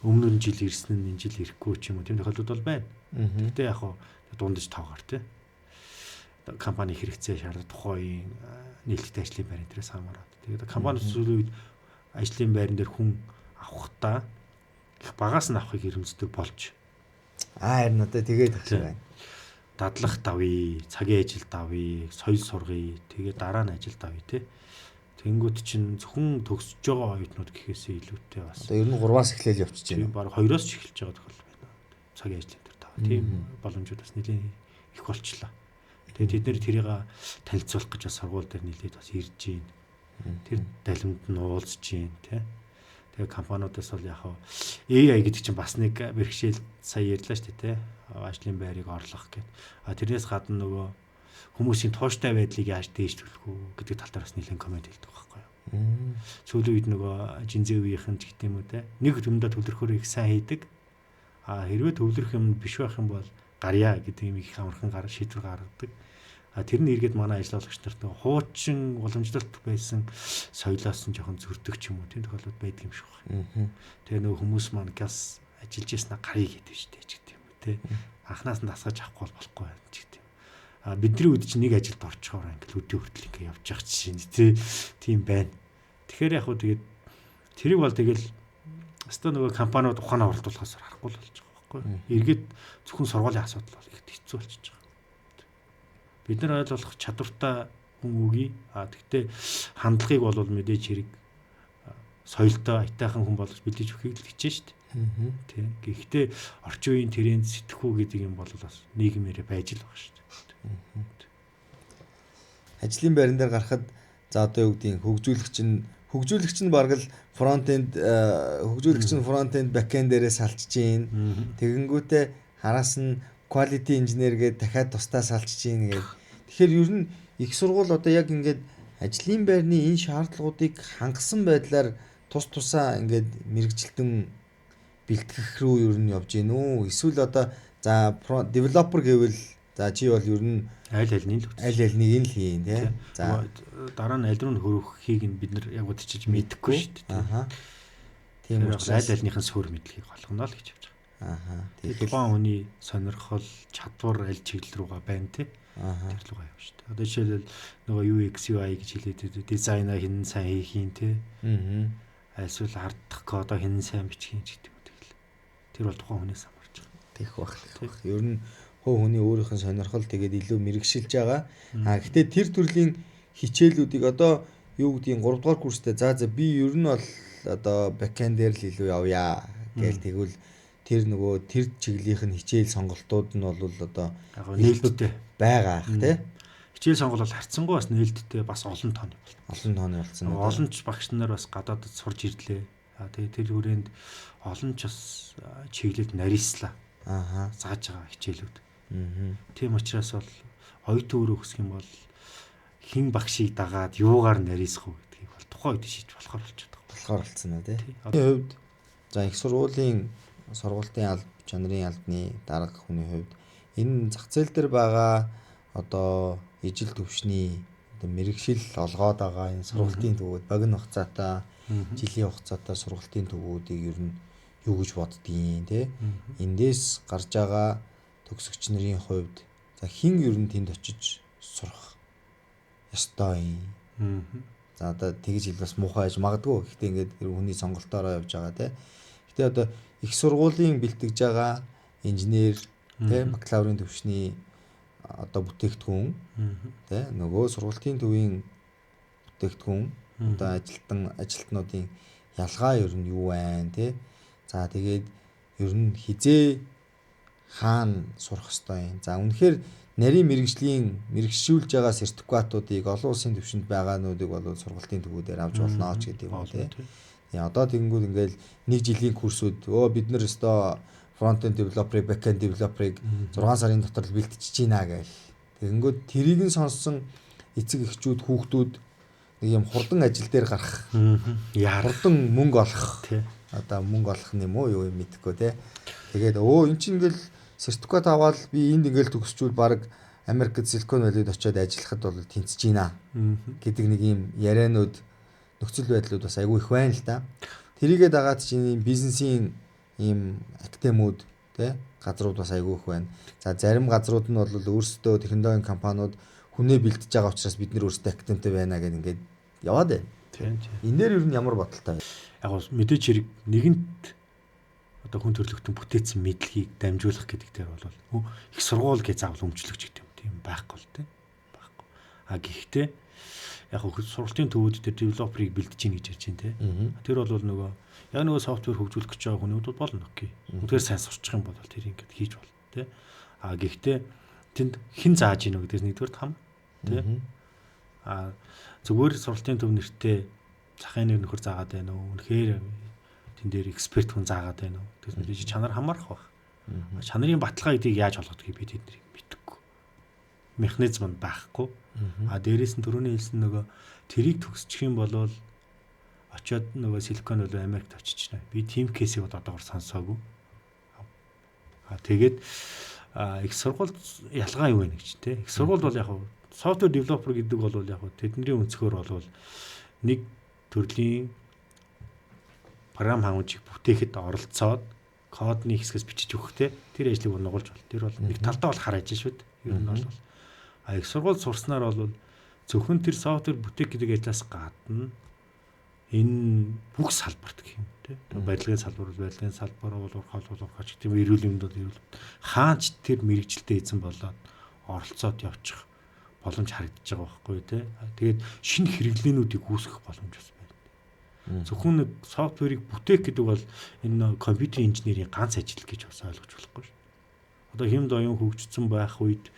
өмнө нь жил ирсэн нь энэ жил ирэхгүй ч юм уу тийм тохиолдол бол байна. Гэхдээ яг хуу дундаж тоогоор тий. Компани хэрэгцээ шаардлага тухайн үеийн нээлттэй ажлын байрын дээрээс хамаарат. Тэгээд компани сүүлийн үед ажлын байран дээр хүн авахдаа их багаас нь авахыг эрмэлздэг болж. Харин одоо тэгээд ах шиг байна. Дадлах давъя, цагийн ажил давъя, соёл сургая, тэгээд дараа нь ажил давъя тий. Тэнгүүд чинь зөвхөн төгсөж байгаа оюутнууд гэхээсээ илүүтэй бас. Одоо ер нь 3-аас эхлээл явчихж байна. Бараг 2-оос ч эхэлж байгаа тохиолдол байна. Цагийн ажлын дээр тав. Тийм боломжууд бас нэлээд их болчлаа. Тэгээд тэд нэр тэрийг танилцуулах гэж бас сургууль дээр нэлээд бас ирж байна. Тэр далимд нь уулзж байна тий. Тэгээ компаниудаас бол яг AI гэдэг чинь бас нэг бэрхшээл сая ярьлаа шүү дээ тий. Ажлын байрыг орлох гэд. А тэрнээс гадна нөгөө хүмүүсийн тууштай байдлыг яаж дээшлүүлэх үү гэдэг тал дээр бас нэлээд коммент хэлдэг байхгүй юу. Сүүлийн үед нөгөө жинзээ үеийнхэн ч гэдэм үү те. Нэг юмдаа төвлөрөхөөр их сайн хийдэг. А хэрвээ төвлөрөх юм биш байх юм бол гарья гэдэг юм их амархан гар шийдвэр гаргадаг. А тэр нь эргээд манай ажил олгогч нарт нөгөө хуучин уламжлалт байсан соёлоос нь жоохон зөрдөг ч юм уу тийм тохиолдол байдаг юм шиг байна. Тэгээ нөгөө хүмүүс маань газ ажиллаж яснаа гарья гэдэг шүү дээ ч гэдэг юм уу те. Анхнаас нь дасгаж авахгүй бол болохгүй байна ч гэдэг юм. А бидний үед чинь нэг ажилд орчхоор ингээл өдөө хүртэл ингээ явж явах жишээ нь тий тийм байна. Тэгэхээр яг хуу тэгээд тэрийг бол тэгэл өстой нөгөө компаниуд ухаанаа оролдуулахаас харахгүй л болж байгаа байхгүй. Эргээд зөвхөн сургуулийн асуудал бол их хэцүү болчихж байгаа. Бид нар ойлгох чадвартай хүн үгүй. А тэгтээ хандлагыг бол мэдээж хэрэг соёлтой аятайхан хүн болгож бэлдэж өгөхийг л хичээн шүү дээ. Тий. Гэхдээ орчин үеийн тренд сэтгхүү гэдэг юм бол бас нийгмээрээ байж л байгаа шүү дээ. Ажлын байран дээр гарахад за одоо юу гэдгийг хөгжүүлэгч нь бараг л front end хөгжүүлэгч нь front end back end дээрээ салчж гин. Тэгэнгүүтээ хараас нь quality engineer гээд дахиад тусдаа салчж гин гээд. Тэгэхээр ер нь их сургууль одоо яг ингээд ажлын байрны энэ шаардлагуудыг хангасан байдлаар тус тусаа ингээд мэргэжилтэн бэлтгэх рүү ер нь явж гин үү? Эсвэл одоо за developer гэвэл за чи бол ер нь аль альнийг л аль альнийг нь л хийн тий. За дараа нь аль руу нь хөрвөхийг нь бид нар яг удирчиж мэдэхгүй шүү дээ. Аха. Тийм учраас аль альнийх нь суурь мэдлэгийг олгоно л гэж явж байгаа. Аха. Тэгэхээр тухайн хүний сонирхол, чадвар аль чиглэл рүүгээ байна тий. Аха. Тэр рүүгээ явна шүү дээ. Одоо жишээлбэл нөгөө UX UI гэж хэлээд байдаг. Дизайнаа хинэн сайн хийх юм тий. Аа. Эсвэл ардах кодоо хинэн сайн бичих юм ч гэдэг юм тэгэл. Тэр бол тухайн хүнээс хамаарч байгаа. Тэгэх бах. Ер нь хувь хүний өөрийнх нь сонирхол тэгээд илүү мэрэгшилж байгаа. А гэтээ тэр төрлийн хичээлүүдийг одоо юу гэдгийг 3 дугаар курстэй за би ер нь бол одоо backend дээр л илүү явъя гээл тэгвэл тэр нөгөө тэр чиглэлийнх нь хичээл сонголтууд нь бол одоо нээлттэй байгаа ах тий. Хичээл сонголт бол харьцангуй бас нээлттэй бас олон тооны болт. Олон тооны болсон. Олон ч багш нар бас гадаадд сурж ирлээ. А тэгээ тэр хүрээнд олон ч бас чиглэлд нарийслаа. Ааха. Зааж байгаа хичээлүүд. Аа. Тийм учраас бол оюутан өөрөө өсөх юм бол хэн багшийг дагаад юугаар нарийсах вэ гэдгийг бол тухайн үед шийдэж болохоор болчиход байгаа. Болохоор болцсон аа тий. Миний хувьд за их сургуулийн сургалтын алба чанарын албаны дарга хүний хувьд энэ зах зээл дээр байгаа одоо ижил төвшний одоо мэрэгшил олгоод байгаа энэ сургалтын төвүүд богино хугацаатай жилийн хугацаатай сургалтын төвүүдийг ер нь юу гэж боддгийн тий. Эндээс гарч байгаа төгсөгч нарын хувьд за хэн ер нь тэнд очиж сурах ёстой юм. За одоо тэгж хэл бас муухай аж магадгүй. Гэхдээ ингээд хүний сонголтоороо явж байгаа тий. Гэтэ одоо их сургуулийн бэлтгэж байгаа инженер тий бакалаврын түвшний одоо бүтээгдэхүүн тий нөгөө сургалтын төвийн бүтээгдэхүүн одоо ажилтнуудын ялгаа ер нь юу байна тий. За тэгээд ер нь хизээ хаана сурах ёстой юм. За үнэхээр нарийн мэрэгжлийн мэрэгшүүлж байгаа сертификатуудыг олон улсын түвшинд байгаануудыг бол сургалтын төвүүдээр авч болно ч гэдэг юм тий. Одоо тэгэнгүүт ингээл нэг жилийн курсүүд бид нар өстөө front-end developer-ыг, back-end developer-ыг 6 сарын дотор л бэлтжиж гинэ гээл. Тэгэнгүүт тэрийг нь сонссон эцэг эхчүүд хүүхдүүд нэг юм хурдан ажил дээр гарах, хурдан мөнгө олох. Одоо мөнгө олох юм уу юу юм мэдэхгүй те. Тэгээд эн чинь ингээл сертификат аваад би энд ингээл төгсчүүл баг Америкт Silicon Valley-д очиод ажиллахад бол тэнцэж гинэ гэдэг нэг юм яриануд нөхцөл байдлууд бас айгүй их байна л да. Тэрийгээ дагаад чинь ийм бизнесийн ийм академиуд те газрууд бас айгүй их байна. За зарим газрууд нь бол өөрсдөө технологийн компаниуд хүнээ бэлтэж байгаа учраас бид нэр өөрсдөө академитай байна гэдэг ингээд яваад байна. Тийм. Энэ дээр ер нь ямар бодолтой вэ? Яг гоо мэдээч хэрэг нэгэнт одоо хүн төрөлхтөн бүтээсэн мэдлэгийг дамжуулах гэдэг дээр бол их сургууль гэж заавал өмчлөгч гэдэг юм тийм байхгүй л тийм байхгүй. А гэхдээ яг сургалтын төвүүд дээр девелоперыг бэлдэж гин гэж ярьж байна те. Тэр бол нөгөө яг нөгөө софтвер хөгжүүлэх гэж байгаа хүмүүд болно окей. Үнэхээр сайн сурчих юм бол тэр ингээд хийж болно те. А гэхдээ тэнд хэн зааж гинэ гэдгээс нэгдүгээр хам те. А зүгээр сургалтын төв нэртэй захын нэг нөхөр заагаад байна уу? Үнэхээр тэн дээр эксперт хүн заагаад байна уу? Тэгээс мэдээж чанар хамаарах байх. Чанарын баталгаа гэдгийг яаж олгодгийг би тэднийг мэдэхгүй. Механизм нь байхгүй. А дээрээс нь түрүүний хэлсэн нөгөө тэрийг төгсчих юм бол очиод нөгөө Silicon Valley Америкт очиж байна. Би team case-ийг одоогор сонсоогүй. А тэгээд их сургуульд ялгаа юу вэ гэж те. Их сургуульд бол яг software developer гэдэг бол яг тэдний өнцгөр бол нэг төрлийн програм хангамжийг бүтээхэд оролцоод кодны хэсгээс бичиж өгөх те тэр ажлыг нугалж бол тэр бол нэг талдаа бол хар ажил шүү дээ. Ер нь бол а их сургууль сурснаар бол зөвхөн тэр софтвер бүтээх гэдэг ажлаас гадна энэ бүх салбарт гэх юм те. Барилгын салбар бол барилгын салбар, уул уурхай бол уурхай гэх юм, эрүүл мэнд бол эрүүл мэнд. Хаач тэр мэрэгжилтэд эзэн болоод оролцоод явчих боломж харагдаж байгаа байхгүй те. Тэгээд шинэ хэрэглээнүүдийг үүсгэх боломж бас байна. Зөвхөн нэг софтверийг бүтээх гэдэг бол энэ компьютер инженерийн ганц ажил гэж бас ойлгож болохгүй шүү. Одоо хэм доён хөгжсөн байх үед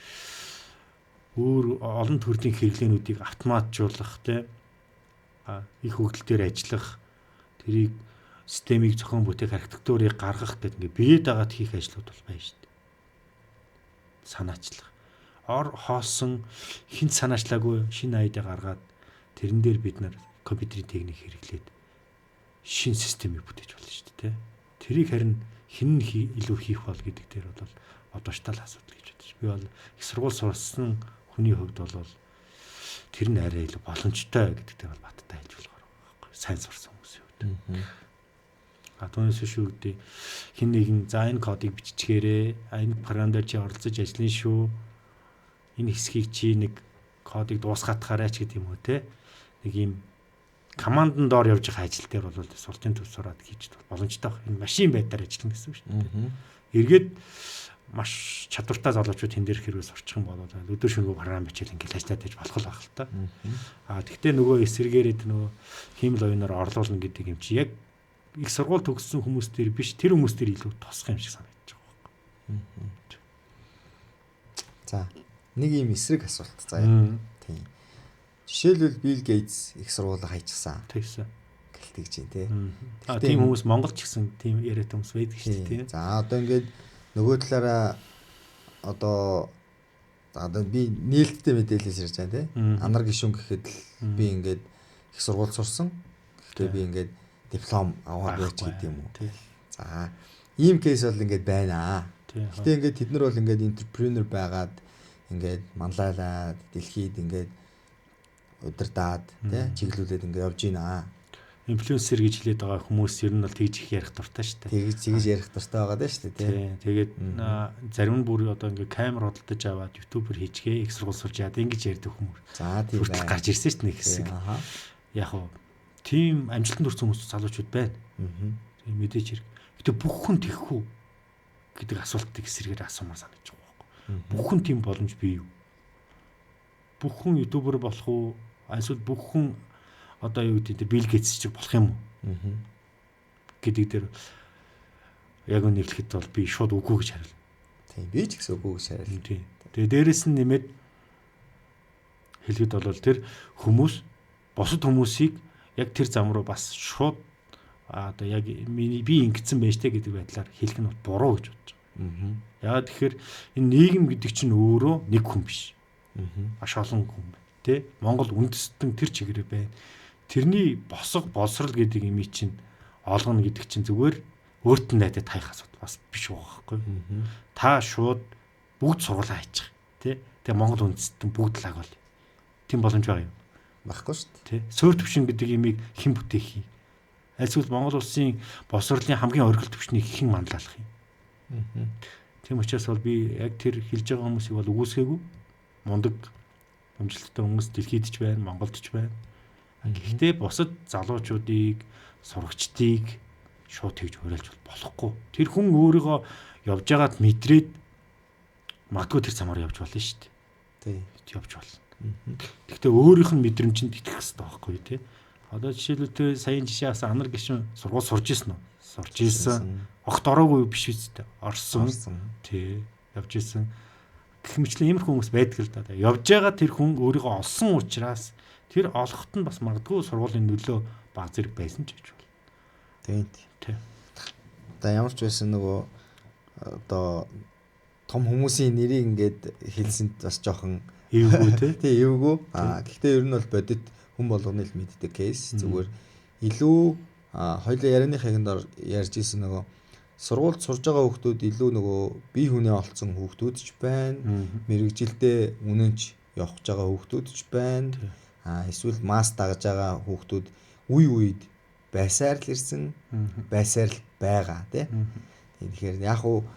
өөр олон төрлийн хэрэглээнүүдийг автоматжуулах те, их хөгжил дээр ажиллах, тэрийг системийг зохион бүтээх, архитектурыг гаргах гэдэг ингээ бие дагаад хийх ажлууд бол байна шүү дээ. Санаачлах. Ор хоосон хинт санаачлаагүй шинэ айдиа гаргаад тэрэн дээр бид нар компьютерийн техник хэрэглээд шинэ системийг бүтээж болно шүү дээ. Тэрийг харин хэн нь илүү хийх бол гэдэг дээр бол одооштай л асуудал гэж бодож. Би бол их сургууль сурсан хүний хувьд бол тэр нь арай илүү боломжтой гэдэг дээр бол баттай хэлж болохоор байгаа байхгүй. Сайн сурсан хүмүүсийн хувьд. А түүнээс биш үү гэдэг хин нэгэн за энэ кодыг биччихээрээ энэ програм дээр чи оролцож ажиллана шүү. Энэ хэсгийг чи нэг кодыг дуусгаатгаарай ч гэдэг юм уу те. Нэг юм командн доор явж байгаа ажил дээр бол сургуулийн төв сураад хийж боломжтой баг. Энэ машин байдлаар ажиллана гэсэн үг шүү дээ. Эргээд маш чадвартай залуучууд тэн дээр хэрвээ сурчих юм бол өдөр шөнөгүй програм бичээл ингээл ажиллаад байж болох л байх л та. Аа тэгтээ нөгөө эсэргээрээ нөгөө хиймэл оюунаар орлуулна гэдэг юм чи яг их сургууль төгссөн хүмүүс дээр биш тэр хүмүүс дээр илүү тусах юм шиг санагдаж байгаа байхгүй. За нэг юм эсрэг асуулт заяа. Тийм. Жишээлбэл Билл Гейтс их сургуулаа хайчихсан. Тэгсэн. Гэлтэгч юм тий. А тийм хүмүүс Монголд ч гэсэн тийм яриатай хүмүүс байдаг шүү дээ тий. За одоо ингээд нөгөө талаараа одоо би нээлттэй мэдээлэл ярьж байгаа тий. Анар гишүүн гэхэд л би ингээд их сургууль сурсан. Гэхдээ би ингээд диплом аваад байж гэдэг юм уу. За ийм кейс бол ингээд байна. Гэхдээ ингээд тэд нар бол ингээд энтерпренер байгаад ингээд манлайлаад дэлхийд ингээд удирдаад тий чиглүүлээд ингээд явж гинэ. Инфлюенсер гэж хэлээд байгаа хүмүүс ер нь бол тэгж их ярих дуртай шүү дээ. Тэгж ярих дуртай байгаа даа шүү дээ тий. Тэгээд зарим нь бүр одоо ингээд камер худалдаж аваад ютубер хийжгээ их сургууль сурж яад ингэж ярьдаг хүмүүс. За тийм байх. Гарч ирсэн шүү дээ нэг хэсэг. Яг уу тийм амжилтанд хүрсэн хүмүүс залуучууд байна. Тийм мэдээж хэрэг. Гэтэ бүх хүн тэгэх үү гэдэг асуултыг эсрэгээр асуумаар санагдаж байгаа байхгүй. Бүх хүн тийм боломж бий юу? Бүх хүн ютубер болох уу? Эсвэл бүх хүн одоо юу гэдэг тэр Билл Гейтс шиг болох юм уу? Гэдэг дээр яг үнэ хэлэхэд бол би шууд үгүй гэж хариулна. Тийм би ч гэсэн үгүй гэж хариулна. Тийм. Тэгээ дээрэс нь нэмээд хэлэхэд бол тэр хүмүүс бусад хүмүүсийг яг тэр зам руу бас шууд одоо яг миний би ингэсэн байж тээ гэдэг байдлаар хэлэх нь буруу гэж бодож байгаа. Яагаад тэгэхээр энэ нийгэм гэдэг чинь өөрөө нэг хүн биш. Маш олон хүн байна. Тэ? Монгол үндэстэн тэр чигээрээ байна. Тэрний босго боловсрал гэдэг имийг чинь олгоно гэдэг чинь зүгээр өөрт нь найдаад таях асуудал бас биш байгаа байхгүй. Та шууд бүгд сургуулаа хайчих. Тэ? Тэгээ Монгол үндэстэн бүгд лаг бол. Тийм боломж байгаа юм. Байхгүй шүү дээ. Тэ? Суур түвшин гэдэг имийг хэн бүтээх юм? Альсвал Монгол улсын боловсролын хамгийн оргил түвшнийг хэн манлайлах юм? Тийм учраас бол би яг тэр хэлж байгаа хүмүүсийг бол үгүйсгээгүй. Мундаг амжилттай хүмүүс дэлхийд ч байна, Монголд ч байна. Гэхдээ бусад залуучуудыг, сурагчдыг шууд тэгж уриалж болохгүй. Тэр хүн өөрийгөө явж байгаад мэдрээд магадгүй тэр замаар явж болно шүү дээ. Тийм. Явж болно. Гэхдээ өөрийнх нь мэдрэмжинд итгэх хэрэгтэй байхгүй тий. Одоо жишээлбэл тэр саяын жишээ авсан Анар гишүүн сургууль сурж исэн үү? Сурж исэн. Огт ороогүй биш үстэй. Орсон. Тий. Явж исэн. Гэх мэтлэн иймэрхүү хүмүүс байдаг л да. Явж байгаа тэр хүн өөрийгөө олсон учраас тэр олоход нь бас магадгүй сургуулийн нөлөө баг зэрэг байсан ч гэж байна. Тийм. Тий. Одоо ямар ч байсан нөгөө одоо том хүмүүсийн нэрийг ингээд хэлсэнд бас жоохон эвгүй тий. Тий, эвгүй. Аа гэхдээ ер нь бол бодит хүн болгоны л мэддэг кейс. Зүгээр илүү хоёлаа ярианы хагинд ярьж исэн нөгөө сургуульд сурж байгаа хүүхдүүд илүү нөгөө бие хүнээ олцсон хүүхдүүд ч байна. Мэргэжилдээ үнэнч явах гэж байгаа хүүхдүүд ч байна. Аа эсвэл масс дагаж байгаа хүүхдүүд үе үед байсаар л ирсэн, байсаар л байгаа тий. Тэгэхээр яг уу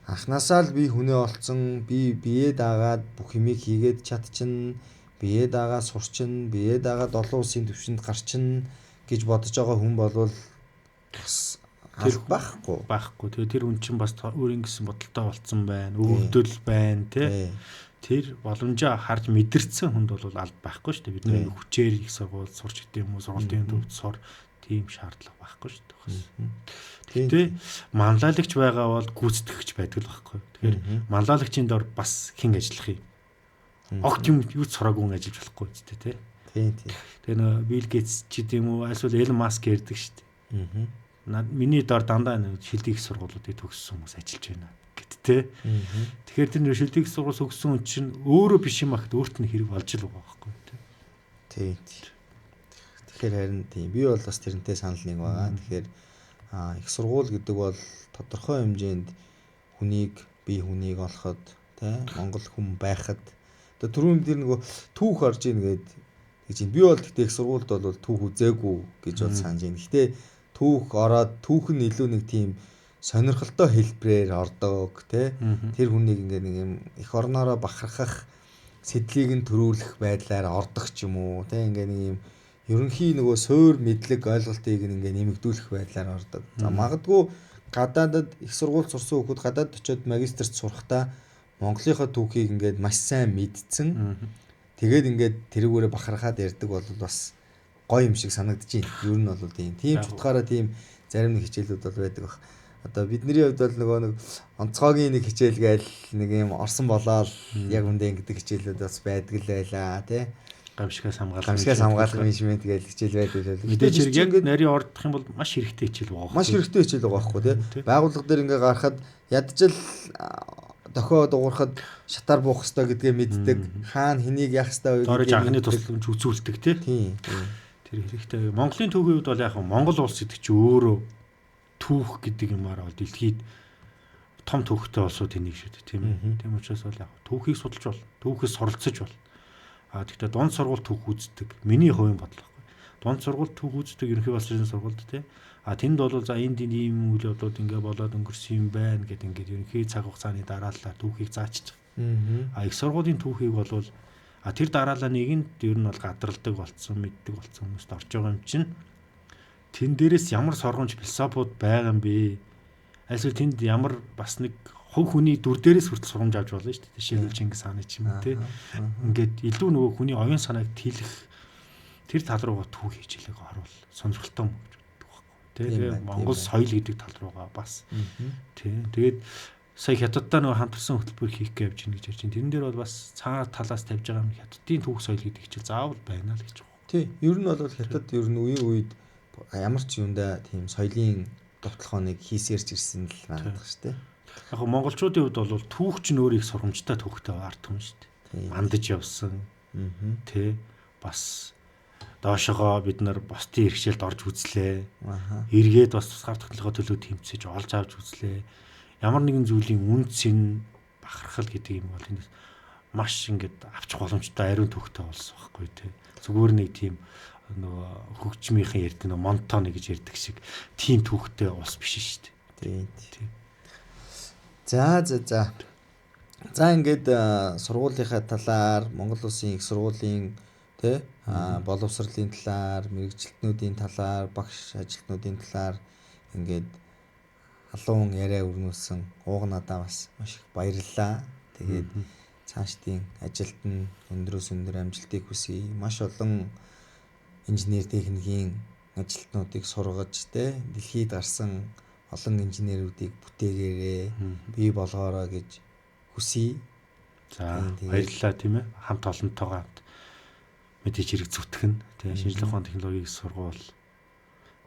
анхнаасаа л би хүнээ олцсон, би бие дагаад бүх юмыг хийгээд чадчин, бие дагаа сурчин, бие дагаад олон улсын түвшинд гарчин гэж бодож байгаа хүн болвол бас тэр байхгүй. Тэгээ тэр хүн чинь бас өөрийн гэсэн бодолтой болцсон байна, өвөгдөл байна тий. Тэр боломжоо харж мэдэрсэн хүнд бол алд байхгүй шүү дээ. Бид нэг хүчээр их сургууль сурч гэдэг юм уу, сургуулийн төвд сур тийм шаардлага байхгүй шүү дээ. Гэхдээ манлайлагч байгаа бол гүйцэтгэгч байдаг л байхгүй. Тэгэхээр манлайлагчийн дор бас хэн ажиллах юм? Огт юм юу ч сураагүй хүн ажиллаж болохгүй үстэй тий. Тийм тийм. Тэгээ нөө Билл Гейтс ч гэдэм үү, альсвал Элон Маск ярьдаг шүү дээ. Над миний дор дандаа шилдэг их сургуулиудыг төгссөн хүмүүс ажиллаж байна. гэт те. Тэгэхээр тэр нэр шилдэг сургууль өгсөн хүн чинь өөрөө биш юм ахт өөрт нь хэрэг болж л байгаа байхгүй те. Тий. Тэгэхээр харин тийм би бол бас тэрнтэй санал нэг байгаа. Тэгэхээр их сургууль гэдэг бол тодорхой хэмжээнд хүнийг бие хүнийг олоход те Монгол хүн байхад одоо түрүүн дээр нөгөө түүх орж ийн гээд гэж юм. Би бол гэхдээ их сургуульд бол түүх үзээгүй гэж бол санаж байна. Гэхдээ түүх ороод түүх нь илүү нэг тийм сонирхолтой хэлбэрээр ордог те. Тэр хүнийг ингээ нэг юм эх орноороо бахархах сэдлийг нь төрүүлэх байдлаар ордог ч юм уу те ингээ нэг юм ерөнхий нөгөө суур мэдлэг ойлголтыг ингээ нэмэгдүүлэх байдлаар ордог. За магадгүй гадаадад их сургууль сурсан хүүхэд гадаад очиод магистрт сурахдаа Монголынхоо түүхийг ингээд маш сайн мэдсэн. Тэгээд ингээд тэрүүгээрээ бахархаад ярьдаг бол бас гоё юм шиг санагдаж байна. Ер нь бол тийм. Тийм ч утгаараа тийм зарим нэг хичээлүүд бол байдаг бах. Одоо бидний хувьд бол нөгөө нэг онцгойгийн нэг хичээл гээл нэг юм орсон болоод яг үндэ ингэдэг хичээлүүд бас байдаг л байлаа тий. Гамшигаас хамгаалах. Гамшигаас хамгаалах менежмент гээл хичээл байдаг л. Мэдээж хэрэг яг нарийн ордох юм бол маш хэрэгтэй хичээл байгаа. Маш хэрэгтэй хичээл байгаа байхгүй тий. Байгууллага дээр ингээ гарахад ядчил дохио дуурахад шатаар буух ёстой гэдгээ мэддэг. Хаана хэнийг яах ёстой вэ гэдгийг анхны тусламж үзүүлдэг тий. Тийм. Тэр хэрэгтэй. Монголын түүхийн хувьд бол яг Монгол улс гэдэг чинь өөрөө түүх гэдэг юмар бол дэлхийд том түүхтэй улсууд энийг шүү дээ, тийм ээ. Тийм учраас бол яг түүхийг судалж бол, түүхээс суралцаж бол. А тэгтээ дунд сургууль түүх үздэг. Миний хувийн бодол байхгүй. Дунд сургууль түүх үздэг ерөнхий боловсролын сургуульд тий. А тэнд бол за энд ийм үйл явдлууд ингээ болоод өнгөрсөн юм байна гэд ингээд ерөнхий цаг хугацааны дараалалаар түүхийг заачиж байгаа. А их сургуулийн түүхийг бол а тэр дараалал нэгэнд ер нь бол гадралдаг болцсон, мэддэг болцсон хүмүүст орж байгаа юм чинь тэн дээрээс ямар соргомж философууд байгаа юм бэ? Альсвал тэнд ямар бас нэг хувь хүний дүр дээрээс хүртэл сургамж авч болно шүү дээ. Жишээлбэл Чингис хааны ч юм уу те. Ингээд илүү нөгөө хүний оюун санааг тэлэх тэр тал руугаа түүх хичээлэг оруул сонирхолтой юм гэж боддог байхгүй. Тэгээ Монгол соёл гэдэг тал руугаа бас тий. Тэгээд сая хятадтай нөгөө хамтарсан хөтөлбөр хийх гэж явж гин гэж ярьж байна. Тэрэн дээр бол бас цаа талаас тавьж байгаа юм хятадын түүх соёл гэдэг хичээл заавал байна л гэж байна. Тий. Ер нь бол хятад ер нь үеийн үед ямар ч юмдаа тийм соёлын довтлохооныг хийсээрч ирсэн л байна шүү дээ. Яг нь монголчуудын хувьд бол түүх чинь өөр их сургамжтай түүхтэй ард түмэн шүү дээ. Мандаж явсан. Тэ бас доошогоо бид нар бусдын иргэшээлд орж үзлээ. Эргээд бас тусгаар тогтнолгоо төлөө тэмцэж олж авч үзлээ. Ямар нэгэн зүйлийн үн цэн бахархал гэдэг юм бол эндээс маш ингээд авчих боломжтой ариун түүхтэй болсон байхгүй тий. Зүгээр нэг тийм нөгөө хөгжмийнхэн ярьдаг нөгөө монтоны гэж ярьдаг шиг тийм түүхтэй улс биш шүү дээ. Тий. За за за. За ингээд сургуулийнхаа талаар Монгол улсын их сургуулийн тэ боловсролын талаар, мэргэжилтнүүдийн талаар, багш ажилтнуудын талаар ингээд халуун яриа өрнүүлсэн ууг надаа бас маш их баярлалаа. Тэгээд цаашдын ажилд нь өндрөөс өндөр амжилтыг хүсье. Маш олон инженер техникийн ажилтнуудыг сургаж тэ дэлхийд гарсан олон инженерүүдийг бүтээгээрээ бий болгоорой гэж хүсье. За баярлалаа тийм ээ. Хамт олонтойгоо хамт мэдээж хэрэг зүтгэн тийм шинжлэх ухааны технологийн сургууль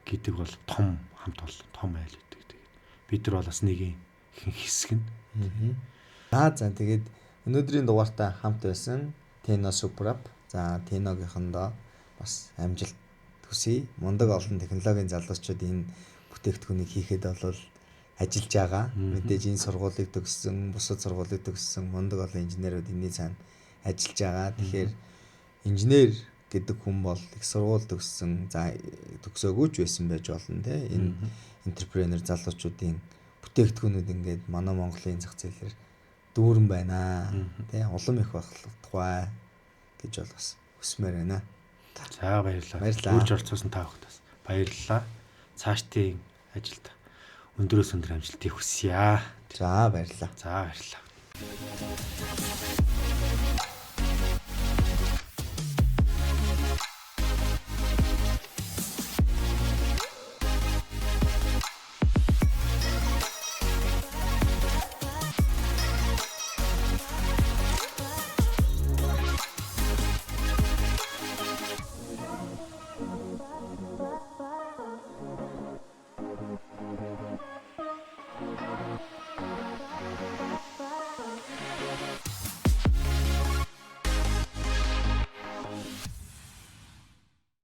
гэдэг бол том хамт олон том айл гэдэг. Тэгээд бид нар бол бас нэг ихэнх хэсэг нь. За за тэгээд өнөөдрийн дугаартаа хамт байсан Teno Super App. За Teno-гийнхондоо бас амжилт хүсье. Мундаг олон технологийн залуучууд энэ бүтээгдэхүүнийг хийхэд бол ажиллаж байгаа. Мэдээж энэ сургуулийг төгссөн, бусад сургуулийг төгссөн мундаг олон инженерүүд энэний цаана ажиллаж байгаа. Тэгэхээр инженер гэдэг хүн бол их сургууль төгссөн, за төгсөөгүй ч байсан байж болно те. Энэ энтерпренер залуучуудын бүтээгдэхүүнүүд ингээд манай Монголын зах зээлээр дүүрэн байна. Тэ улам их болохтой гэж бол бас хүсмээр байна. За баярлалаа. Үрж оролцуулсан та бүхэнд бас баярлалаа. Цаашдын ажилд өндрөөс өндөр амжилтыг хүсье. За баярлалаа. За баярлалаа.